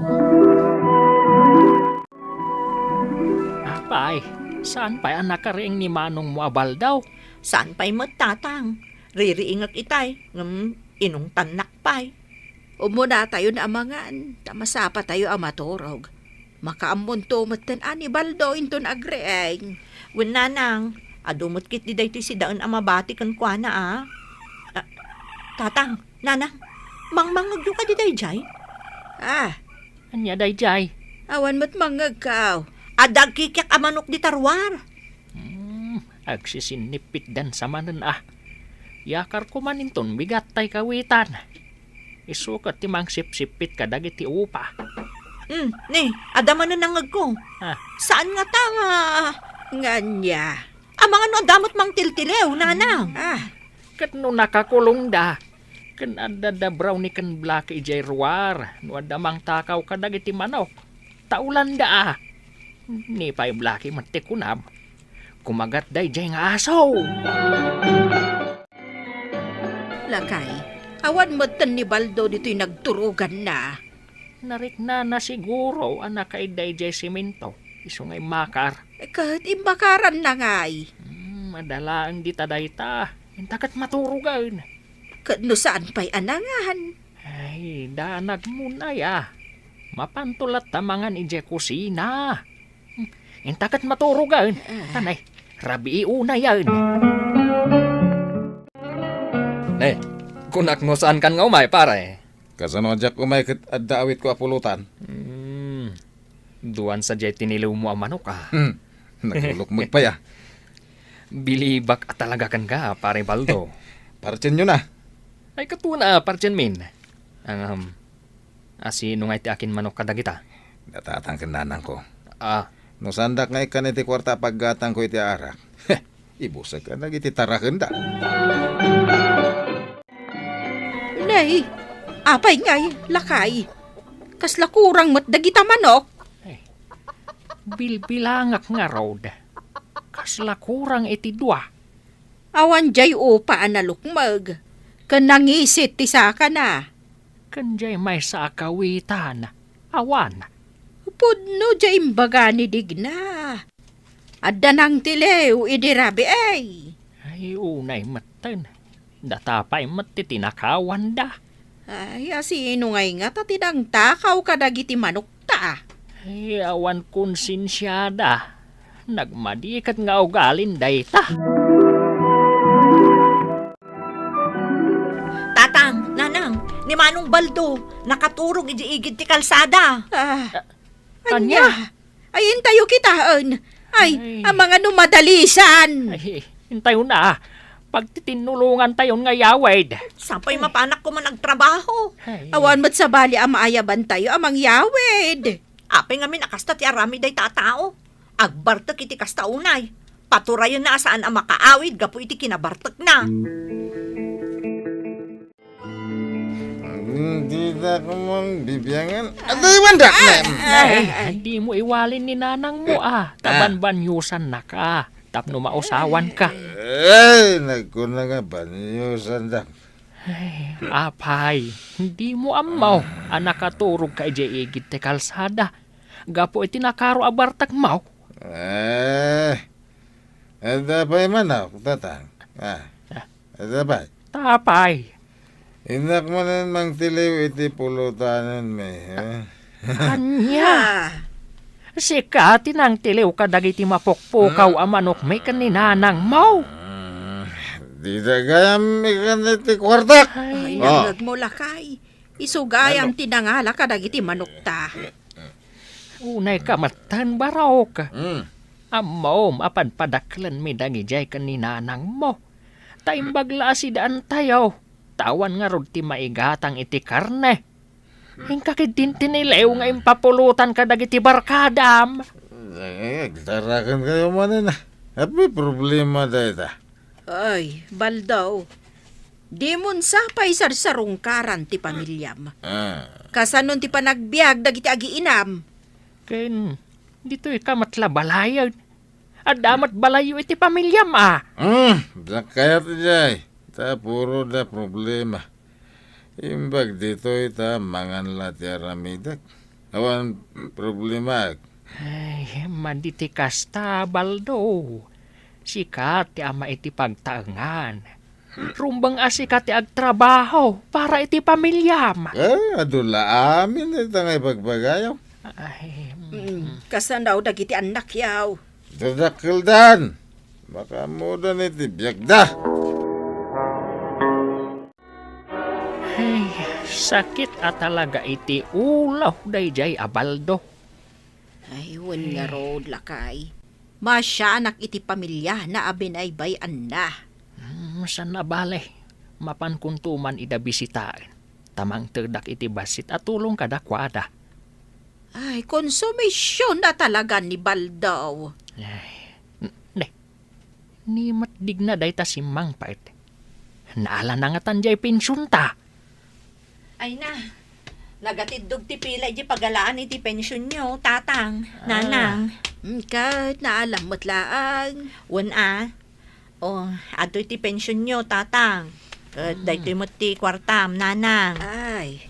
Apay, saan pay a nakariing ni manongmo a Baldo? Saan pay met, Tatang. Ririingek itay, ngem inungtannak pay. Umunatayon a mangan, ta masapatayo a maturog. Makaammonto metten a ni Baldo inton agriing. Wen, Nanang, adu met ketdi daytoy sidaen a mabati kenkuana, a. Ah, Tatang, Nanang, mangmangngegyo kadi daydiay? Ah. Ania daydiay? Awan met mangngegko. Adda agkikiak a manok dita ruar. Hmm, agsisinnipitdan sa manen a. Yakarko man inton bigat tay kawitan. Isu ket ti mangsipsippit kadagiti upa. Hmm, ni, adda manen nangngegko. Ah. Saan ngata nga? Nga ania? Amangan no adda met mangtiltiliw, Nanang. Ah. Ket no nakakulongda, ken adda da Brownie ken Blackie idiay ruar, no adda mangtakaw kadagiti manok. Taulanda a. Ni pay Blackie met ti kunam. Kumagat daydiay nga aso. Lakay, awan metten ni Baldo ditoy nagturoganna. Nariknana siguro a nakaidda idiay semento, isu nga immakar. Ket immakaranna ngay? Hmm, adda laeng dita dayta. Inta ket maturogen. Ket no saan pay a nangan? Ay, danagmon aya. Mapanto latta mangan idiay kusina. Hmm, inta ket maturogen. Ah. Tanay, rabii unayen. Ne, kunak no saankan nga umay, pare. Kasano a diak umay ket adda awitko a pulutan? Hmm. Duan sadiay tiniliwmo a manok, a. Hmm. Nagulok met pay, a. Bilibak a talaga kenka, Pare Baldo. Partienyo na. Ay, katuana a partienmin. Ngem, a, sino ngay ti akinmanok kadagita? Datatang ken nanangko. A. No saandak nga ikkan iti kuarta a paggatangko iti arak, ibusek dagiti tarakenda. Nay, apay ngay, lakay? Kasla kurang met dagita manok? Ay, bilbilangak ngarud. Kasla kurang iti dua. Awan diay upa a nalukmeg, ken nangisit ti sakana. Ken diay maysa a kawitan, awan. Pudno diay imbaga ni Digna. Adda nangtiliw idi rabii. Ay, unay metten. Data pay met ti tinakawanda. Ay, a sino ngay ngata ti nangtakaw kadagiti manokta? Ay, awan konsensiada. Nagmadi ket nga ugalin dayta. Tatang, Nanang, ni Manong Baldo, nakaturog idiay igid ti kalsada. Ah, ania? Ania? Ay, intayo kitaen. Ay, ay, amangan no madalisan. Ay, intayo na. Pagtitinnulongantayon nga yawid. Sapay mapanak koma nagtrabaho. Ay. Awan met sabali a maayabantayo a mangyawid. Apay ngamin a kasta ti aramid dayta a tao? Agbartek iti kasta unay. Paturayenna a saan a makaawid gapu iti kinabartekna. Dida ko man bibiangan. Adaywan da, ne. Ay, dimo iwalin ni nanangmo, a. Ta banbaniusannaka tapno mausawanka. Ay, nagkuna nga baniusandak. Ay, apay, dimo ammo a nakaturogka idiay igid ti kalsada gapu iti nakaro a bartekmo? Eh, adda pay manok, tatang? Ah, adda pay? Tapay. Innak manen mangtiliw iti pulutanenmi, eh? Ania? Ah. Sika ti nangtiliw kadagiti mapukpukaw a manokmi ken ni nanangmo? Mm, dida gayam ikan iti kuartak. Ay, nangngegmo, lakay. Isu gayam ti nangala kadagiti manokta. Unayka metten, barok. Mm. Ammom a padpadaklenmi dagidiay ken ni nanangmo. Ta imbag la a sidaantayo, ta awan ngarud ti maigatang iti karne. Inka ketdin tiniliw nga impapulutan kadagiti barkadam. Eh, agtarakenkayo manen, a. Apay problema dayta? Ay, Baldo, dimon sapay sarsarungkaran ti pamiliam. Ah. Kasanon ti panagbiag dagiti agiinam? Ken ditoyka met la balayen. Adda met balayyo iti pamiliam, a. Hmm, diak kayat idiay. Ta puro da problema. Imbag ditoy ta mangan la ti aramidek. Awan problemaek. Ay, madi ti kasta, Baldo. Sika ti ama iti pagtaengan. Rumbeng a sika ti agtrabaho para iti pamiliam. Eh, adu la amin ita nga ibagbagayo. Ay, mm. Mm, kasano dagiti annakyaw? Dadakkeldan. Makaammodan iti biagda. Ay, sakit a talaga iti ulo daydiay a Baldo. Ay, wen ngarud, lakay. Maasianak iti pamiliana a binaybay-anna. Hmm, saan a bale. Mapankonto man ida bisitaen. Ta mangtedak iti bassit a tulong kadakuada. Ay, konsumision na talaga ni Baldo. Ay, n-, ne. Ni met digna dayta simmangpet. Naalana ngatan diay pensionta. Ay na, nagatiddog ti pila iti pagalaan iti pensionyo, tatang, ah, nanang. Mm, ket naalam met laeng. Wen a. O, adtoy ti pensionyo, tatang. Ket, mm, daytoy met ti kuartam, nanang. Ay,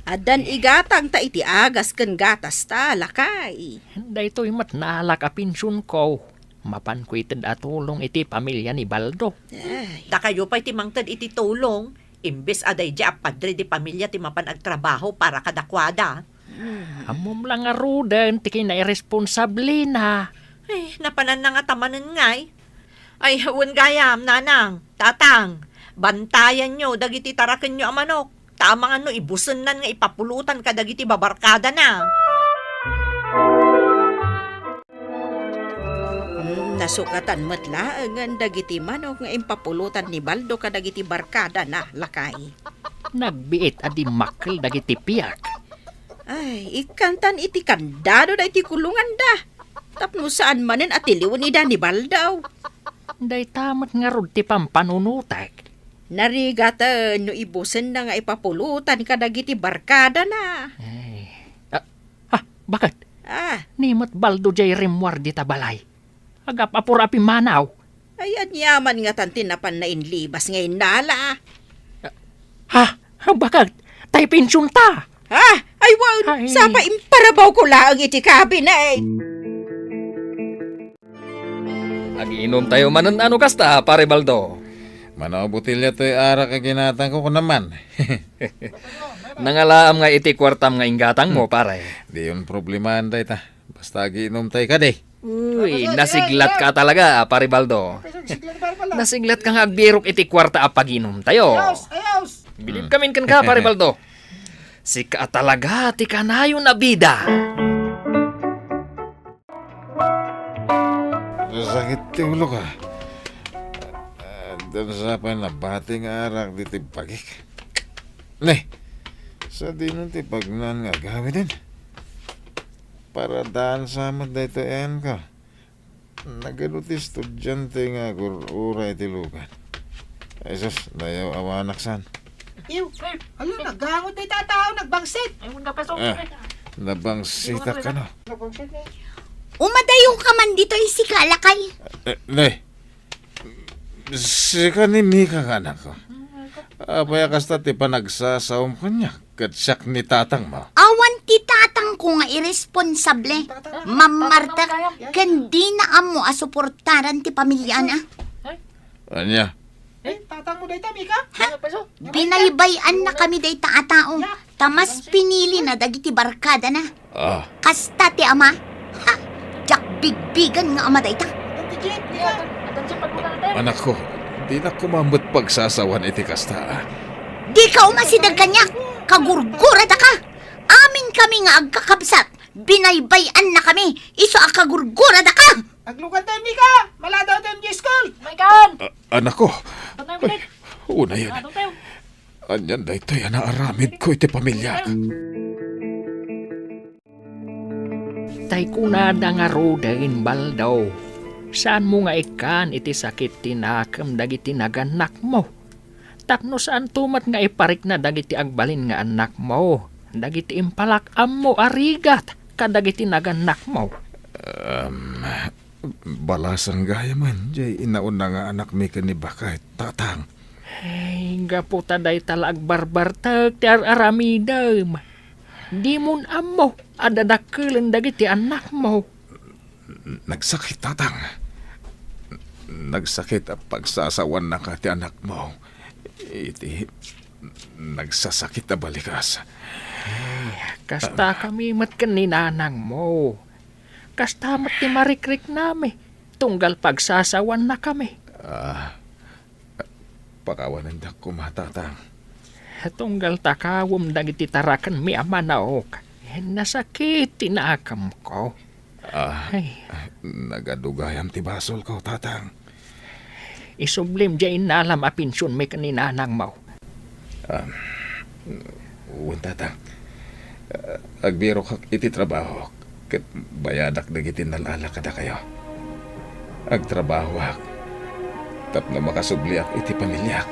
addan igatangta iti agas ken gatasta, lakay. Daytoy met naalak a pensionko. Mapanko ited a tulong iti pamilia ni Baldo. Ay. Dakayo pay ti mangted iti tulong, imbes a daydiay a padre di pamilia ti mapan agtrabaho para kadakuada. Hmm. Ammom la ngaruden ti kinairesponsablena. Ay, napananna ngata manen ngay. Ay, wen gayam, nanang, tatang, bantayanyo dagiti tarakenyo a manok. Ta amangan no ibusennan nga ipapulotan kadagiti babarkadana. Mm, nasukatan met laengen dagiti manok nga impapulotan ni Baldo kadagiti barkadana, lakay. Nagbiit a dimmakkel dagiti piak. Ay, ikkantan iti kandado daytoy kulonganda. Tapno saan manen a tiliwen ida ni Baldo. Dayta met ngarud ti pampanunotek. Narigaten no ibusenna nga ipapulotan kadagiti barkadana. Ay. Ah, ah, baket? Ah. Ni met Baldo diay rimmuar dita balay. Agap-apor a pimmanaw. Ay, aniaman ngatan ti napan nainlibas nga innala. Ha? Baket? Tay pensionta? Ha? Ay, wen, ay, sapa imparawko laeng iti kabinet. Agiinomtayo manen a no kasta, Pare Baldo. Mano a botelya toy arak a ginatangko, kunam man. Nangalaam nga iti kuartam nga inggatangmo, pare. Diyon problemaen dayta. Basta agiinomtay kadi. Uy, nasiglatka talaga, Pare Baldo. Nasiglatka nga agbirok iti kuarta a pagiinomtayo. Ayos, ayos. Bilib kamin kenka, Pare Baldo. Sika a talaga ti kanayon a bida. Sakit ti ulok. Addan sa pay nabati nga arak ditoy bagik. Ne, sadino ti pagnan nga agawiden? Paradaan sa met daytoy, enka. Nagadu ti estudiante nga agur-ura iti lugan. Ay sus, nayaw-awanak san. Iw, ala, naggangot dayta a tao, nagbangsit. Ah, nabangsitak kano. Umadayo ka man ditoy, sika, lakay. Eh, ne, sika ni Mika nga anakko. Apay a kasta ti panagsasawom kaniak? Ket siak ni tatangmo. Awan ti tatangko nga irresponsable, mammartek, ken dina ammo a suportaran ti pamiliana. Ania? Eh, tatangmo dayta, Mika? Ha? Binaybay-annakami dayta a tao, ta mas pinilina dagiti barkadana. Ah. Kasta ti ama? Ha? Diak bigbigen nga ama dayta. Anakko, dinak koma met pagsasawan iti kasta, a. Dika umasideg kaniak, kagurguradaka. Aminkami nga agkakabsat, binaybay-annakami, isu a kagurguradaka. Aglugan tayo, Mika! Maladaw tayo, Miss Cole! Maikan! A-, anakko. Patay mo, Dad. Unayen. Patay mo. Anian daytoy a naaramidko iti pamiliak? Tay kunada ngaruden, Baldo, saanmo nga ikkan iti sakit ti nakem dagiti nagannakmo. Tapno saanto met nga iparikna dagiti agbalin nga annakmo, dagiti impalak-ammo a rigat kadagiti nagannakmo. Em, balasan gayamen, jay inauna nga anakmi ken ni Bakay, tatang. Ay, gapu ta dayta la agbarbartek ti ar-aramidem. Dimon ammo a dadakkelen dagiti annakmo. Nagsakit, Tatang. Nagsakit a pagsasawaannaka ti anakmo iti nagsasakit a balikas. Ay, kasta kami met ken ni nanangmo. Kasta met ti marikriknami, tunggal pagsasawaannakami. Ah, pakawanendak koma, Tatang. Tunggal ta kawem dagiti tarakenmi a manaok, nasakit ti nakemko. Ah, Ay. Nagadugayam ti basolko, Tatang. Isublim diay innalam a pensionmi ken ni nanangmo. Ah, wen, Tatang. Ah, agbirokak iti trabaho ket bayadak dagiti nalala kadakayo. Agtrabahoak tapno makasubliak iti pamiliak.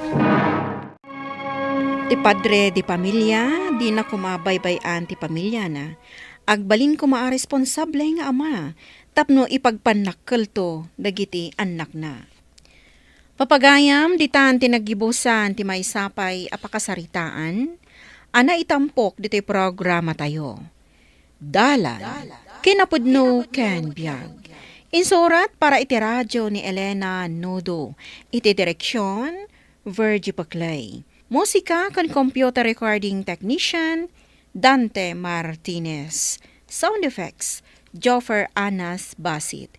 Ti padre de pamilia, dina koma baybay-an ti pamiliana. Agbalin koma a responsable nga ama tapno ipagbannakkelto dagiti annakna. Papagayam, ditan ti naggibusan ti maysa pay a pakasaritaan a naitampok ditoy programatayo. Dalan, kinapudno ken biag. Insurat para iti radio ni Elena Nudo. Iti direksyon, Virgie Paclay. Musika ken computer recording technician, Dante Martinez. Sound effects, Joffer Anas Basit.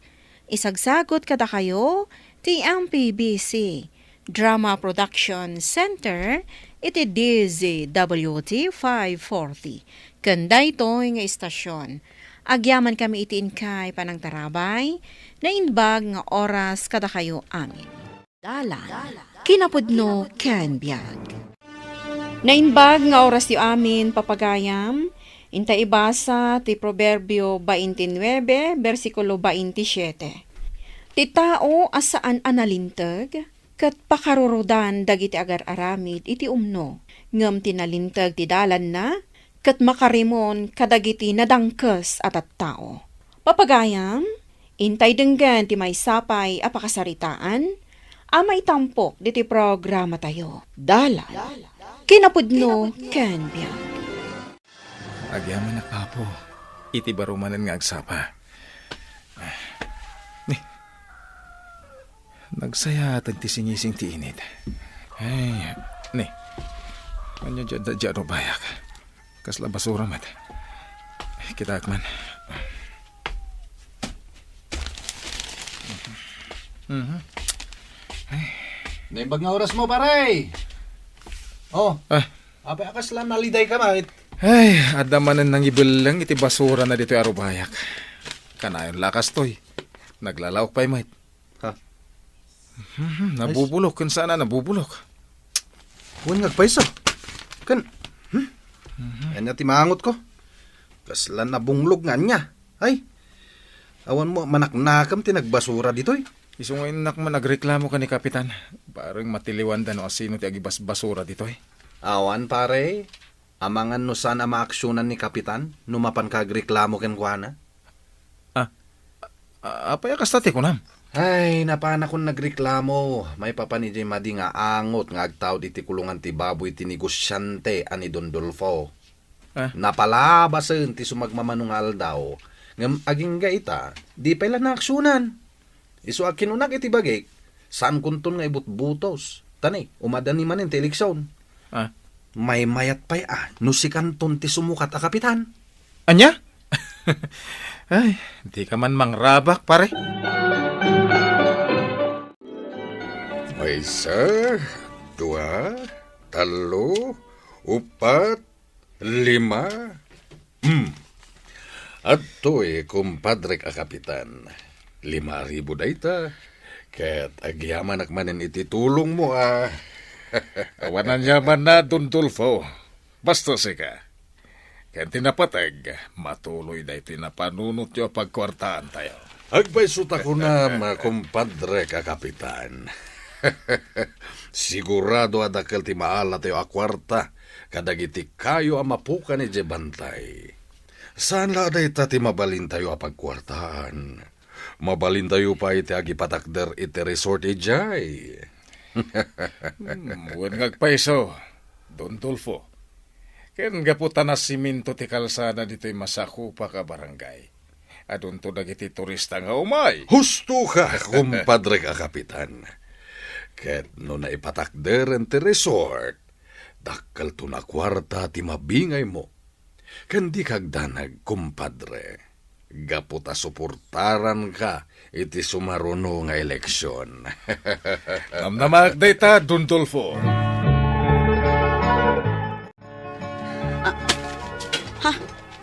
Isagsagut kadakayo ti M P B C Drama Production Center iti D Z W T five forty. Ken daytoy nga istasyon, agyamankami iti inkay panangtarabay, naimbag nga oras kadakayo amin. Dalan, kinapudno ken biag. Naimbag nga orasyo amin, papagayam, inta ibasa ti Proverbio twenty-nine, bersikulo twenty-siete. Ti tao a saan a nalinteg, ket pakarurudan dagiti agar-aramid iti umno, ngem ti nalinteg ti dalanna, ket makarimon kadagiti nadangkes a tattao. Papagayam, intay denggen ti maysa pay a pakasaritaan a maitampok ditoy programatayo. Dalan, kinapudno ken biag. Agyamanak, Apo, iti baro manen nga agsapa. Ni, nagsayaat ti singising ti init. Ay, ni, ania diay adda diay a rubayak? Kasla basura met. Kitaek man. Mhm. Ay. Naimbag nga orasmo, pare! Oh, Ah. Apay a kasla nalidayka met? Ay, adda manen nangibelleng iti basurana ditoy a rubayak. Kanayon la kastoy. Naglalaok pay met. Ha? Mhm, nabubulok, ken saan a nabubulok. Wen nga agpayso. Ken, hmm? Mhm. Ania ti maangotko? Kasla nabunglog nga ania? Ay, awan mo manaknakem ti nagbasura ditoy. Isu nga innak man nagreklamo ken ni Kapitan. Bareng matiliwanda no asino ti agibasbasura ditoy. Awan, pare. Amangan no saan a maaksionan ni Kapitan no mapanka agreklamo kenkuana. Ah, a-, apay a kasta ti kunam? Ay, napanakon nagreklamo maipapan idiay madi nga angot nga agtaud iti kulongan ti baboy ti negosiante a ni Don Dolfo. Ah? Napalabasen ti sumagmamano nga aldaw, ngem agingga ita, di pay la naaksionan. Isu a kinunak iti bagik, saankonton nga ibutbutos. Ta ni, umadani manen ti eleksion. Ah. Maymayat pay a no sikanton ti sumukat a kapitan. Ania? Ay, dika man mangrabak, pare. Maysa, dua, tallo, upat, lima. Hmm. Adtoy, kumpadrek a kapitan. Lima a ribu dayta, ket agyamanak manen iti tulongmo a. Awan aniamanna, Don Dolfo. Basta sika. Ken ti napateg, matuloy daytoy napanunotyo a pagkuartaantayo. Agpayso ta kunam, kumpadrek a kapitan. Sigurado a dakkel ti maalatayo a kuarta kadagiti kayo a mapukan idiay bantay. Saan la a dayta ti mabalintayo a pagkuartaan. Mabalintayo pay ti agipatakder iti resort idiay. Hmm, wen nga agpayso, Don Dolfo. Ken gapu ta nasiminto ti kalsada ditoy masakupak a barangay, adunto dagiti turista nga umay. Husto ka, kumpadrek a kapitan. Ket no naipatakderen ti resort, dakkelton a kuarta ti mabingaymo. Ken dika agdanag, kumpadre, gapu ta suportaranka iti sumaruno nga eleksion. Namnamaak dayta, Don Dolfo. Ah, ha?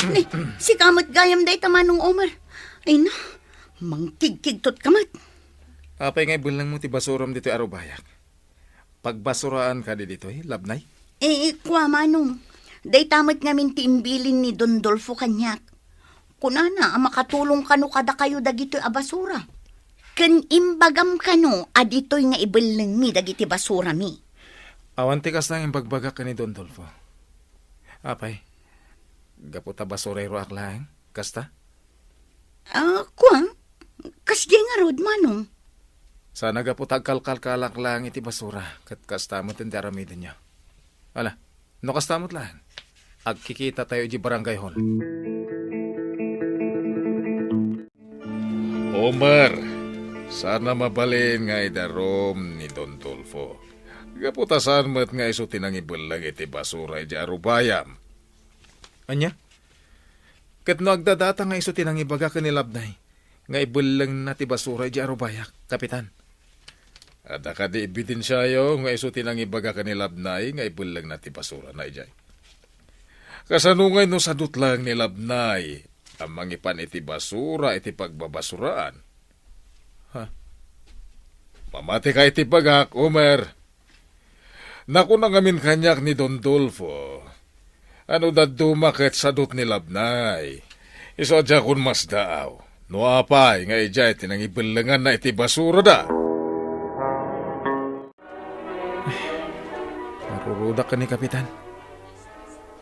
Ni, sika met gayam dayta, Manong Omer. Ay na, mangkigkigtot ka met. Apay nga ibellengmo ti basuram ditoy arubayak? Pagbasuraan kadi ditoy, Labnay? Eh, kua, Manong. Dayta met ngamin ti imbilin ni Don Dolfo kaniak. Kunana a makatulong kano kadakayo dagitoy a basura. Ken imbagam kano a ditoy nga ibellengmi dagiti basurami. Awan ti kasta nga imbagbagak ken ni Don Dolfo. Apay, gapu ta basureroak laeng, kasta? Ah, kua? Kasdiay ngarud, Manong? Sana gapu ta agkalkalkalak laeng iti basura, ket kasta met ti aramidenyo. Ala, no kasta met laeng, agkikitatayo iti barangay hall. Omer, sana mabalin nga idarum ni Don Dolfo. Gapu ta saan met nga isu ti nangibelleng iti basura iti arubayam. Ania? Ket no agdadata nga isu ti nangibaga ken ni Labnay nga ibellengna ti basura idiay arubayak, Kapitan? Adda kadi ebidensiayo nga isu ti nangibaga ken ni Labnay nga ibellengna ti basurana idiay? Kasano ngay no sadut laeng ni Labnay a mangipan iti basura iti pagbabasuraan? Ha? Mamati ka iti bagak, Omer. Nakuna ngamin kaniak ni Don Dolfo, ano dadduma ket sadut ni Labnay. Isu a diakon masdaaw no apay nga idiay ti nangibellenganna iti basurada. Marurudak ken ni Kapitan.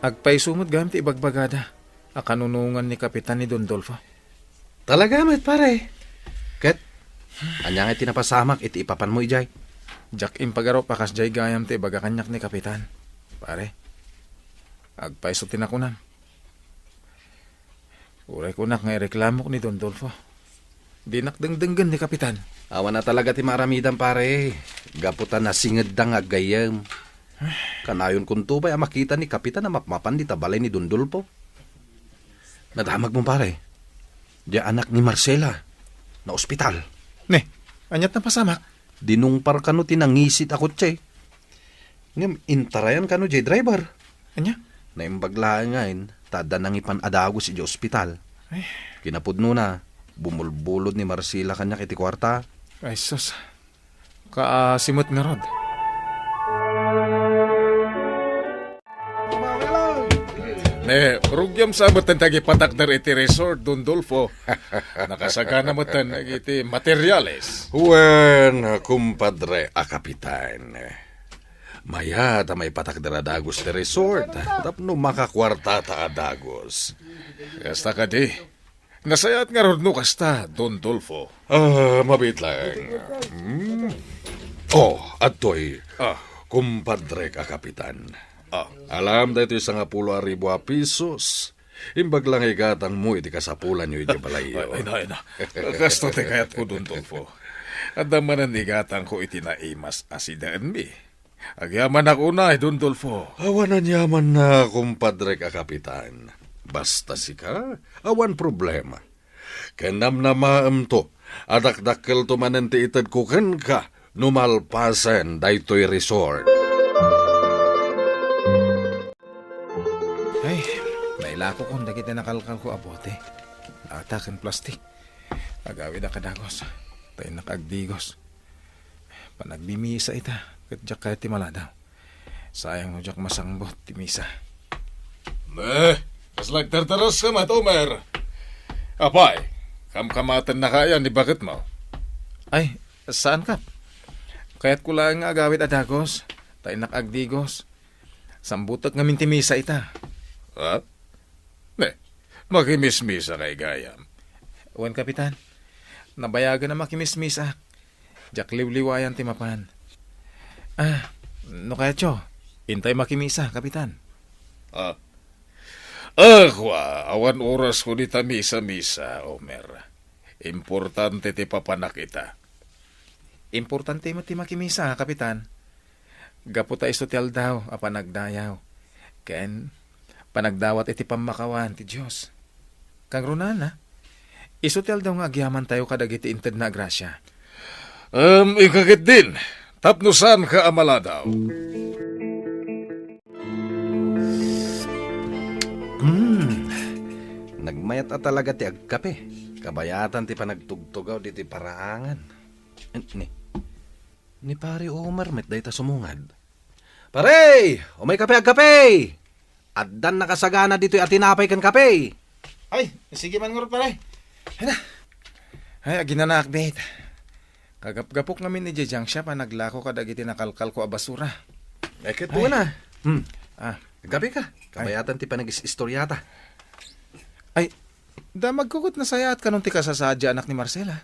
Agpayso met gayam ti ibagbagada a kanunongan ni Kapitan ni Don Dolfo. Talaga met, pare. Ket, ania nga ti napasamak iti ipapanmo idiay? Diak impagarup a kasdiay gayam ti ibaga kaniak ni Kapitan, pare. Agpayso ti nakunam. Uray kunak nga ireklamok ni Don Dolfo. Dinak dengdenggen ni Kapitan. Awan a talaga ti maaramidam, pare. Gapu ta nasingedda nga aggayyem. Kanayon kunto pay a makita ni Kapitan a mapmapan dita balay ni Don Dolfo. Nadamagmo, pare. Diay anak ni Marcela. Naospital. Ne, aniat napasamak? Dinungpar kano ti nangisit a kotse. Ngem intarayan kano diay driver. Ania? Naimbag laengen ta adda nangipan a dagus idiay ospital. Ay. Kinapudnona, bumulbulod ni Marcela kaniak iti kuarta. Ay, sus. Kaasi met ngarud. Ne, rugiam sa met ti agipatakder iti resort, Don Dolfo. Nakasagana met dagiti materyales. Wen, kumpadre a kapitan. Mayat a maipatakder a dagus ti resort tapno makakuartata a dagus. Kasta kadi, nasayaat ngarud no kasta, Don Dolfo. Ah, mabiit laeng. Hmm. Oh, adtoy. Ah. Kumpadrek a kapitan. Ah. Alam daytoy sangapulo a ribu a pisos. Imbag lang igatangmo iti kasapulanyo iti balayyo. Ay, ay na, ay na. Kasto ti kayatko, Don Dolfo. Adda manen igatangko iti naimas a sidaenmi. Agyamanak unay, Don Dolfo. Awan aniamanna, kumpadrek a kapitan. Basta sika, awan problema. Ken namnamaemto a dakdakkelto manen ti itedko kenka no malpasen daytoy resort. Ay, nailakokon dagiti nakalkalko a bote, lata ken plastik. Agawidak a dagus, ta innak agdigos. Panagmimisa ita, ket diak kayat ti maladaw. Sayang no diak masangbut ti misa. Eh, kasla agtartaraska met, Omer. Apay, kamkamatennaka aya ni baketmo? Ay, saan, Kap. Kayatko laeng nga agawid a dagus, ta innak agdigos. Sambutek ngamin ti misa ita. Ha? Ne, makimismisa kay gayam. Wen, Kapitan. Nabayagen a makimismisaak. Diak liwliwayan ti mapan. Ah, no kayatyo, intay makimisa, Kapitan. Ah. Ah, kua, awan oras ko dita misa-misa, Omer. Importante ti papanak ita. Importante met ti makimisa, Kapitan. Gapu ta isu ti aldaw a panagdayaw. Ken panagdawat iti pammakawan ti Dios. Kangrunana, isu ti aldaw nga agyamantayo kadagiti intedna a grasia. Em, inka ketdin, tapno saanka a maladaw. Mm. Nagmayat a talaga ti agkape. Kabayatan ti panagtugtugaw diti paraangan. Ni, ni Pare Omar met dayta sumungad. "Pare! Umaykape agkape! Addan nakasagana ditoy a tinapay ken kape." Ay, sige man ngarud, pare. Ay na. Ay, aginanaak, bet. Kagapgapok ngamin idiay junk shop a naglako kadagiti nakalkalko a basura. Ay, ket Ay. Wala. Hmm. Ah. Gabi ka. Ay. Kabayatan ti panagis-istoryata. Ay, damagko ket nasayaat kanon ti kasasaad a anak ni Marcela.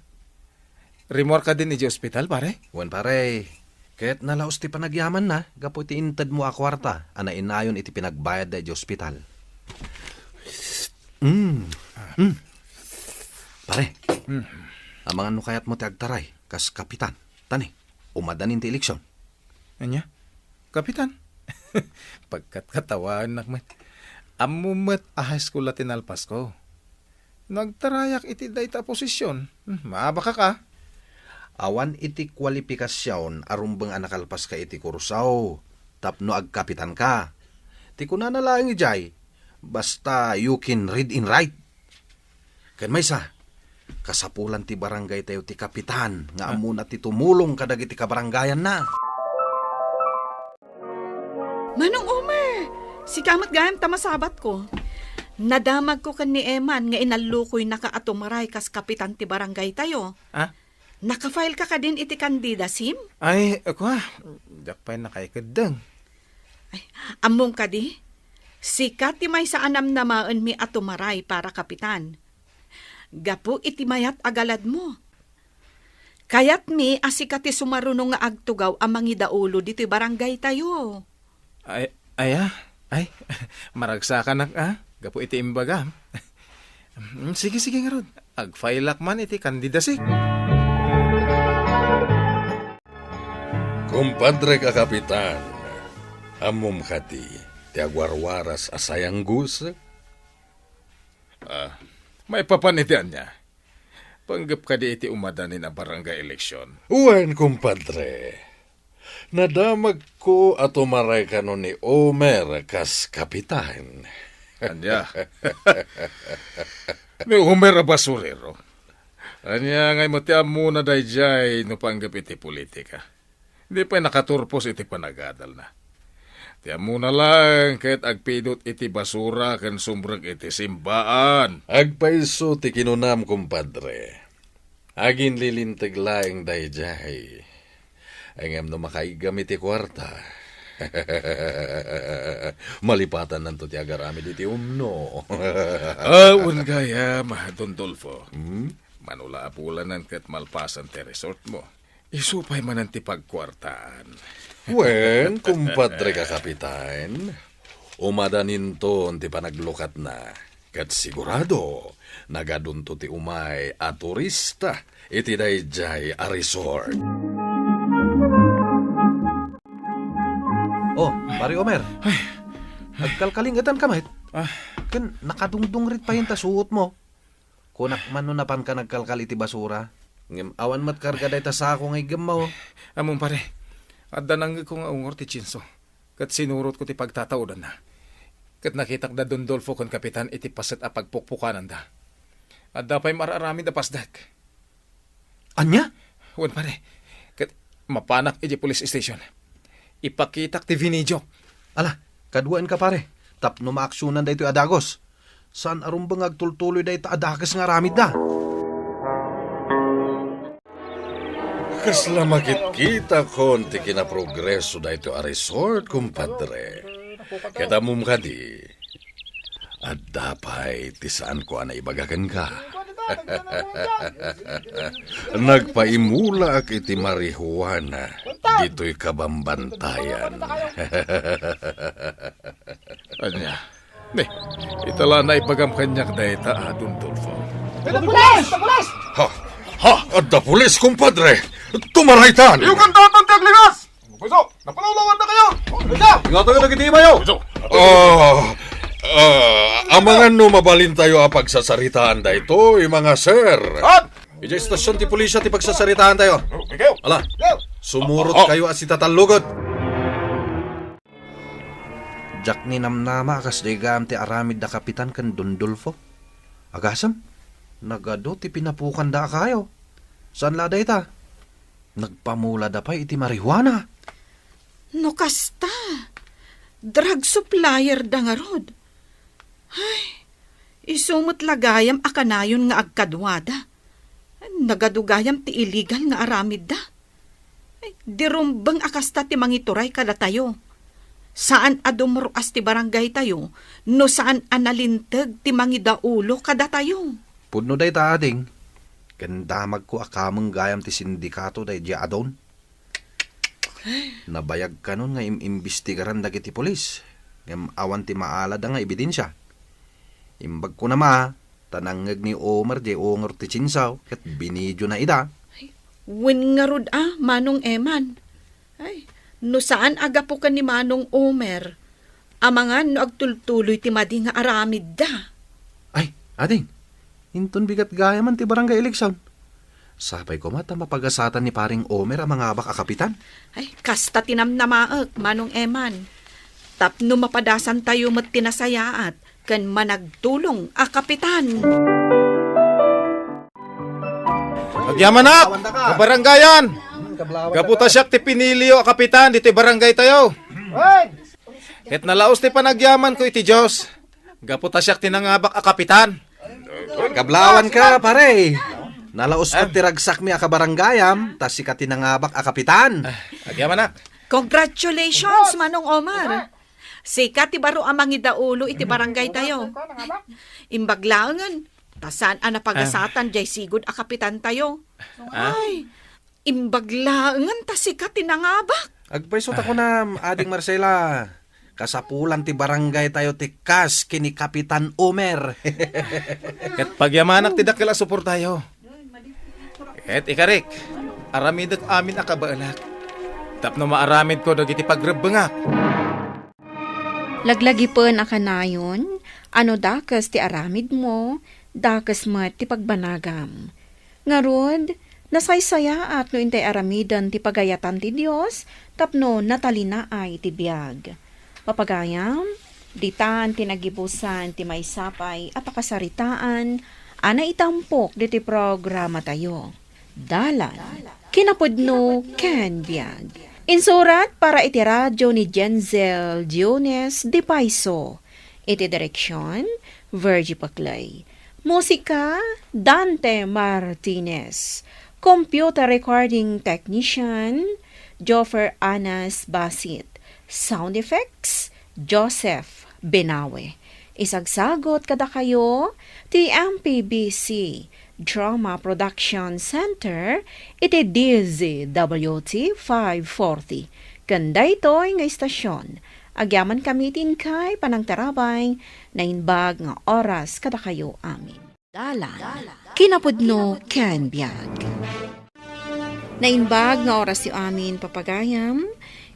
Rimmuar kadin idiay ospital, pare? Wen, pare. Ket nalaus ti panagyamanna gapu iti intedmo a kuarta a nainayon iti pinagbayadda idiay ospital. Mm. Mm. Pare, Mm. amangan no kayatmo ti agtaray kas kapitan. Tani, umadanin ti eleksyon. Ania? Kapitan? Pagkatkatawaannak met. Ammom met a high school la ti nalpasko. No agtarayak iti dayta a posisyon, hmm, maabakak a. Awan iti kualipikasion a rumbeng a nakalpaska iti kurso tapno agkapitanka. Ti kunana laeng idiay, basta you can read and write. Ken maysa, kasapulan ti barangaytayo ti kapitan nga Ah. ammona ti tumulong kadagiti kabarangayanna. Manong Omer, sika met gayam ta masabatko. Nadamagko ken ni Eman nga inallukoynaka a tumaray kas kapitan ti barangaytayo. Ah? Nakafile ka kadin iti candidacy? Ay, kua, diak pay nakaikeddeng. Ay, ammom kadi? Sika ti maysa a namnamaenmi a tumaray para kapitan. Gapu iti mayat a galadmo. Kayatmi a sika ti sumaruno nga agtugaw a mangidaulo ditoy barangaytayo. Ay, aya? Ay, maragsakanak a, gapu iti imbagam. Mm, sige, sige ngarud. Agfailak man iti candidacy. Kumpadrek a kapitan, ammom kadi ti agwarwaras a sayanggusek? Ah, maipapan iti ania? Panggep kadi iti umadanin a barangay eleksyon? Wen, kumpadre. Nadamagko a tumaray kano ni Omer kas kapitan. Ania? Ni Omer a basurero? Ania ngay met ti ammona daydiay no panggep iti politika? Di pay nakaturpos iti panagadalna. Ti ammona laeng ket agpidut iti basura ken sumrek iti simbaan. Agpayso ti kinunam, kumpadre. Aginlilinteg laeng daydiay. Ngem no makaiggam iti kuarta, malipatananto ti agaramid iti umno. Ah, wen gayam, Don Dolfo. Hmm? Mano la a bulanen ket malpasen ti resort mo. Isu pay manen ti pagkuartaan. Wen, kumpadre ka kapitan, umadaninton ti panaglukatna. Ket sigurado, nagadunto ti umay a turista iti daydiay a resort. Oh, Pare Omer. Ay. Agkalkalingetan ka met? Ah. Ken nakadungdungrit payen ta suot mo. Kunak man no napanka nagkalkal iti basura. Ngem awan met karga dayta sako nga iggemmo. Ammom, pare, adda nangngegko nga ungor ti tsinso. Ket sinurotko ti pagtataudanna. Ket nakitak da Don Dolfo ken Kapitan iti paset a pagpukpukananda. Adda pay mar-aramid a pasdek. Ania? Wen, pare. Ket mapanak iti police station. Ipakitak ti video. Ala, kaduaenka, pare, tapno maaksionan daytoy a dagus. Saan a rumbeng nga agtultuloy dayta a dakes nga aramidda. Kasla makitkitakon ti kinaprogreso daytoy a resort, kumpadre. Ket ammom kadi, adda pay ti saanko a naibaga kenka. Nagpaimulaak iti marijuana. ditoy kabambantayan. Ania? Ni, ita la naibagam kaniak dayta, a, Don Dolfo. Pulis! Pulis! Ha? Ha? Adda pulis, kumpadre! Tumaraytan! Iyugan datan ti agligas! Puso, napalawlawan na kayo! Puso! Ingatayo dagiti imayo! Ah, ah, amangan no mabalintayo a pagsasaritaan daytoy, mga sir. Saan? Idiay estasyon ti pulisya ti pagsasaritaan tayo. Ikaw? Ala, Ikaw? Sumurot Oh, oh. kayo a sitatallugot. Diak ninamnama a kasdiay gayam ti aramid da Kapitan ken Don Dolfo. Agasem, nagadu ti pinapukanda a kayo. Saan la dayta? Nagpamulada pay iti marijuana. No kasta, drug supplier da ngarud. Ay, isu met la gayam a kanayon nga agkaduada. Nagadu gayam ti illegal nga aramidda. Ay, di rumbeng a kasta ti mangituray kadatayo. Saan a dumruas ti barangaytayo no saan a nalinteg ti mangidaulo kadatayo. Pudno dayta, ading. Ken damagko a kameng gayam ti sindikato daydiay a Don. Nabayag kanon nga im-imbestigaran dagiti pulis, ngem awan ti maalada nga ebidensia. Imbagko na ma, ta nangngeg ni Omer diay ungor ti chainsaw ket binidiona ida. Ay, wen ngarud a, Manong Eman. Ay, no saan a gapu ken ni Manong Omer, amangan no agtultuloy ti madi nga aramidda. Ay, ading, inton bigat gayaman ti barangay eleksyon. Sapay koma ta mapagasatan ni Paring Omer a mangabak a kapitan. Ay, kasta ti namnamaek, Manong Eman. Tapno mapadasantayo met ti nasayaat ken managtulong a kapitan. Agyamanak, kabarangayan! Gapu ta siak ti piniliyo a kapitan ditoy barangaytayo. Ket nalaus ti panagyamanko iti Dios. Gapu ta siak ti nangabak a kapitan. Kablawan ka, pare. Nalaus met ti ragsakmi a kabarangayam, ta sika ti nangabak a kapitan. Ah, agyamanak. Congratulations, Manong Omar. Sika ti baro a mangidaulo iti barangaytayo. Imbag laengen, ta saan a napagasatan diay sigud a kapitantayo. Ah? Ay, imbag laengen ta sika ti nangabak. Agpayso ta kunam, Ading Marcela, kasapulan ti barangaytayo ti kas ken ni Kapitan Omer. Ket pagyamanak ti dakkel a suportayo. Ket ikarik, aramidek amin a kabaelak, tapno maaramidko dagiti pagrebbengak. Laglagipen a kanayon, a no dakes ti aramidmo, dakes met ti pagbanagam. Ngarud, nasaysayaat no intay aramiden ti pagayatan ti Dios tapno natalinaay ti biag. Papagayam, ditan ti nagibusan ti maysa pay a pakasaritaan a naitampok ditoy programatayo. Dalan, kinapudno ken biag. Insurat para iti radio ni Jenzel Diones de Paiso. Iti direksion, Virgie Paclay. Musika, Dante Martinez. Computer recording technician, Joffer Anas Basit. Sound effects, Joseph Benawe. Isagsagot kadakayo ti M P B C Drama Production Center iti D Z W T five forty. Ken daytoy nga istasyon, agyamankami ti inkay panangtarabay, naimbag nga oras kadakayo amin. Dalan, kinapudno ken biag. Naimbag nga orasyo amin, papagayam,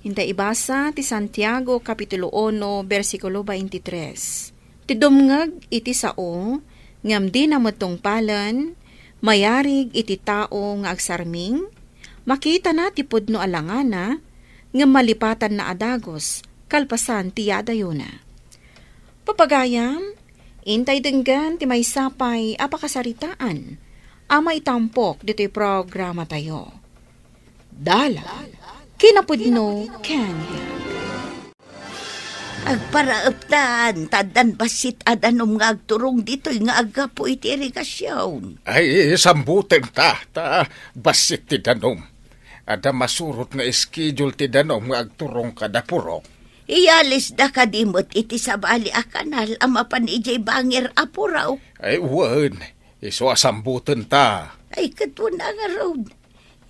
inta ibasa ti Santiago, Kapitulo uno, bersikulo twenty-three. Ti dumngeg iti sao, ngem dina met tungpalen, mayarig iti tao nga agsarming, makitana ti pudno a langana, ngem malipatanna a dagus, kalpasan ti yadayona. Papagayam, intay denggen ti maysa pay a pakasaritaan a maitampok ditoy programatayo. Dalan, kinapudno ken biag. Agparaeptan, ta addan bassit a danum nga agturong ditoy nga aggapu iti irigasion. Ay, sambuten ta, ta bassit ti danum. Adda masurot nga schedule ti danum nga agturong kada purok. Iyalisda kadi met iti sabali a kanal a mapan idiay bangir a purok? Ay, wen. Isu a sambuten ta. Ay, ket wen a ngarud.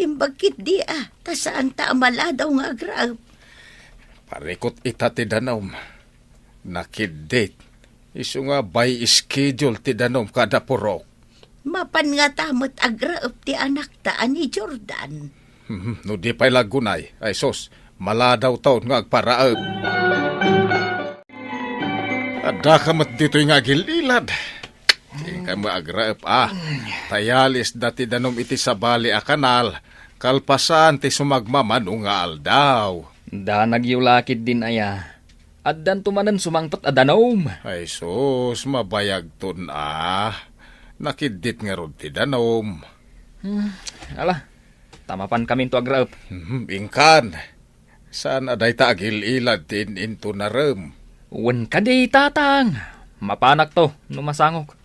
Imbag ketdi a, ta saanta a maladaw nga agraep. Parikut ita ti danum. Nakiddit. Isu nga by schedule ti danum kada purok. Mapan ngata met agraep ti anakta a ni Jordan. Hmm, no di pay la aggunay, ay sus, maladawton nga agparaep. Addaka met ditoy nga agil-ilad. Dika met agraep a. Ta yalisda ti danum iti sabali a kanal, kalpasan ti sumagmamano nga aldaw. Danagyo la ketdin aya. Addanto manen sumangpet a danum. Ay sus, mabayagton a. Nakiddit ngarud ti danum. Hmm, ala, ta mapankaminto agraep. Hmm, inkan. Saan a dayta agil-ilad ti in-intunarem? Wen kadi, tatang. Mapanakto no masangok.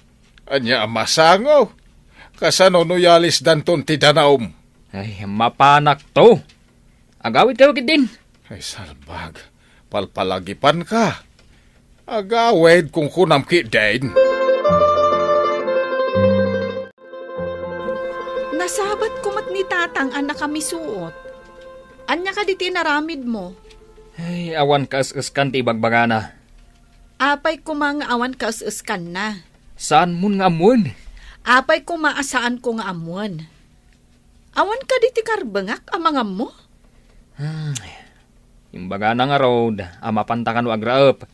Ania a masango? Kasano no yalisdanton ti danum? Ay, mapanakto. Agawidkayo ketdin. Ay, salbag. Palpalagipanka. Agawid, kunkunam ketdin. Nasabatko met ni tatang a nakamisuot. Ania kadi ti inaramidmo? Ay, awan kaes-eskan ti ibagbagana. Apay koma nga awan kaes-eskanna? Saanmon nga ammoen? Apay koma a saanko nga ammoen? Awan kadi ti karbengak a mangammo? Hmm. Imbagana ngarud a mapanta kano agraep.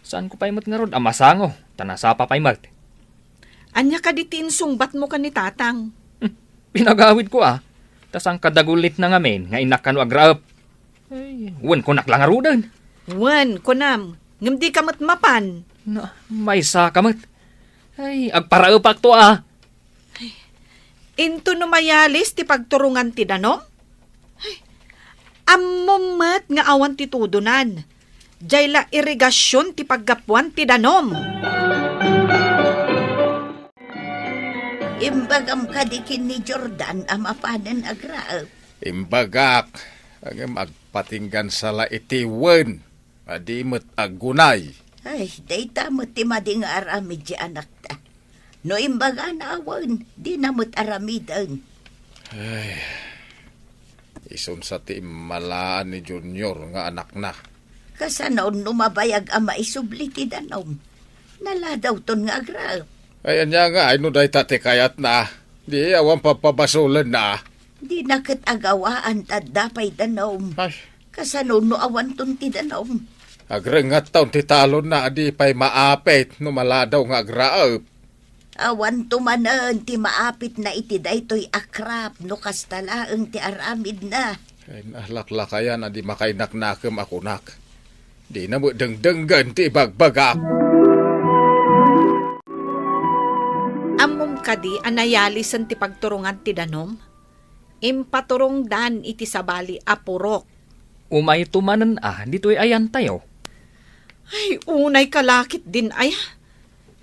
Saanko pay met ngarud a masango, ta nasapa pay met. Ania kadi ti insungbatmo ken ni tatang? Hmm. Pinagawidko a, ta saan kadagulitna ngamin nga innak kano agraep. Ay, wen kunak la ngaruden. Wen, kunam, ngem dika met mapan. Na, maysaka met. Ay, agparaepakto a. Ay, into no mayalis ti pagturongan ti danum? Ay, ammom met nga awan ti tudonan. Jay la irigasion ti paggapuan ti danum. Imbagam kadi ken ni Jordan a mapanen agraep? Imbagak, ngem agpatinggansa la iti wen a di met aggunay. Ay, dayta met ti madi nga aramid ti anakta. No imbagana a wen, dina met aramiden. Ay, isunsa ti immalaan ni Junior nga anakna. Kasano no mabayag a maisubli ti danum? Naladawton nga agraep. Ay, ania ngay no dayta ti kayatna? Di awan papabasolenna. Dina ket agawaan ta adda pay danum. Ay. Kasano no awanton ti danum? Agrengatton ti talonna a di pay maapit no maladaw nga agraep. Awanto manen ti maapitna iti daytoy a krap no kasta laeng ti aramidna. Ay, nalaklakayan a di makainaknakem a kunak. Dina met dengdenggen ti ibagbagak. Ammom kadi a nayalisen ti pagturongan ti danum? Impaturongdan iti sabali a purok. Umayto manen a ditoy ayantayo. Ay, unay ka la ketdin aya.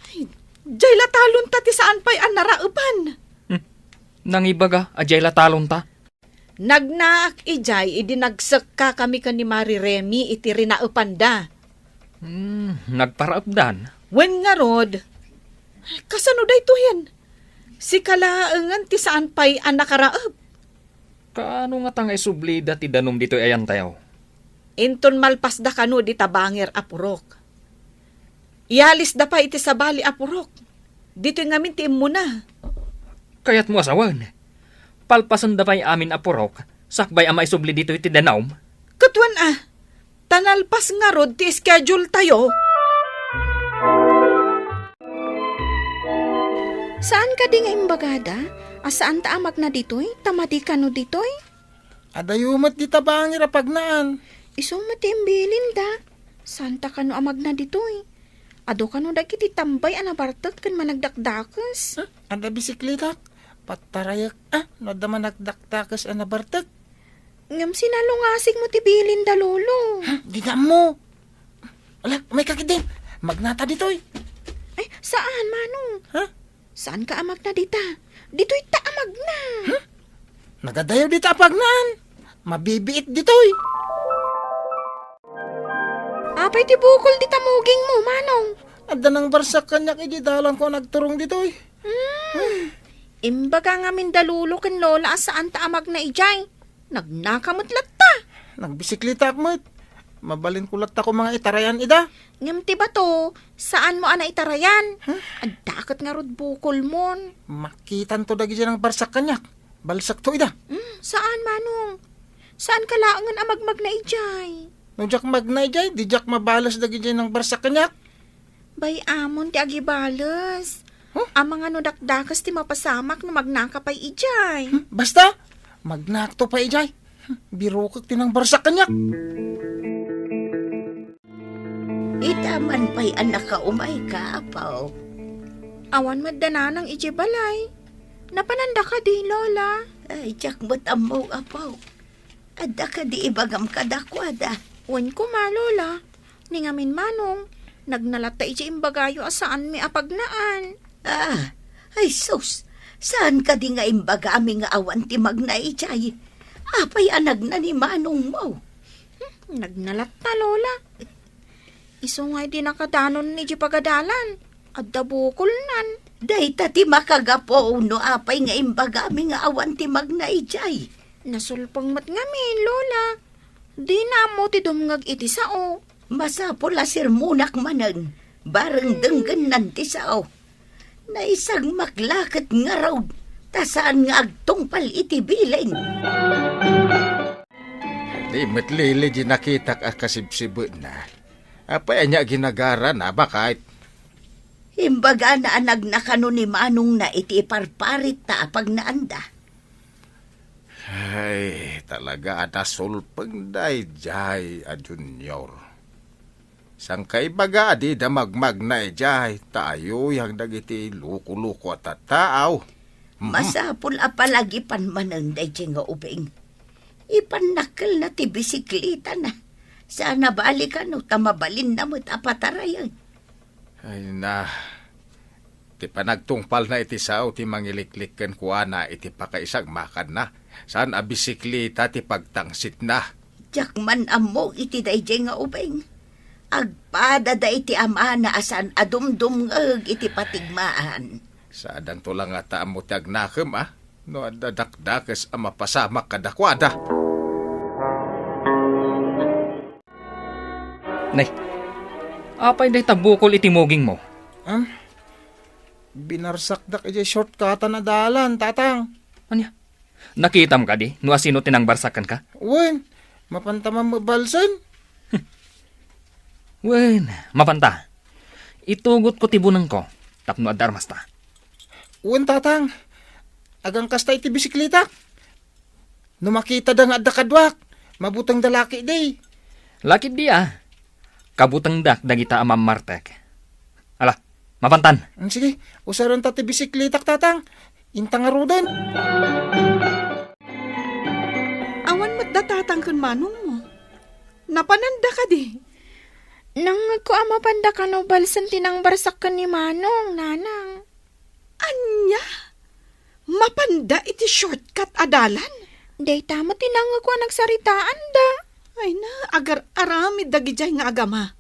Ay, jay la talonta ti saan pay a naraepan. Hmm. Nangibaga a jay la talonta. Nagnaak idiay idi nagsekkakami ken ni Mari Remi iti rinaepanda. Hmm, nagparaepdan? Wen ngarud, kasano daytoyen? Sika laengen ti saan pay a nakaraep. Kaano ngata nga isublida ti danum ditoy ayantayo? Inton malpasda kano dita bangir a purok. Iyalisda pay iti sabali a purok. Ditoy ngamin ti immuna. Kayatmo a sawen, palpasenda pay amin a purok sakbay a maisubli ditoy ti danum? Ket wen a, ta nalpas ngarud ti schedule tayo. Saan kadi nga imbagada a saanta a magna ditoy, ta madi kano ditoy? Adayo met dita bangir a pagnaan. Isu met ti imbilinda. Saanta kano a magna ditoy? Adu kano dagiti tambay a nabartek ken managdakdakes? Huh? Adda bisikletak? Pattarayek, ah, no adda managdakdakes a nabartek. Ngem sinalungasig mo ti bilinda, Lolo. Huh? Dina ammo. Ala, umayka ketdin. Magnata ditoy. Ay, saan, Manong? Huh? Saanka a magna dita? Ditoyta a magna. Huh? Nagadayo dita a pagnaan. Mabibiit ditoy. Apay ti bukol dita mugingmo, Manong? Adda nangbarsak kaniak idi dalanko a nagturong ditoy. Hmm. Imbaga ngamin da Lolo ken Lola a saanta a magna idiay. Nagnaka met latta. Nagbisiklitaak met. Mabalinko latta koma nga itarayan ida. Ngem ti bato, saanmo a naitarayan. Huh? Adda ket ngarud bukolmon. Makitanto dagidiay nangbarsak kaniak. Balsakto ida. Hmm, saan, Manong? Saanka laengen a magmagna idiay? No diak magna idiay, di diak mabales dagidiay nangbarsak kaniak. Bay-amon ti agibales. Huh? Amangan no dakdakes ti mapasamak no magnaka pay idiay. Hmm, basta, magnakto pay idiay. Hmm, birokek ti nangbarsak kaniak. Ita man pay a nakaumayka, Apo. Awan met da Nanang idiay balay. Napananda kadi, Lola? Ay, diak met ammo, Apo. Adda kadi ibagam kadakuada? Wen koma, Lola. Ni ngamin Manong, nagna latta idiay imbagayo a saanmi a pagnaan. Ah, ay sus, saan kadi nga imbagami nga awan ti magna idiay? Apay a nagna ni Manongmo? Hmm, nagna latta, Lola. Isu nga idi nakadanon idiay pagadalan, adda bukolnan. Dayta ti makagapu no apay nga imbagami nga awan ti magna idiay. Nasulpeng met ngamin, Lola. Dina ammo ti dumngeg iti sao. Masapul a sermonak manen, bareng denggennan ti sao. Naisagmak la ket ngarud, ta saan nga agtungpal iti bilin. Di met Lili di nakitak a kasibsibetna. Apay ania ginagarana, baket? Imbagana a nagna kano ni Manongna iti iparparit ta a pagnaanda. Ay, talaga a nasulpeng daydiay a Junior. Saan ka ibaga a dida magmagna idiay, ta ayuyang dagiti loko-loko a tattaaw. Mhm. Masapul a palagipan manen daydiay nga ubing. Ipannakkelna ti bisiklitana. Saan a bali kano ta mabalinna met a patarayen. Ay na, ti panagtungpalna iti sao ti mangiliklik kenkuana iti pakaisagmakanna. Saan a bisiklita ti pagtangsitna. Diak man ammo iti daydiay nga ubing. Agpadada iti amana a saan a dumdumngeg iti patigmaan. Saanto la ngata ammo ti agnakem, a? No adda dakdakes a mapasamak kadakuada. Nay, apay dayta bukol iti mugingmo? Am, binarsakdak idiay shortcutan a dalan, Tatang. Ania? Nakitam kadi no asino ti nangbarsak kenka? Wen, mapanta man mabalsen. Wen, mapanta. Itugotko ti bunengko tapno adda armasta. Wen, Tatang. Agangkasta iti bisikletak. No makitada nga adda kaduak, mabutengda lakidi. Lakidi, a. Kabutengdak dagita a mammartek. Ala, mapantan. Mm, sige, usarenta ti bisikletak, Tatang. Inta ngaruden. Awan met da Tatang ken Manongmo. Napananda kadi? Nangngegko a mapanda kano balsen ti nangbarsak ken ni Manong, Nanang. Ania? Mapanda iti shortcut a dalan? Dayta met ti nangngegko a nagsaritaanda. Ay na, agar-aramid dagidiay nga agama.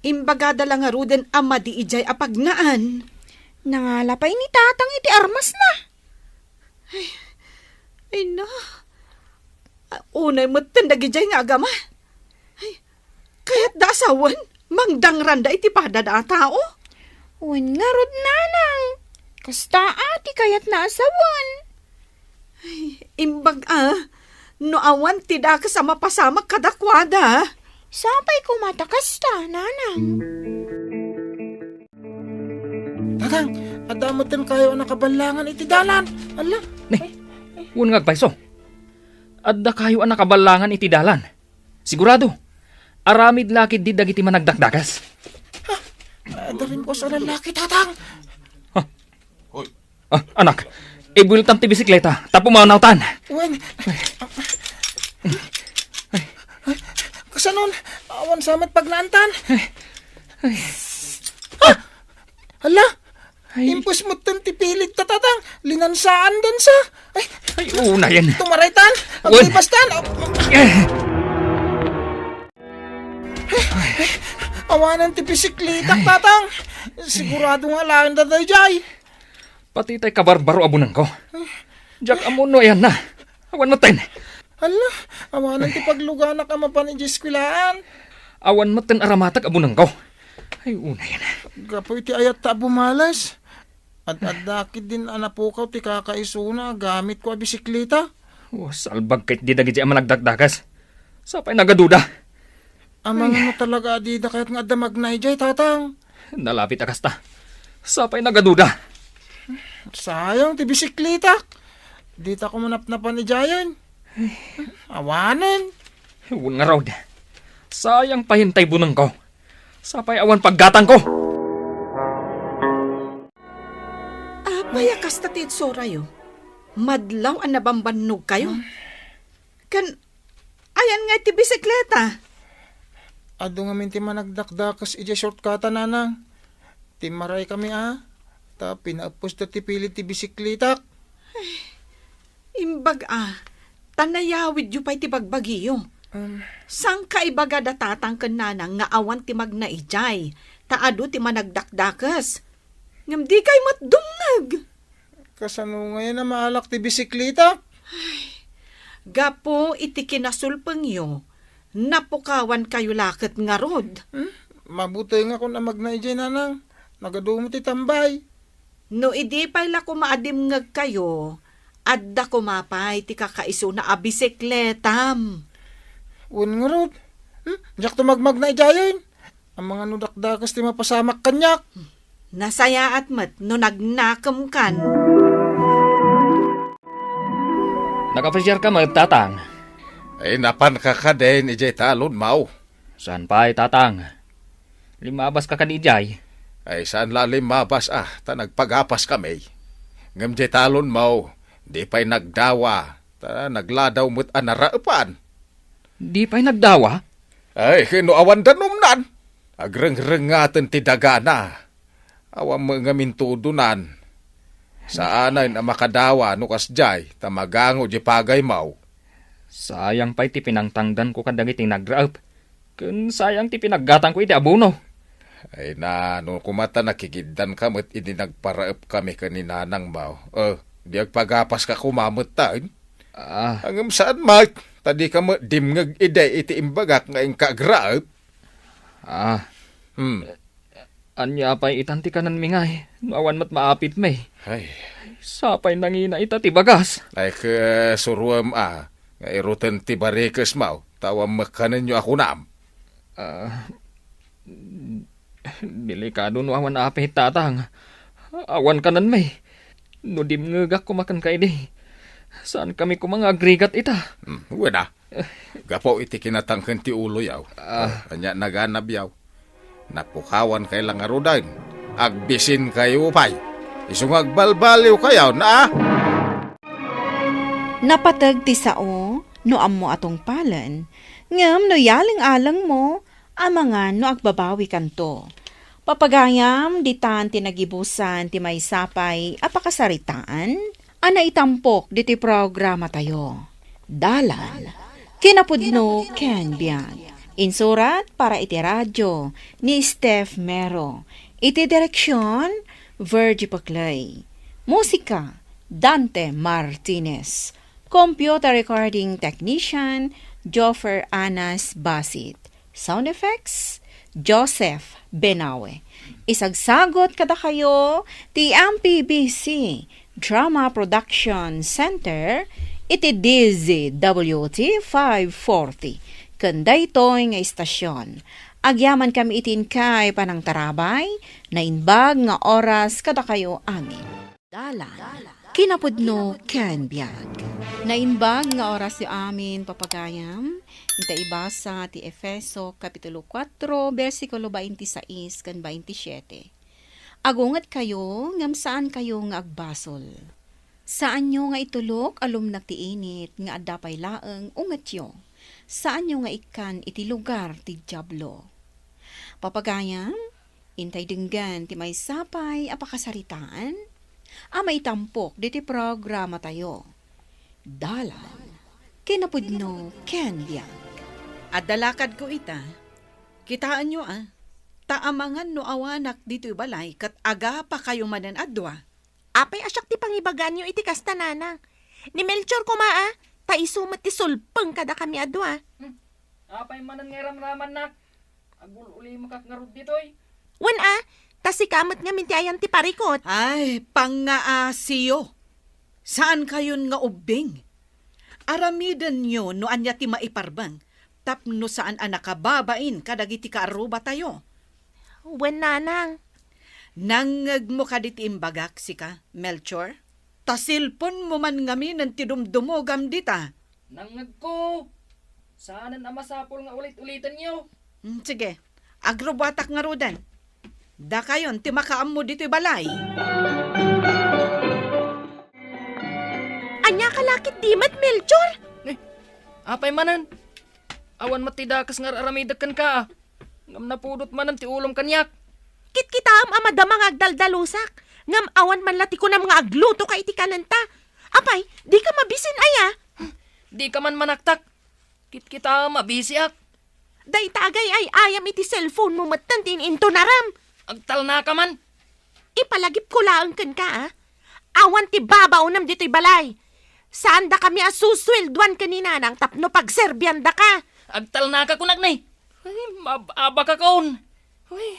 Imbagada la ngaruden a madi idiay a pagnaan. Nangala pay ni Tatang iti armasna. Ay, ay na. A, unay metten dagidiay nga agama. Ay, kayatda a sawen, mangdangranda iti padada a tao? Wen ngarud, Nanang. Kasta a ti kayatna a sawen. Ay, imbag a, no awan ti dakes a mapasamak kadakuada. Sapay koma ta kasta, Nanang. Tatang, adda metten kayo a nakaballangan iti dalan. Ala. Ni, wen nga agpayso. Adda kayo a nakaballangan iti dalan. Sigurado. Aramid la ketdi dagiti managdakdakes. Ha? Adda rimos a lalaki, Tatang. Ha? Hoy. Ah, anak, ibueltam ti bisikleta, ta pumawnawtan. Wen. Kasanon, awan sa met pagnaantan. Ah! Hala! Ay. Impus mo ton ti pilit ta, Tatang. Linansaan dansa. Ay, ay, unayen. Tumaraytan. Wen. Agbibastan. Eh. Awanan ti bisikleta, Tatang. Sigurado nga laeng da daydiay. Pati tay kabarbaro a bunengko. Diak ammo no ayanna. Awan metten. Hala, awanen ti pagluganak a mapan idiay eskuelaan. Awan metten aramatek a bunengko. Ay, unay na. Gapu iti ayatta a bumales. Ad-adda ketdin a napukaw ti kakaisuna a gamitko a bisikleta. Oh, salbag ket di dagiti a managdakdakes. Sapay nagaduda. Amangan no talaga a dida kayat nga adda magna idiay, Tatang. Nalapit a kasta. Sapay nagaduda. Sayang ti bisikletak. Dita ko manapnapan idiayen. Awanen. Wen ngarud. Sayang pay intay bunengko. Sapay awan paggatangko. Apay a kasta ti itsorayo? Madlaw a nabambannogkayo. Ken ayan nga iti bisikleta? Adu ngamin ti managdakdakes idiay shortcut-a, Nanang. Timmaraykami a, ta pinaeppes ti pilid ti bisikletak. Imbag a, ta nayawidyo pay ti bagbagiyo. Um. Saan ka ibaga da Tatang ken Nanang nga awan ti magna idiay, ta adu ti managdakdakes? Ngem dikay met dumngeg. Kasano ngayen a maalak ti bisikleta? Gapu iti kinasulpengyo, napukawankayo la ket ngarud. Hmm? Mabutengakon a magna idiay, Nanang. Nagadumo ti tambay. No idi pay la koma a dimngegkayo, adda koma pay ti kakaisuna a bisikletam. Wen ngarud, hmm? Diakto magmagna idiayen. Amangan no dakdakes ti mapasamak kaniak. Nasayaat met no nagnakemkan. Nakapasiarka met, Tatang? Ay, napanka kadin idiay talon, Maw? Saan pay, Tatang? Limmabaska kadi idiay? Ay, saan la limmabasak, ta nagpagapaskami. Ngem diay talon, Maw, di pay nagdawa, ta nagladaw met a naraepan. Di pay nagdawa? Ay, ken no awan danumnan. Agrengrengaten ti dagana. Awan met ngamin tudonan. Saanen a makadawa no kasdiay, ta magango diay pagaymaw. Sayang pay ti pinangtangdanko kadagiti nagraep, ken sayang ti pinaggatangko iti abono. Ay na, no koma ta nakigiddanka met idi nagparaepkami ken ni Nanangmaw. Eh, di agpagapaska koma metten? Ah. Ngem saan met, ta dika met dimngeg idi iti imbagak nga inka agraep. Ah. Hmm. Ania pay itan ti kanenmi ngay, no awan met maapitmi? Ay. Sapay nangina ita ti bagas. Ay, ket suroem a, nga iruten ti barikesmaw, ta awan met kanenyo a kunam. Ah, delikado no awan apit, Tatang. Awan kanenmi. No dimngegak koma kenka idi, saankami koma nga agrigat ita. Hmm, wen a. Gapu iti kinatangken ti uloyaw. Ah. Ania naganabyaw? Napukawankayo la ngaruden. Agbisinkayo pay. Isu nga agbalbaliwkayo, na? Napateg ti sao no ammo a tungpalen, ngem no yaleng-alengmo, amangan no agbabawikanto. Papagayam, ditan ti nagibusan ti maysa pay a pakasaritaan a naitampok ditoy programatayo. Dalan, kinapudno ken biag. Insurat para iti radio ni Steph Mero. Iti direksion, Virgie Paclay. Musika, Dante Martinez. Computer recording technician, Joffer Anas Basit. Sound effects, Joseph Benawe. Isagsagot kadakayo ti M P B C Drama Production Center iti D Z W T five forty. Ken daytoy nga istasyon, agyamankami iti inkay panangtarabay, naimbag nga oras kadakayo amin. Dalan, kinapudno ken biag. Naimbag nga orasyo amin, papagayam. Inta ibasa ti Efeso, Kapitulo kuatro, bersikulo bainti sais ken bainti siete. Agungetkayo, ngem saankayo nga agbasol. Saanyo nga itulok a lumnak ti init nga adda pay laeng ungetyo. Saanyo nga ikkan iti lugar ti Diablo. Papagayam, intay denggen ti maysa pay a pakasaritaan a maitampok ditoy programatayo. Dalan, kinapudno ken biag. Adda lakadko ita. Kitaenyo a, ta amangan no awanak ditoy balay ket agapakayo manen a dua. Apay a siak ti pangibagaanyo iti kasta, nanang? Ni Melchor koma, a, ta isu met ti sulpeng kadakami a dua. Hmm. Apay manen nga iramramannak? Agul-ulimakak ngarud ditoy. Wen a, ta sika met ngamin ti ayan ti parikut. Ay, pangngaasiyo. Saankayon nga ubbing. Aramidenyo no ania ti maiparbeng tapno saan a nakababain kadagiti kaarrubatayo. Wen, nanang. Nangngegmo kadi ti imbagak, sika, Melchor? Ta silponmo man ngaminen ti dumdumogam dita. Nangngegko. Saanen a masapul nga ulit-ulitenyo. Hmm, sige. Agrubuatak ngaruden. Dakayon ti makaammo ditoy balay. Ania ka la ketdi met, Melchor? Eh, apay manen? Awan met ti dakes nga ar-aramidek kenka, a. Ngem napudot manen ti ulom kaniak. Kitkitaem a madama nga agdaldalusak, ngem awan man la ti kunam nga aglutoka iti kanenta. Apay, dika mabisin aya? Dika man manaktak. Kitkitaem a bisiak. Dayta agay-ay-ayam iti cellphone mo metten ti in-intunaram. Agtalnaka man. Ipalagipko laeng kenka, a. Awan ti babaonam ditoy balay. Saandakami a susueldoan ken ni nanang tapno pagserbiandaka. Agtalnaka kunak ni. Ay, mab-abakakon. Ay.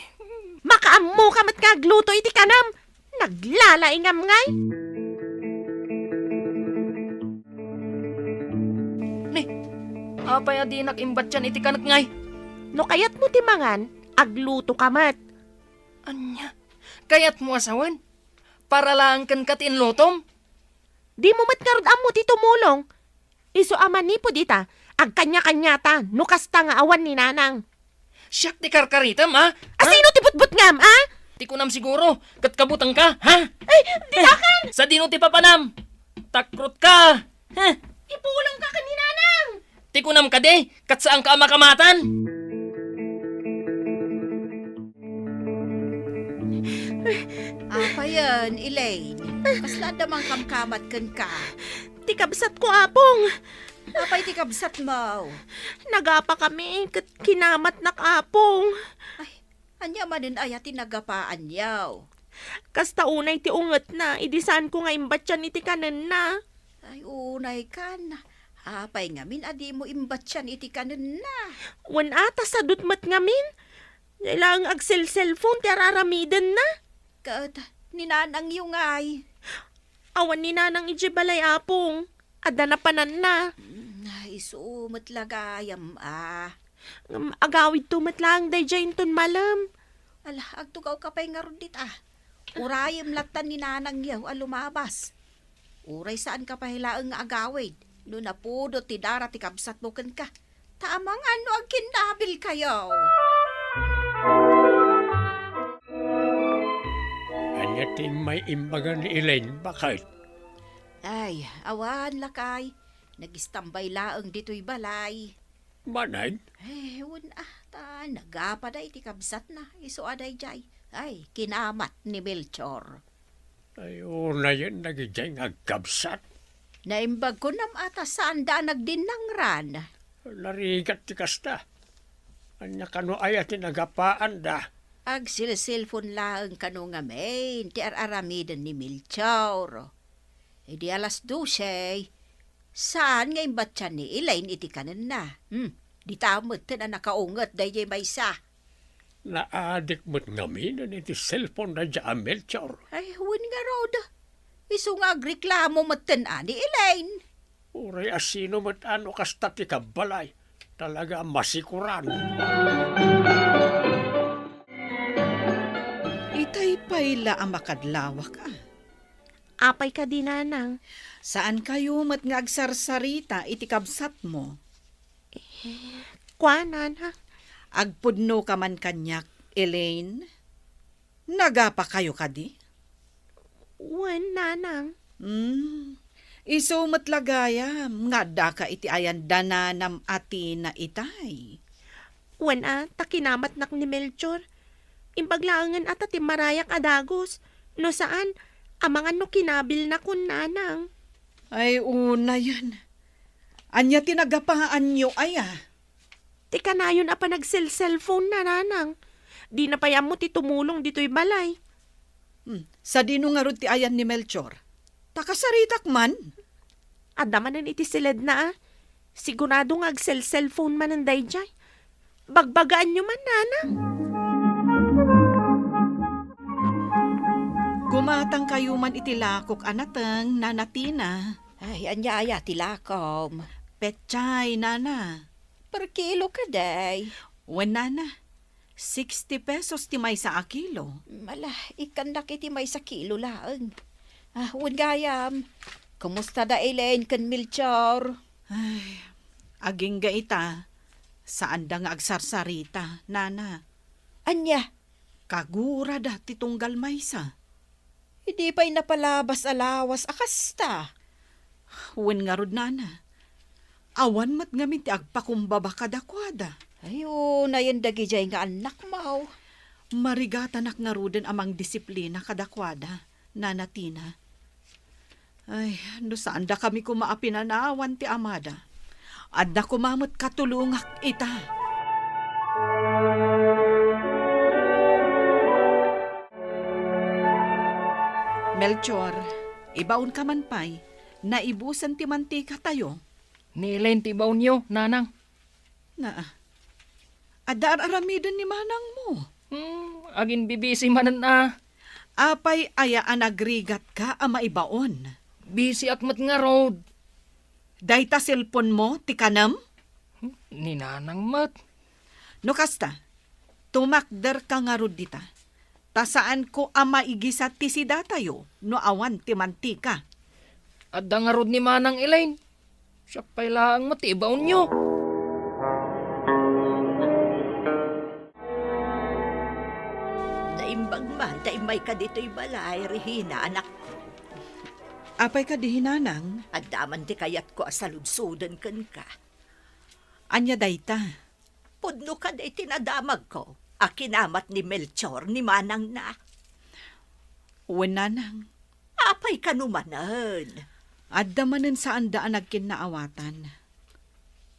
Makaammoka met nga agluto iti kanam. Naglalaingam ngay. Ni, apay a dinak imbatian iti kanek ngay? No kayatmo ti mangan, aglutoka met. Ania? Kayatmo a sawen? Para laeng kenka ti inlutom? Dimo met ngarud ammo ti tumulong. Isu a manipud ita, agkanya-kanyata no kasta nga awan ni nanang. Siak ti karkaritem, a? A, sino ti butbutngam, a? Ti kunam siguro, ket kabutengka, ha? Ay, didakan! Sadino ti papanam? Takrotka! Huh? Ipulongka ken ni nanang! Ti kunam kadi, ket saanka a makamatan? Apayen, Elaine? Kasla adda mangkamkamat kenka? Ti kabsatko, Apong. Apay ti kabsatmo? Nagapakami, ket kinamatnak, Apong. Ay, ania manen aya ti nagapaanyo? Kasta unay ti ungetna, idi saanko nga imbatian iti kanenna. Ay, unay kan. Apay ngamin a dimo imbatian iti kanenna? Wen a, ta sadut met ngamin. Diay laeng agselselpon ti ar-aramidenna. Ket ni nanangyo ngay? Awan ni nanang idiay balay, Apong. Adda napananna. Mm, isu met la gayam, a. Ngem agawidto met laeng daydiay inton malem. Ala, agtugawka pay ngarud dita. Urayem lattan ni nanangyo a lumabas. Uray saanka pay laeng nga agawid no napudot ti dara ti kabsatmo kenka. Ta amangan no agkinnabilkayo. Ania ti immay imbaga ni Elaine, baket? Ay, awan, lakay. Nagistambay laeng ditoy balay. Manen? Eh, wen a, ta nagapada iti kabsatna, isu a daydiay. Ay, kinamat ni Melchor. Ay, unayen dagidiay nga agkabsat. Naimbag kunam a ta saanda a nagdinnangran. Narigat ti kasta. Ania kano aya ti nagapaanda? Agsilsilpon laeng kano ngamin ti ar-aramiden ni Melchor. Idi alas dose, saan nga imbatian ni Elaine iti kanenna. Hmm, dita metten a nakaunget daydiay maysa. Naadik met ngaminen iti cellphone daydiay a Melchor. Ay, wen ngarud. Isu nga agreklamo metten a ni Elaine. Uray a sino met a no kasta ti kabbalay, talaga a masikuran. Itay pay la a makadlawak, a. Apay kadi, nanang? Saankayo met nga agsarsarita iti kabsatmo? Eh, kua, nana. Agpudnoka man kaniak, Elaine? Nagapakayo kadi? Wen, nanang. Hmm. Isu met la gayam nga addaka iti ayan da nanam a Tina itay. Wen a, ta kinamatnak ni Melchor. Imbag laengen a ta timmarayak a dagus. No saan, amangan no kinabilnakon, nanang. Ay, unayen. Ania ti nagapaanyo aya? Ti kanayon a panagselselpon na, nanang. Dina pay ammo ti tumulong ditoy balay. Hmm, sadino ngarud ti ayan ni Melchor? Ta kasaritak man. Adda manen iti siledna, a. Sigurado nga agsel-cellphone manen daydiay. Bagbagaanyo man, nanang. Gumatangkayo man iti lakok a nateng, Nana Tina. Ay, ania aya ti lakom? Petsay, nana. Per kilo kadi? Wen, nana. Sixty pesos ti maysa a kilo. Mala, ikkannak iti maysa kilo laeng. Ah, wen gayam, kumusta da Elaine ken Melchor? Ay, agingga ita, saanda nga agsarsarita, nana. Ania? Kagurada ti tunggal maysa. Idi pay napalabas a lawas a kasta. Wen ngarud, nana. Awan met ngamin ti agpakumbaba kadakuada. Ay, unayen dagidiay nga annakmo. Marigatanak ngaruden a mangdisiplina kadakuada, Nana Tina. Ay, no saandakami koma a pinanawan ti amada, adda koma met katulongak ita. Melchor, ibaonka man pay, naibusen ti mantikatayo. Ni Elaine ti ibaonyo, nanang. Na, adda ar-aramiden ni manangmo. Hmm, aginbibisi manen a. Apay aya a nagrigatka a maibaon? Bisiak met ngarud. Dayta cellphone mo ti kanem? Hmm, ni nanang met. No kasta, tumakderka ngarud dita. Ta saanko a maigisa ti sidatayo no awan ti mantika. Adda ngarud ni Manang Elaine. Siak pay laeng met ti ibaonyo. Naimbag man ta immayka ditoy balay, Regina, anakko. Apay kadi, nanang? Adda man ti kayatko a saludsoden kenka. Ania dayta? Pudno kadi ti nadamagko a kinamat ni Melchor ni manangna? Wen, nanang. Apay kano manen? Adda manen saanda a nagkinnaawatan.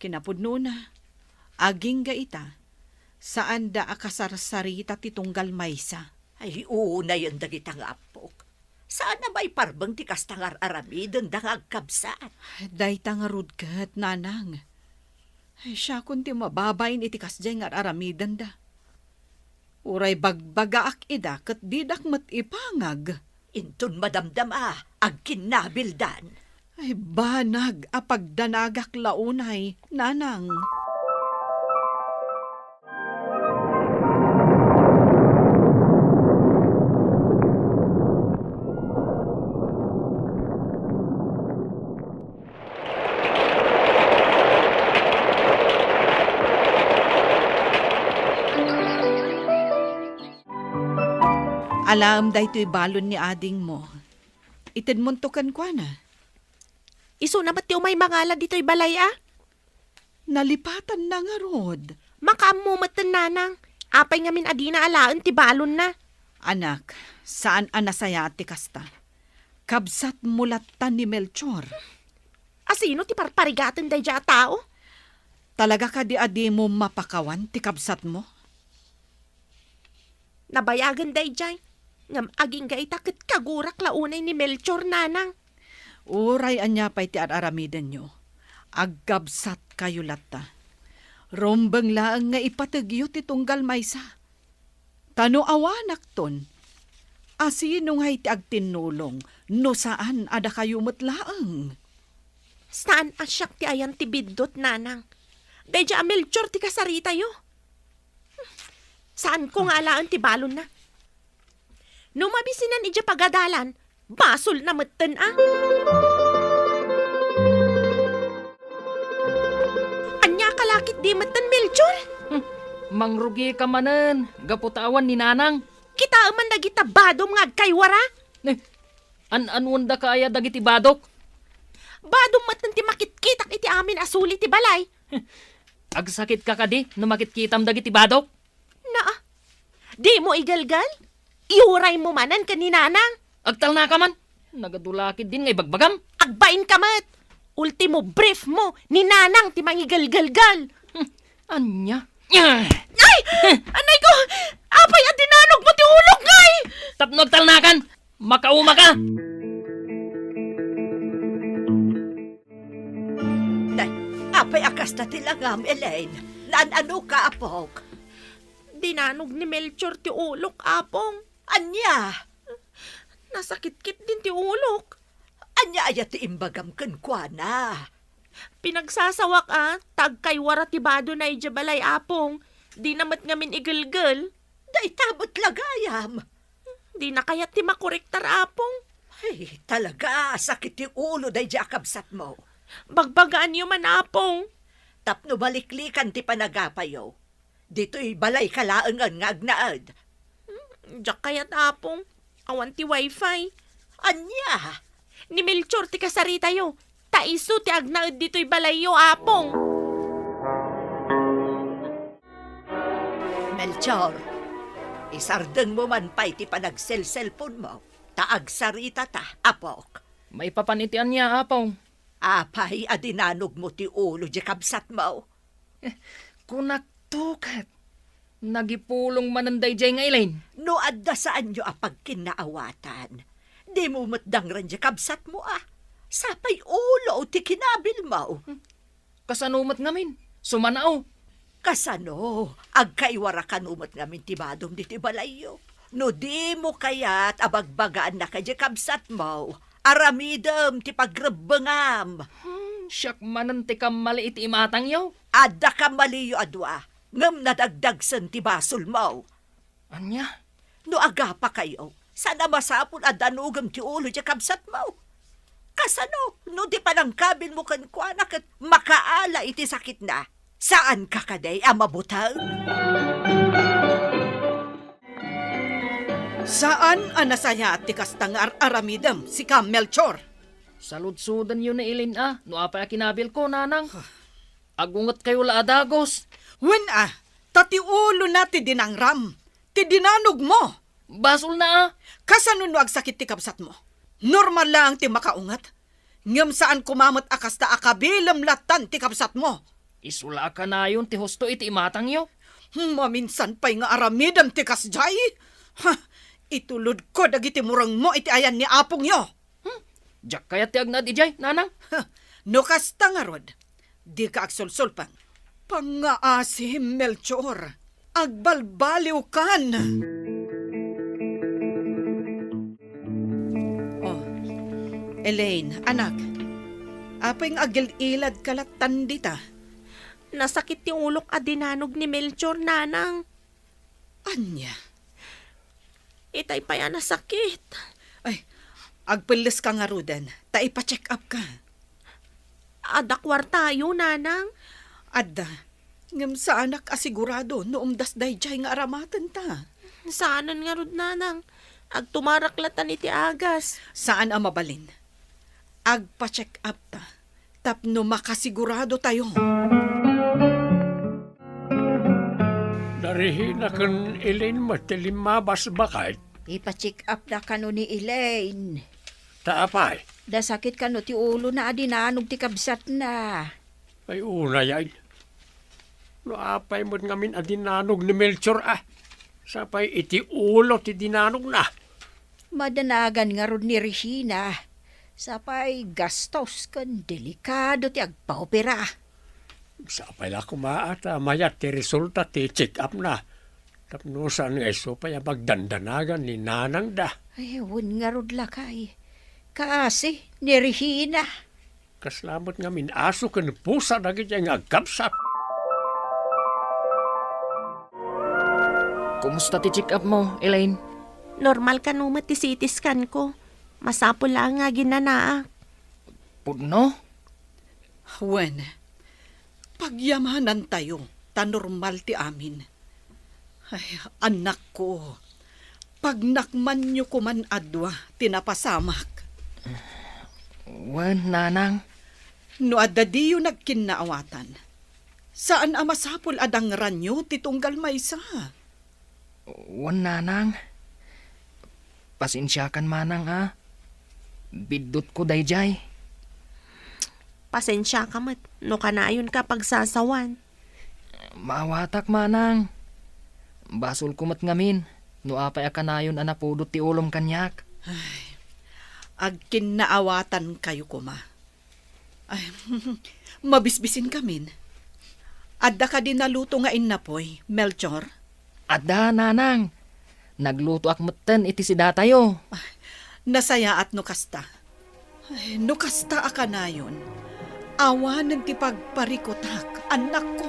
Kinapudnona, agingga ita, saanda a kasarsarita ti tunggal maysa. Ay, unayen dagita nga appok. Saan a maiparbeng ti kasta nga ar-aramidenda nga agkabsat. Dayta ngarud ket, nanang. Ay, siakon ti mababain iti kasdiay nga ar-aramidenda. Uray bagbagaak ida ket didak met ipangag. Inton madamdama, agkinnabildan. Ay, banag a pagdanagak la unay, nanang. Alaem daytoy balon ni adingmo. Itedmonto kenkuana. Isuna met ti umay mangala ditoy balay a? Nalipatanna ngarud. Makaammo metten, nanang. Apay ngamin a dina alaen ti balonna? Anak, saan a nasayaat ti kasta. Kabsatmo latta ni Melchor. Asino ti parparigaten daydiay a tao? Talaga kadi a dimo mapakawan ti kabsatmo? Nabayagen daydiay, ngem agingga ita ket kagurak la unay ni Melchor, nanang. Uray ania pay ti ar-aramidenyo, agkabsatkayo latta. Rumbeng laeng nga ipategyo ti tunggal maysa. Ta no awanakton, asino ngay ti agtinnulong no saan a dakayo met laeng? Saan a siak ti ayan ti biddut, nanang. Daydiay a Melchor ti kasaritayo. Saanko nga alaen ti balonna. No mabisinan idiay pagadalan, basolna metten a. Ania ka la ketdi metten, Melchor? Hmm, mangrugika manen, gapu ta awan ni nanang. Kitaem man dagita badom nga agkaywara. Eh, an-anuendaka aya dagiti badok? Badom metten ti makitkitak iti amin a suli ti balay. Agsakitka kadi no makitkitam dagiti badok? Naa, dimo igelgel? Iuraymo manen ken ni nanang. Agtalnaka man. Nagadu la ketdin nga ibagbagam. Agbainka met. Ultimo brief mo, ni nanang ti mangigelgelgel. Hmm, ania? Ay! Anay ko! Apay a dinanogmo ti ulok, ngay! tapno agtalnakan. Makaumaka! Nay, apay a kasta ti langam, Elaine? Naan-anoka, apok? Dinanog ni Melchor ti ulok, Apong. Ania? Nasakit ketdin ti ulok. Ania aya ti imbagam kenkuana? Pinagsasawak a, ta agkaywara ti badona idiay balay, Apong. Dina met ngamin igelgel. Dayta met la gayam. Dina kayat ti makorektar, Apong. Ay, talaga, sakit ti ulo daydiay a kabsatmo. Bagbagaanyo man, Apong. Tapno maliklikan ti panagapayo. Ditoy balayka laengen nga agnaed. Hmm, diak kayat, Apong. Awan ti wifi. Ania? Ni Melchor ti kasaritayo. Ta isu ti agnaed ditoy balayyo, Apong. Melchor, isardengmo man pay ti panagselselponmo, ta agsaritata, apok. Maipapan iti ania, Apong? Apay a dinanogmo ti ulo di kabsatmo? Kunakto ket, nagipulong manen daydiay nga Elaine. No adda saanyo a pagkinnaawatan, dimo met dangren di kabsatmo a. Sapay ulo ti kinabilmo. Kasano met ngamin? Sumanao. Kasano? Agkaywara kano met ngamin ti badom ditoy balayyo. No dimo kayat a bagbagaannak idiay kabsatmo, aramidem ti pagrebbengam. Hmm, siak manen ti kammali iti imatangyo. Adda kammaliyo a dua, ngem nadagdagsen ti basolmo. Ania? No agapakayo, saan a masapul a danogem ti ulo ti kabsatmo. Kasano no di panangkabilmo kenkuana ket makaala iti sakitna? Saanka kadi a mabuteng? Saan a nasayaat ti kasta nga ar-aramidem, sika, Melchor. Saludsodenyo ni Elaine a, no apay a kinabilko, nanang. Agungetkayo la a dagus. Wen a, ta ti ulona ti dinangram, ti dinanogmo. Basolna a. Kasano no agsakit ti kabsatmo? Normal laeng ti makaunget. Ngem saan koma met a kasta a kabilem lattan ti kabsatmo. Isu la a kanayon ti husto iti imatangyo. Maminsan pay nga aramidem ti kasdiay. Ha, itulodko dagiti murengmo iti ayan ni apongyo. Hmm? Diak kayat ti agnaed idiay, nanang. Ha, no kasta ngarud, dika agsulsulpeng. Pangngaasim, Melchor. Agbalbaliwkan. Oh, Elaine, anak. Apay nga agil-iladka lattan dita? Nasakit ti ulok a dinanog ni Melchor, nanang. Ania? Itay pay a nasakit. Ay, agpelleska ngaruden, ta ipa-check up ka. Adda kuartayo, nanang? Adda. Ngem saanak a sigurado no umdas daydiay nga aramatenta. Saanen ngarud, nanang. Agtumarak lattan iti agas. Saan a mabalin. Agpa-check up ta. Tapno makasigurado tayo. Ni Regina ken Elaine met ti limmabas, baket. Ipa-check up na kano ni Elaine. Ta apay? Nasakit kano ti ulona a dinanog ti kabsatna. Ay, unay, ay. No apay met ngamin a dinanog ni Melchor a. Sapay iti ulo ti dinanogna. Madanagan ngarud ni Regina. Sapay gastos ken delikado ti agpaopera. Sapay la koma a ta mayat ti resulta ti check-up na. Tapno saan nga isu pay a magdandanagan ni nanangda. Ay, wen ngarud lakay. Kaasi ni Regina. Kasla met ngamin aso ken pusa dagiti nga agkabsat. Kumusta ti check-up mo, Elaine? Normal kano met ti C T scan ko. Masapul la nga aginnanaak. Pudno? Wen, pagyamanantayo ta normal ti amin. Ay, anakko, pagnakmanyo koman a dua ti napasamak. Wen, nanang. No adda diyo nagkinnaawatan, saan a masapul a dangranyo ti tunggal maysa. Wen, nanang. Pasensiakan manang a. Biddutko daydiay. Pasensiaka met no kanayonka pagsasawan. Maawatak manang. Basolko met ngamin. No apay a kanayon a napudot ti ulom kaniak? Ay, agkinnaawatankayo koma. Ay, mabisbisinkamin. Adda kadi naluto nga innapoy, Melchor? Adda, nanang. Naglutoak metten iti sidatayo. Ah, nasayaat no kasta. Ay, no kasta a kanayon, awanen ti pagparikutak, annakko.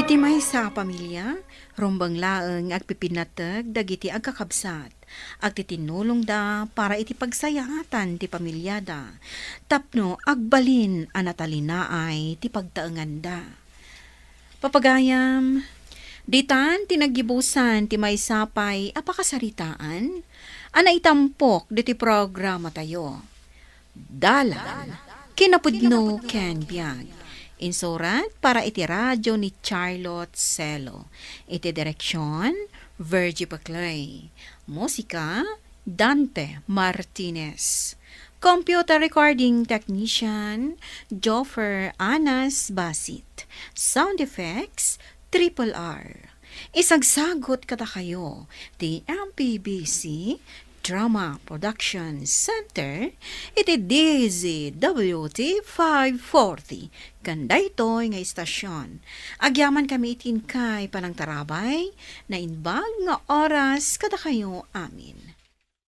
Iti maysa a pamilia, rumbeng laeng nga agpipinnateg dagiti agkakabsat. Agtitinnulongda para iti pagsayaatan ti pamiliada, tapno agbalin a natalinaay ti pagtaenganda. Papagayam, ditan ti naggibusan ti maysa pay a pakasaritaan a naitampok ditoy programatayo. Dalan, kinapudno ken biag. Insurat para iti radio ni Charlotte Celo. Iti direksyon, Virgie Paclay. Musika, Dante Martinez. Computer recording technician, Joffer Anas Basit. Sound effects, Triple R. Isagsagut kadakayo ti M P B C Drama Production Center iti D Z W T five forty. Ken daytoy nga istasyon, agyaman kami iti inkay panangtarabay, naimbag nga oras kadakayo amin.